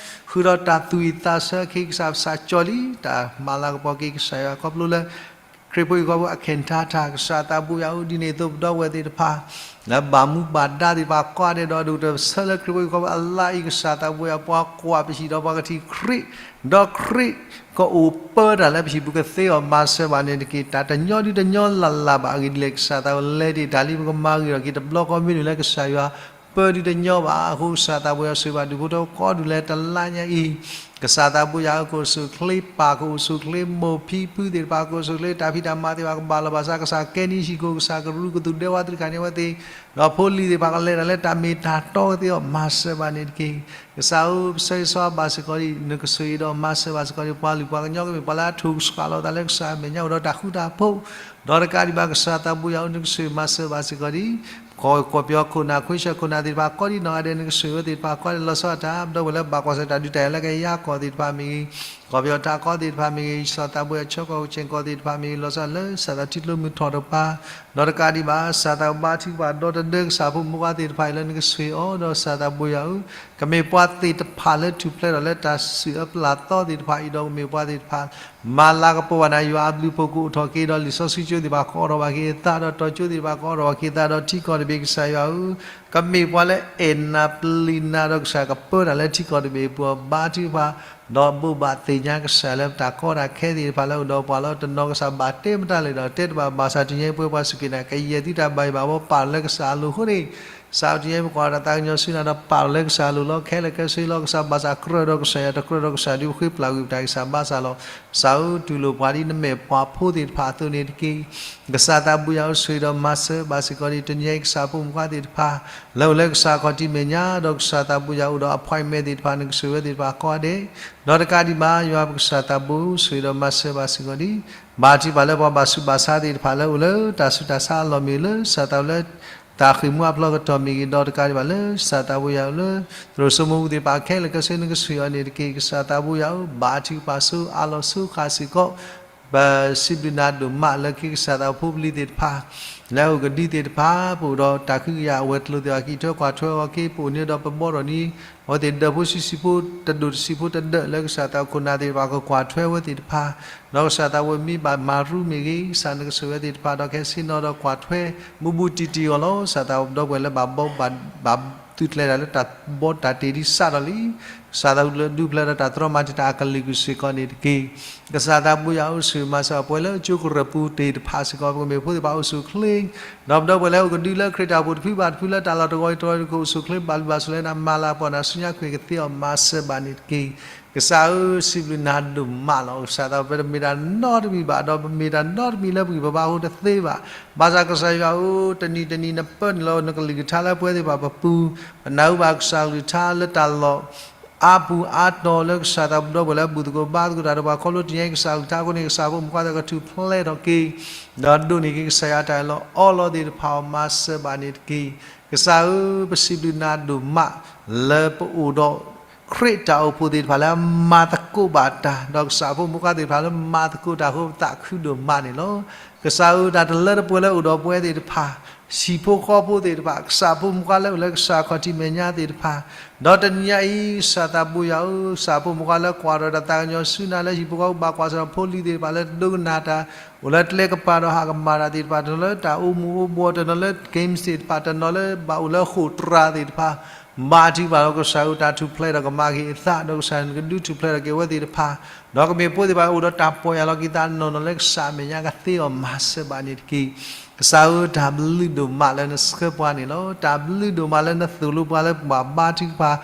ဃုာ်ဒီးတၢ်သူၣ်ဝံၣ်သးဆၢ ခဲအံၤကစၢ်ပစၢ်ကၠီလံ တၢ်မၤလၤကပီၤက့ၤကစၢ်ယွၤခီဖျိလၢ ခရံာ်ဖိဟံၣ်ဖိဃီဖိအခံထါတၢ် ကစၢ်သးဘိယွၤဧၢ ဒ်န့ၣ်အသိးပဒီပုၢ်ဝဲၢ်သ့ၣ်တဖၣ် လၢဘၣ်မူဘၣ်ဒါသ့ၣ်တဖၣ်ကိးဂၤဒဲးဒီး ဒိၣ်ကတၢၢ်ပဆၢလၢခရံာ်ဖိဟံၣ်ဖိဃီဖိအလါအံၤ ကစၢ်သးဘိယွၤ ပှၤကွၢ်ပဟံၣ်ဒီးပှၤကထံၣ်ခရံာ် ဒီးခရံာ်ကအိၣ်ပၢတၢ်လၢပဟံၣ်ပူၤ ကသ့အီၤမၤစၢၤဘၣ်န့ၣ်တက့ၢ်. တၢ်တညီဒုတညီလၢ်လၢ်ဘၣ်အဂ့ၢ်ဒ်လဲၣ် ကစၢ်သးဘိယွၤ လဲၤတ့ၢ်တၢ်လံ ပကမၤဂ့ၤထီၣ်က့ၤတဘျီဃီ မ့ၢ်နုာ်လၢကစၢ်ယွၤ ပၢဒုတညီဘၣ်အဃိ ကစၢ်သးဘိယွၤ ဆိၣ်ဂ့ၤဘၣ်ဒူၣ်ဖိထၢဖိကိးဒူၣ်လဲၣ်တလါညါအံၤ ကစၢ်သးဘိယွၤဧၢ ကအိၣ်ဆူၣ်အိၣ်ချ့ပၢ် ကအိၣ်ဆူၣ်အိၣ်ချ့မိၢ်ဖံဖုသ့ၣ်တဖၣ် ကအိၣ်ဆူၣ်အိၣ်ချ့တၢ်ဖံးတၢ်မၤသ့ၣ်တဖၣ်ကဘၣ်လီၤဘၣ်စး ကစၢ်ကဲန့ၢ်ဟံၣ်ခိၣ် ကစၢ်ကရူၢ်ကသူၣ်ဒဲဝဲသ့ၣ်တခါန့ၣ်အဝဲသ့ၣ် ဒီးဖိလံၤသ့ၣ်တဖၣ်ကလဲၤတၢ်လၢတၢ်မ့ၢ်တၢ်တီကသ့အီၤ မၤစၢၤဘၣ်န့ၣ်တက့ၢ်. ကစၢ်ဧၢ ပဆၢဂ့ၤဆၢဝါဘၣ်စ့ၢ်ကီးဒ် နကဆိၣ်ဂ့ၤဒီးမၤစၢၤဘၣ်စ့ၢ်ကီးဒ် ပှၤလုၢ်ပှၤကညီ ကမ့ၢ်ပှၤလၢအထိၣ်ကစှၤလိာ်သးလၢကစၢ်အမဲာ်ညါအိၣ်ဒီးတၢ်ဃူတၢ်ဖိး ဒီးတကးဒံးဘၣ်ကစၢ်သးဘိယွၤဧၢ နကဆိၣ်ဂ့ၤမၤစၢၤဘၣ်စ့ၢ်ကီးဒ် ကီၢ်ပယီၤခိၣ်နၢ် ခွ့ဆၢခိၣ်နၢ်သ့ၣ်တဖၣ် ကိးဒ်နီၢ်ဂၤဒဲး နကဆိၣ်ဂ့ၤဝဲသ့ၣ်တဖၣ် ကိးဒ်လီၤဆီဒၣ်တၢ် ပဒီပုၢ်ဝဲၢ်လၢဘၣ်ကွၢ်ဆၢၣ်တၢ်ဒုးတၢ်ယၤလၢကယၤကီၢ်သ့ၣ်တဖၣ်မ့ၢ်ဂ့ၤ ကီၢ်ပယီၤထးကီၢ်သ့ၣ်တဖၣ်မ့ၢ်ဂ့ၤ ကစၢ်သးဘိယွၤ ဆၢကီၢ်ကဆ့ၣ်ကီၢ်သ့ၣ်တဖၣ်မ့ၢ်ဂ့ၤ လီၤဆီလၢကစၢ်သးထံကျိမုၢ်ထီၣ်တကပၤ ဒီးတကးဒံးဘၣ် ကစၢ်သးဘိယွၤဘါထုကဖၣ်ဒီတဒၢကစၢ်ဖိမုၣ်ဖိခွါသ့ၣ်တဖၣ်အံၤလၢနကဆိၣ်ဂ့ၤအီၤ ဒီးကစၢ်သးဘိယွၤဧၢ ကမ့ၢ်ပှၤသ့ၣ်တဖၣ်လၢထူၣ်ဖျဲးထီၣ်လၢတၢ်စုၣ်အၢပျၢ်သီသ့ၣ်တဖၣ်အံၤဒီး ကမ့ၢ်ပှၤသ့ၣ်တဖၣ် မၤလၤကပီၤဘၣ်နၤယွၤအဘျုးအဖှိၣ် ကအိၣ်ထီၣ်က့ၤဒီးလံာ်စီဆှံကၠိသ့ၣ်တဖၣ် ကအီၣ်ထီၣ်ဘၣ်က့ၤအသး ဒီးတီၤကၠိသ့ၣ်တဖၣ် ကအီၣ်ထီၣ်ဘၣ်က့ၤအသး ဒီးထံကီၢ်တဘ့ၣ်ကစၢ်ယွၤဧၢ ကမ့ၢ်ပှၤလၢအဲၣ်နၤပျံၤနၤ ဒီးကစၢ်ကပၢတၢ်လၢထံကီၢ်တဘ့ၣ်အပူၤ ဘါထုကဖၣ် ဒီးဘိးဘၣ်သ့ၣ်ညါကစၢ်လၢတၢ်ကီတၢ်ခဲသ့ၣ်တဖၣ်လၢအိၣ်ဒီးပှၤလီၤ တနီၤကစၢ်ဘၣ်တဲမတၤလဲၣ်ဒီးတဲတဘၣ် ဘၣ်ဆၣ်တနံၤအံၤပဝဲပှၤစူၢ်က့ၤနာ်က့ၤ ယဲၢ်သုတၢ်ဘၣ်ယိၣ်ဘၣ်ဘီ ပာ်လီၤလၢကစၢ်အလိၤအဃိန့ၣ် ကစၢ်ဧၢ တနံၤအံၤပကွၢ်တၢ်သးကညီၤဆူနၤဒီး ပာ်လီၤလၢကစၢ်အလိၤလီၤ. ခဲလၢာ်ခဲဆ့လီၤ ကစၢ်ဘၣ်ဆၣ်ကြၢးဒီးကစၢ်ယွၤ တကြၢးဒီးကစၢ်ဒုး ပဃ့ပျၢ်ကွံာ်ပတၢ်ဂံၢ်စၢ်ဘါစၢ်လီၤ. ကစၢ်ဧၢ တူၢ်လိာ်ပှၤဒ်နမဲာ်ပှၤဖိသ့ၣ်တဖၣ်အသိးန့ၣ်တက့ၢ်. ကစၢ်သးဘိယွၤဧၢ ဆိၣ်ဂ့ၤဒီးမၤစၢၤဘၣ်စ့ၢ်ကီးဒ် တနံၤအံၤကစၢ်ဖိမုၣ်ဖိခွါသ့ၣ်တဖၣ် လၢအိၣ်လၢကစၢ်ခီၣ်ထံးမဲာ်ညါ ဒီးကစၢ်သးဘိယွၤအိၣ်ဒီး appointment သ့ၣ်တဖၣ်န့ၣ်ကဆိၣ်ဂ့ၤဝဲသ့ၣ်တဖၣ်ကိးဂၤဒဲး ဒီးတကးဒံးဘၣ် ယွၤပကစၢ်သးဘိ ဆိၣ်ဂ့ၤဒီးမၤစၢၤဘၣ်စ့ၢ်ကီးဒ် ဘၣ်ထုကဖၣ်လၢပှၤဘၣ်ဆူးဘၣ်ဆါသ့ၣ်တဖၣ်လၢအိၣ်လၢတၢ်ဆူးတၢ်ဆါအလီၢ်မ့ၢ်လၢ ကစၢ်သးဘိလၢ တၢ်ဃ့ၢ်မှံဟးဖျိးကတီၢ်မ့ၢ်ဂ့ၤ ဒီးတကးဒံးဘၣ်လၢ ကစၢ်သးဘိယွၤလၢ သရိာ်စိမိၢ်ပူၤသ့ၣ်တဖၣ်ခဲလၢာ်ခဲဆ့ နကဆိၣ်ဂ့ၤအီၤန့ၣ်တက့ၢ်. ကစၢ်သးဘိယွၤဧၢ ဘၣ်ထုကဖၣ်ဆိအါလီၤဆိဃၣ်စ့ၢ်ကီး ပစံးဘျုးနၤဒိၣ်မးလၢခံကစၢ်သးဖိပလံၤသ့ၣ်တဖၣ် လၢအအိၣ်ကဒုသ့ၣ်တဖၣ် ပအိၣ်ဒီးတၢ်ခုကယာ်အဝဲၤကျိၤသ့ၣ်တဖၣ် က့ၤထၢကွၢ်ထွဲအီၤက့ၤ ပအိၣ်န့ၢ်ဒီးပဘီထီၣ်န့ၣ် အဝဲသ့ၣ်ဒၢးဖိဆံးဆံးဖိ တဒိၣ်တဆံးဖိတဒၢး လၢကစၢ်သးခိၣ်နၢ်သ့ၣ်တဖၣ် ကကွၢ်ထွဲဝဲသ့ၣ်တဖၣ်, ဒီးကစၢ်သးဝဲမ့ၢ်ဘၣ်မၤရူမ့ၢ်ဂ့ၤ ကစၢ်နကဆိၣ်ဂ့ၤဝဲသ့ၣ်တဖၣ် ဒီးကဟဲဆ့ၣ်နီၤဒီးကွၢ်ထွဲ မူဘူးတံၢ်တံၢ်အီၤလီၤ. ကစၢ်သးဝဲပဒီပုၢ်ဝဲၢ်လၢဘၣ်ဘီ ဘၣ်သုးကျဲၤတၢ်လၢတၢ်ဘီတၢ်တ့ၢ်ဒ်စးထီၣ်လံ ကစၢ်သးဒုးဖျဲးဒီးတၢ်တြီမၤတံာ်တာ်အကလုာ်ကလုာ်စ့ၢ်ကီးန့ၣ်တက့ၢ်. ကစၢ်သးဘိယွၤအိၣ်ဆူၣ်မၤစၢၤပှၤလၢကၠိကရၢၢ်ပူၤသ့ၣ်တဖၣ်စ့ၢ်ကီး ပကမ့ၢ်ဖိသ့ၣ်တဖၣ်အိၣ်ဆူၣ်အိၣ်ချ့, ဒီးပဒီပုၢ်ဝဲၢ်လၢအိၣ်ကဒုလၢခရံာ်တၢ်အိၣ်ဖှိၣ်တဖုဘၣ်တဖုလၢတၢ်လီၢ်တဂီၤအံၤတဂီၤအံၤ ကအိၣ်ဆူၣ်အိၣ်ချ့ဘၣ်လုၢ်ဘၣ်စၢၤလၢနမၤလၤကပီၤ နၤဆူညါခရံာ်ကသ့အီၤမၤစၢၤဘၣ်န့ၣ်တက့ၢ်. ကစၢ်ဧၢ စံးဘျုးနၤဒိၣ်မးလီၤ. ကစၢ်သးပတမ့ၢ်တၢ်နီတမံၤဘၣ် ဒီးပမ့ၢ်တၢ်နီတမံၤလၢပဂံၢ်ပဘါအဃိတသ့ဘၣ်. ဘၣ်ဆၣ်ကစၢ်ယွၤဧၢ တနံၤတနံၤနပၢနုာ်လီၤနကလုၢ်ကထါလၢပဝဲသ့ၣ်တဖၣ်ပပူၤ, ပနၢ်ဟူဘၣ်ကစၢ်ကလုၢ်ကထါလၢတၢ်လီၢ် အါပူၤအါတီၤလၢကစၢ်သးပဒီပုၢ်ဝဲၢ်လၢဘူၣ်သကိးဘါသကိးတၢ်ဒီးပှၤခီဖျိတနံၤအံၤ ကစၢ်ကလုၢ်ကထါအဃိန့ၣ် ကစၢ်ဖိမုၣ်ခွါသ့ၣ်ကထူၣ်ဖျဲးထီၣ်က့ၤ, ဒီးဒိးန့ၢ်က့ၤကစၢ်ယွၤတၢ်အၢၣ်လီၤအီလီၤသ့ၣ်တဖၣ်အီၤမၤစၢၤဘၣ်န့ၣ်တက့ၢ်. ကစၢ်ဧၢ ပစံးဘျုးနၤဒိၣ်မး လၢပအိၣ်ဒီး ခရံာ်တၢ်အိၣ်ဖှိၣ်သ့ၣ်တဖၣ်လၢအမၤသကိးဘၣ်တၢ် ဒီးကစၢ်ဖိမုၣ်ခွါသ့ၣ်တဖၣ်လၢမၤသကိးတၢ်အဃိ ပသးခုဒိၣ်မးန့ၣ်လီၤ. ကစၢ်ဧၢ တၢ်တလၢတပှဲၤလၢအိၣ်ဒီးပဝဲသ့ၣ်တဖၣ်, ဟံၣ်ဖိဃီဖိသ့ၣ်တဖၣ်, ကစၢ်ဖိမုၣ်ခွါလၢအိၣ်လၢကစၢ်ခီၣ်ထံးမဲာ်ညါသ့ၣ်တဖၣ်, ဒီးတနံၤညါအံၤ ကစၢ်သးဘိယွၤဧၢ, ကစၢ်ဖိမုၣ်ခွါလၢကွၢ်ထီၣ်တၢ်သးကညီၤဆူနၤလၢဟံၣ်ဖိဃီဖိဘၣ်ကွၢ်ဆၢၣ်ဖီလံၤသ့ၣ်တဖၣ်လၢတဒိကနၣ်တၢ်, အိၣ်လၢကျဲကပၤဒီးဟးကမၤတၢ်သ့ၣ်တဖၣ်, တနီၤလၢတၢ်အိၣ်မူအိၣ်ဘှီၣ်, တနီၤလၢ games သ့ၣ်တဖၣ်, တနီၤလၢဘၣ်အိၣ်လၢဃိာ်တြၤသ့ၣ်တဖၣ်, ဘါထုကဖၣ်လီၤ. ကစၢ်ဧၢ တၢ်ထူၣ်ဖျဲးဒီးကမၤက့ၤအသး, ဒီးကစၢ်နကဒုးထူၣ်ဖျဲးထီၣ်က့ၤအဝဲသ့ၣ်တဖၣ်, ဒီးကမ့ၢ်ဖိသ့ၣ်တဖၣ်အိၣ်ဒီးတၢ်ပီၢ်ယၢ်လီၤက့ၤသးနီၢ်နီၢ်လၢကစၢ်အမဲာ်ညါကသ့အီၤမၤစၢၤဘၣ်န့ၣ်တက့ၢ်. ကစၢ်ဧၢ တၢ်ဘျုးဒိၣ်မးလၢနဆှၢပှၤန့ၣ်လီၤ. တၢ်ဘျုးဒိၣ်မးလၢနသိၣ်လိပှၤလၢပှၤဘါထုကဖၣ်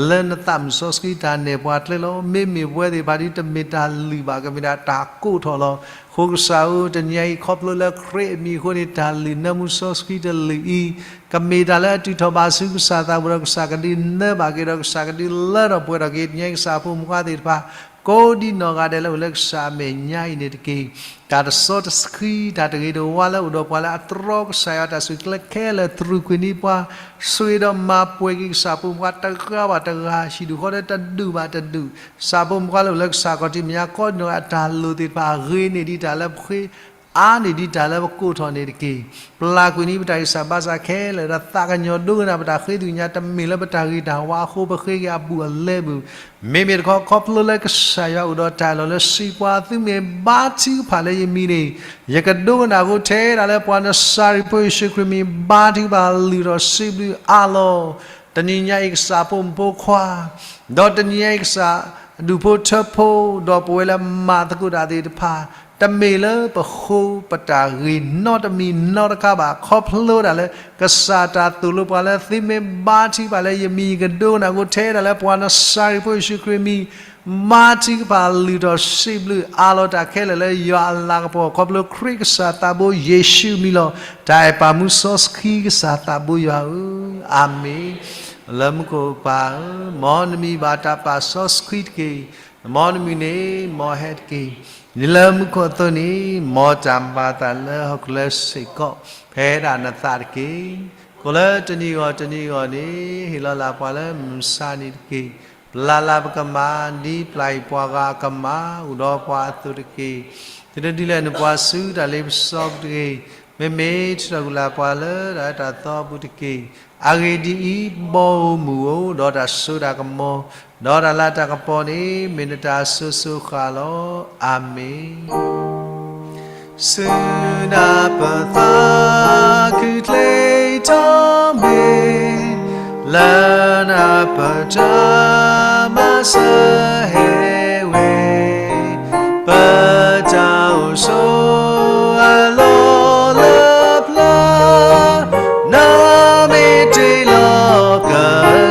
လၢနသးမုၢ်စီဆှံတၢ်နဲၣ်ပှၤကျဲလီၤ. မ့မ့ၢ်ပဝဲသ့ၣ်တဖၣ်ဒ်တမ့ၢ်တၢ်လုၢ်ဘၣ် ကမ့ၢ်ဒၣ်တၢ်ကိးထီၣ်လီၤ. အဃိကစၢ်ဧၢ တနံၤအံၤခီဖျိလၢခရံာ်အမံၤအဃိန့ၣ် တၢ်လုၢ်နၢမူစီဆှံတလုၢ်အံၤ ကမ့ၢ်တၢ်လၢအတုၤထီၣ်ဘၣ်ဆူကစၢ်သးပူၤဒီး ကစၢ်ကဒုးနၢဘၣ်က့ၤဒီး ကစၢ်ကဒုးလၢထီၣ်ပှဲၤထီၣ်က့ၤ တနံၤအံၤကစၢ်ဖိမုၣ်ခွါသ့ၣ်တဖၣ် ကိးဒံနီၢ်ဂၤဒဲးလၢအိၣ်လၢကစၢ်အမဲာ်ညါအံၤန့ၣ်တက့ၢ်. တၢ်တစီတဆှံ တၢ်တဂ့ၤတဝါလၢအိၣ်ဒီးပှၤလၢအတြီကစၢ်ယွၤတၢ်စူၢ်ကျဲခဲလၢာ် တြူာ်ကွံာ်န့ၢ်ပှၤ ဆိၣ်ဂ့ၤဒီးမၤပှဲၤက့ၤကစၢ်ဖိမုၣ်ခွါတဂၤဘၣ်တဂၤ ဟံၣ်ဒူၣ်ဃီဒီးတဒူၣ်ဘၣ်တဒူၣ် ကစၢ်ဖိမုၣ်ခွါလၢအိၣ်လၢကစၢ်ခီၣ်ထံးမဲာ်ညါကိးဒံနီၢ်ဂၤ အတၢ်လိၣ်သ့ၣ်တဖၣ် ဂ့ၤန့ၢ်ဒံးတၢ်လၢပဃ့ အါန့ၢ်ဒံးတၢ်လၢပကိးထီၣ်န့ၣ်တက့ၢ်. ပျၢ်ကွံာ်န့ၢ်ပတၢ်ဂံၢ်စၢ်ဘါစၢ်ခဲလၢာ်ဒီး သးကညီၤဒိကနၣ်ပတၢ်ဃ့သ့ၣ်ညါ တမ့ၢ်လၢပတၢ်ဂ့ၤတၢ်ဝါအဃိ ပဃ့က့ၤအဘူးအလဲပူၤ မ့မ့ၢ်တခီ ခီဖျိလၢကစၢ်ယွၤအိၣ်ဒီးတၢ်အၢၣ်လီၤလၢစံးပှၤ သုမ့ၢ်ဘါထုကဖၣ်လၢယမံၤန့ၣ် ယကဒိကနၣ်အဃိ ထဲဒၣ်လၢပှၤနစၤရ့းဖိယ့ၣ်ၡူးခရံာ်မံၤ ဘါထုကဖၣ်လုၢ်ထီၣ်စံးဘျုးအါလီၤ. တနံၤညါအံၤ ကစၢ်ဖိမုၣ်ဖိခွါ ဒီးတနံၤညါအံၤ ကစၢ်ဒူၣ်ဖိထၢဖိ ဒီးပဝဲလၢမၤသကိးတၢ်သ့ၣ်တဖၣ် တမ့ၢ်လၢပဃိပတၢ်ဂ့ၤနီတမံၤနီတခါဘၣ် ခီဖျိဒၣ်လၢ ကစၢ်တၢ်သိၣ်လိပှၤလၢသုမ့ၢ်ဘါထုကဖၣ်လၢယမံၤ ယကဒိကနၣ်အဃိ ထဲဒၣ်လၢပှၤနစၤရ့းဖိယ့ၣ်ၡူးခရံာ်မံၤ ဘါထုကဖၣ်လုၢ်ထီၣ်စံးဘျုးအါလီၤတၢ်ခဲလၢာ်လၢယွၤအလၤကပီၤ ခီဖျိခရံာ်ကစၢ်သးဘိယ့ၣ်ၡူးမံၤလီၤ. တၢ်အဲၣ်ပာ်မူစီဆှံကစၢ်သးဘိယွၤဧၢ, အၤမ့ၣ်. လၢမူခိၣ်ပၢ်ဧၢ, မ်နမံၤဘၣ်တၢ်ပာ်စီဆှံတက့ၢ်. မ်နမုၢ်နံၤန့ၣ် မ်ဟဲတက့ၢ်. ဒ်လၢမူခိၣ်အသိးန့ၣ် မ်တၢ်မၤအသးလၢဟီၣ်ခိၣ်လၢစ့ၢ်ကီး ဖဲဒၣ်နသးတက့ၢ်. ကိးလၢတနံၤဂီၢ်တနံၤဂီၢ်န့ၣ် ဟ့ၣ်လီၤလၢပှၤလၢမုၢ်မဆါန့ၣ်တက့ၢ်. ပျၢ်လၢပကမၤ ဒ်ပျၢ်အံၤပှၤဂၤအကမၤ အိၣ်ဒီးပှၤအသိးတက့ၢ်. သုတဒုးလဲၤနုာ်ပှၤဆူတၢ်လ့ပစီပူၤတဂ့ၤ. မ့မ့ၢ်ထုးထီၣ်ကွံာ်လၢပှၤလၢတၢ်အၢတၢ်သီအပူၤတက့ၢ်. အဂ့ၢ်ဒ်အံၤ, ဘီဧိၤမုၢ်ဧိၤ, ဒီးတၢ်စိတၢ်ကမီၤ, ဒီးတၢ်လၤတၢ်ကပီၤန့ၣ် မ့ၢ်နတၢ်အစိၤစိၤဃၣ်ဃၣ်လီၤ. အၤမ့ၣ်. ဆူနၢ်ပၢၢ်သး ခုၣ်ချ့ထီၣ်မ့ၢ် လၢနၢ်ပၢၢ်တၢ်မၤစၢၤဟဲဝဲ, ပတၢ်အိၣ်ဆိးအလီၢ်လၢပျၢၤ, နီၢ်မ့ၢ်တ့ၢ်လီၤက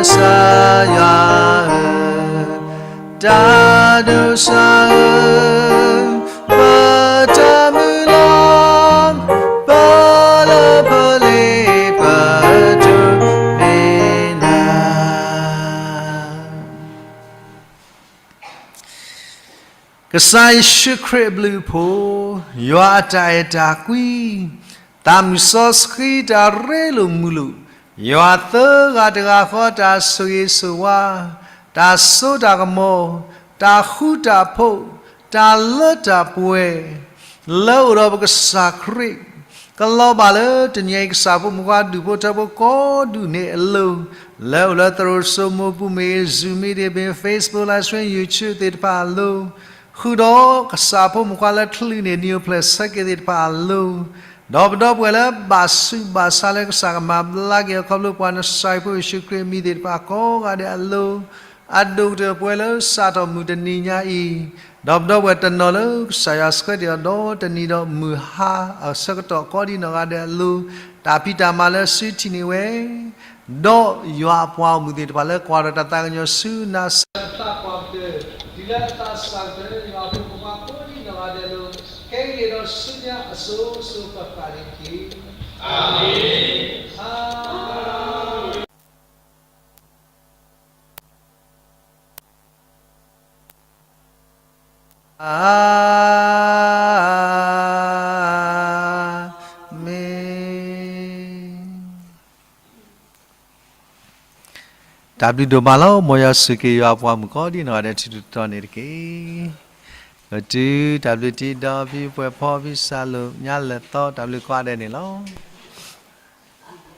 စၢ်ယွၤဧၢ, တၢ်ဒိးစၢ်ဧၢ, ပတၢ်မုၢ်လၢ်, ပလၢပလ့ပတုၤမ့ၢ်နၤ. ကစၢ်ယ့ၣ်ၡူးခရံာ်အဘျုးအဖှိၣ်, ယွၤအတၢ်အဲၣ်တၢ်ကွံ, သးမုၢ်စီဆှံတၢ်ရ့လိာ်မုာ်လိာ်, ယွၤသၢဂၤတဂၤဃီတၢ်ဆိၣ်ဂ့ၤဆိၣ်ဝါ, တၢ်စိတၢ်ကမီၤ, တၢ်ဃူတၢ်ဖိး, တၢ်လၢတၢ်ပှဲၤ, လၢအိၣ်ဒီးပကစၢ်ခရံာ် ကလီၤဘၣ်လၢတနံၤအံၤ ကစၢ်ဖိမုၣ်ဖိခွါဒူၣ်ဖိထၢဖိကိးဒူၣ်န့ၣ်အလိၤ, လၢအိၣ်လၢသရိာ်စိမိၤပူၤမ့ၢ်ဂ့ၤ, Zoom meeting မ့ၢ်ဂ့ၤ, Facebook live stream, YouTube သ့ၣ်တဖၣ်အလိၤ, ဃုာ်ဒီးကစၢ်ဖိမုၣ်ဖိခွါလၢချုးန့ၢ်နံၣ်အိၣ်ဖျဲၣ်ဆၢက့ၤသ့ၣ်တဖၣ်အလိၤ, ဒီးပဒီပုၢ်ဝဲၢ်လၢဘၣ်ဆူးဘၣ်ဆါလၢကစၢ်ကမၤဘျါက့ၤအီၤ ခီဖျိပှၤနစၢ်ဖိယ့ၣ်ၡူးခရံာ်အမံၤသ့ၣ်တဖၣ်ကိးဂၤဒဲးအလိၤ, အဒိၣ်ကတၢၢ်ပဝဲလၢစးထီၣ်မုၢ်တနံၤညါအံၤ, ဒီးပဒီပုၢ်ဝဲၢ်တနီၤလၢကစၢ်ယွၤဆှၢတ့ၢ်အီၤဒီးတနံၤဒီးမုၢ်ဟါအဆၢကတီၢ်ကိးဒံနီၢ်ဂၤဒဲးအလိၤ, တၢ်ဖံးတၢ်မၤလၢစုထံၣ်န့ၢ်ဝဲ, ဒီးယွၤအပှၤဂီၢ်မုၢ်သ့ၣ်တဖၣ်လၢကွၢ်ဒီးတၢ်သးကညီၤဆူနၤစၤရ့း ဒ်လၢအသးစၢ်ကတၢၢ်လၢယွၤအဖိခွါကိးဒံနီၢ်ဂၤဒဲးအလိၤ, ကဲဂ့ၤဒီးဆူညါအစိၤစိၤဃၣ်ဃၣ်န့ၣ်တက့ၢ်. အၤမ့ၣ်. အၤမ့ၣ်. တၢ်ဘျုးဒိၣ်မးလီၤ. မ်ယွၤဆိၣ်ဂ့ၤယွၤအပှၤမုၣ်ကိးဒံနီၢ်ဂၤဒဲးထံထူၣ်တီၤန့ၣ်တက့ၢ်. ဂ့ၤတုၤတၢ်ဘျုးတံၢ်ဒီးဖံပှဲၤဖီဖံစၢ်လိာ်ညါလၢာ်သီ တၢ်ဘျုးကိးဂၤဒဲးန့ၣ်လီၤ.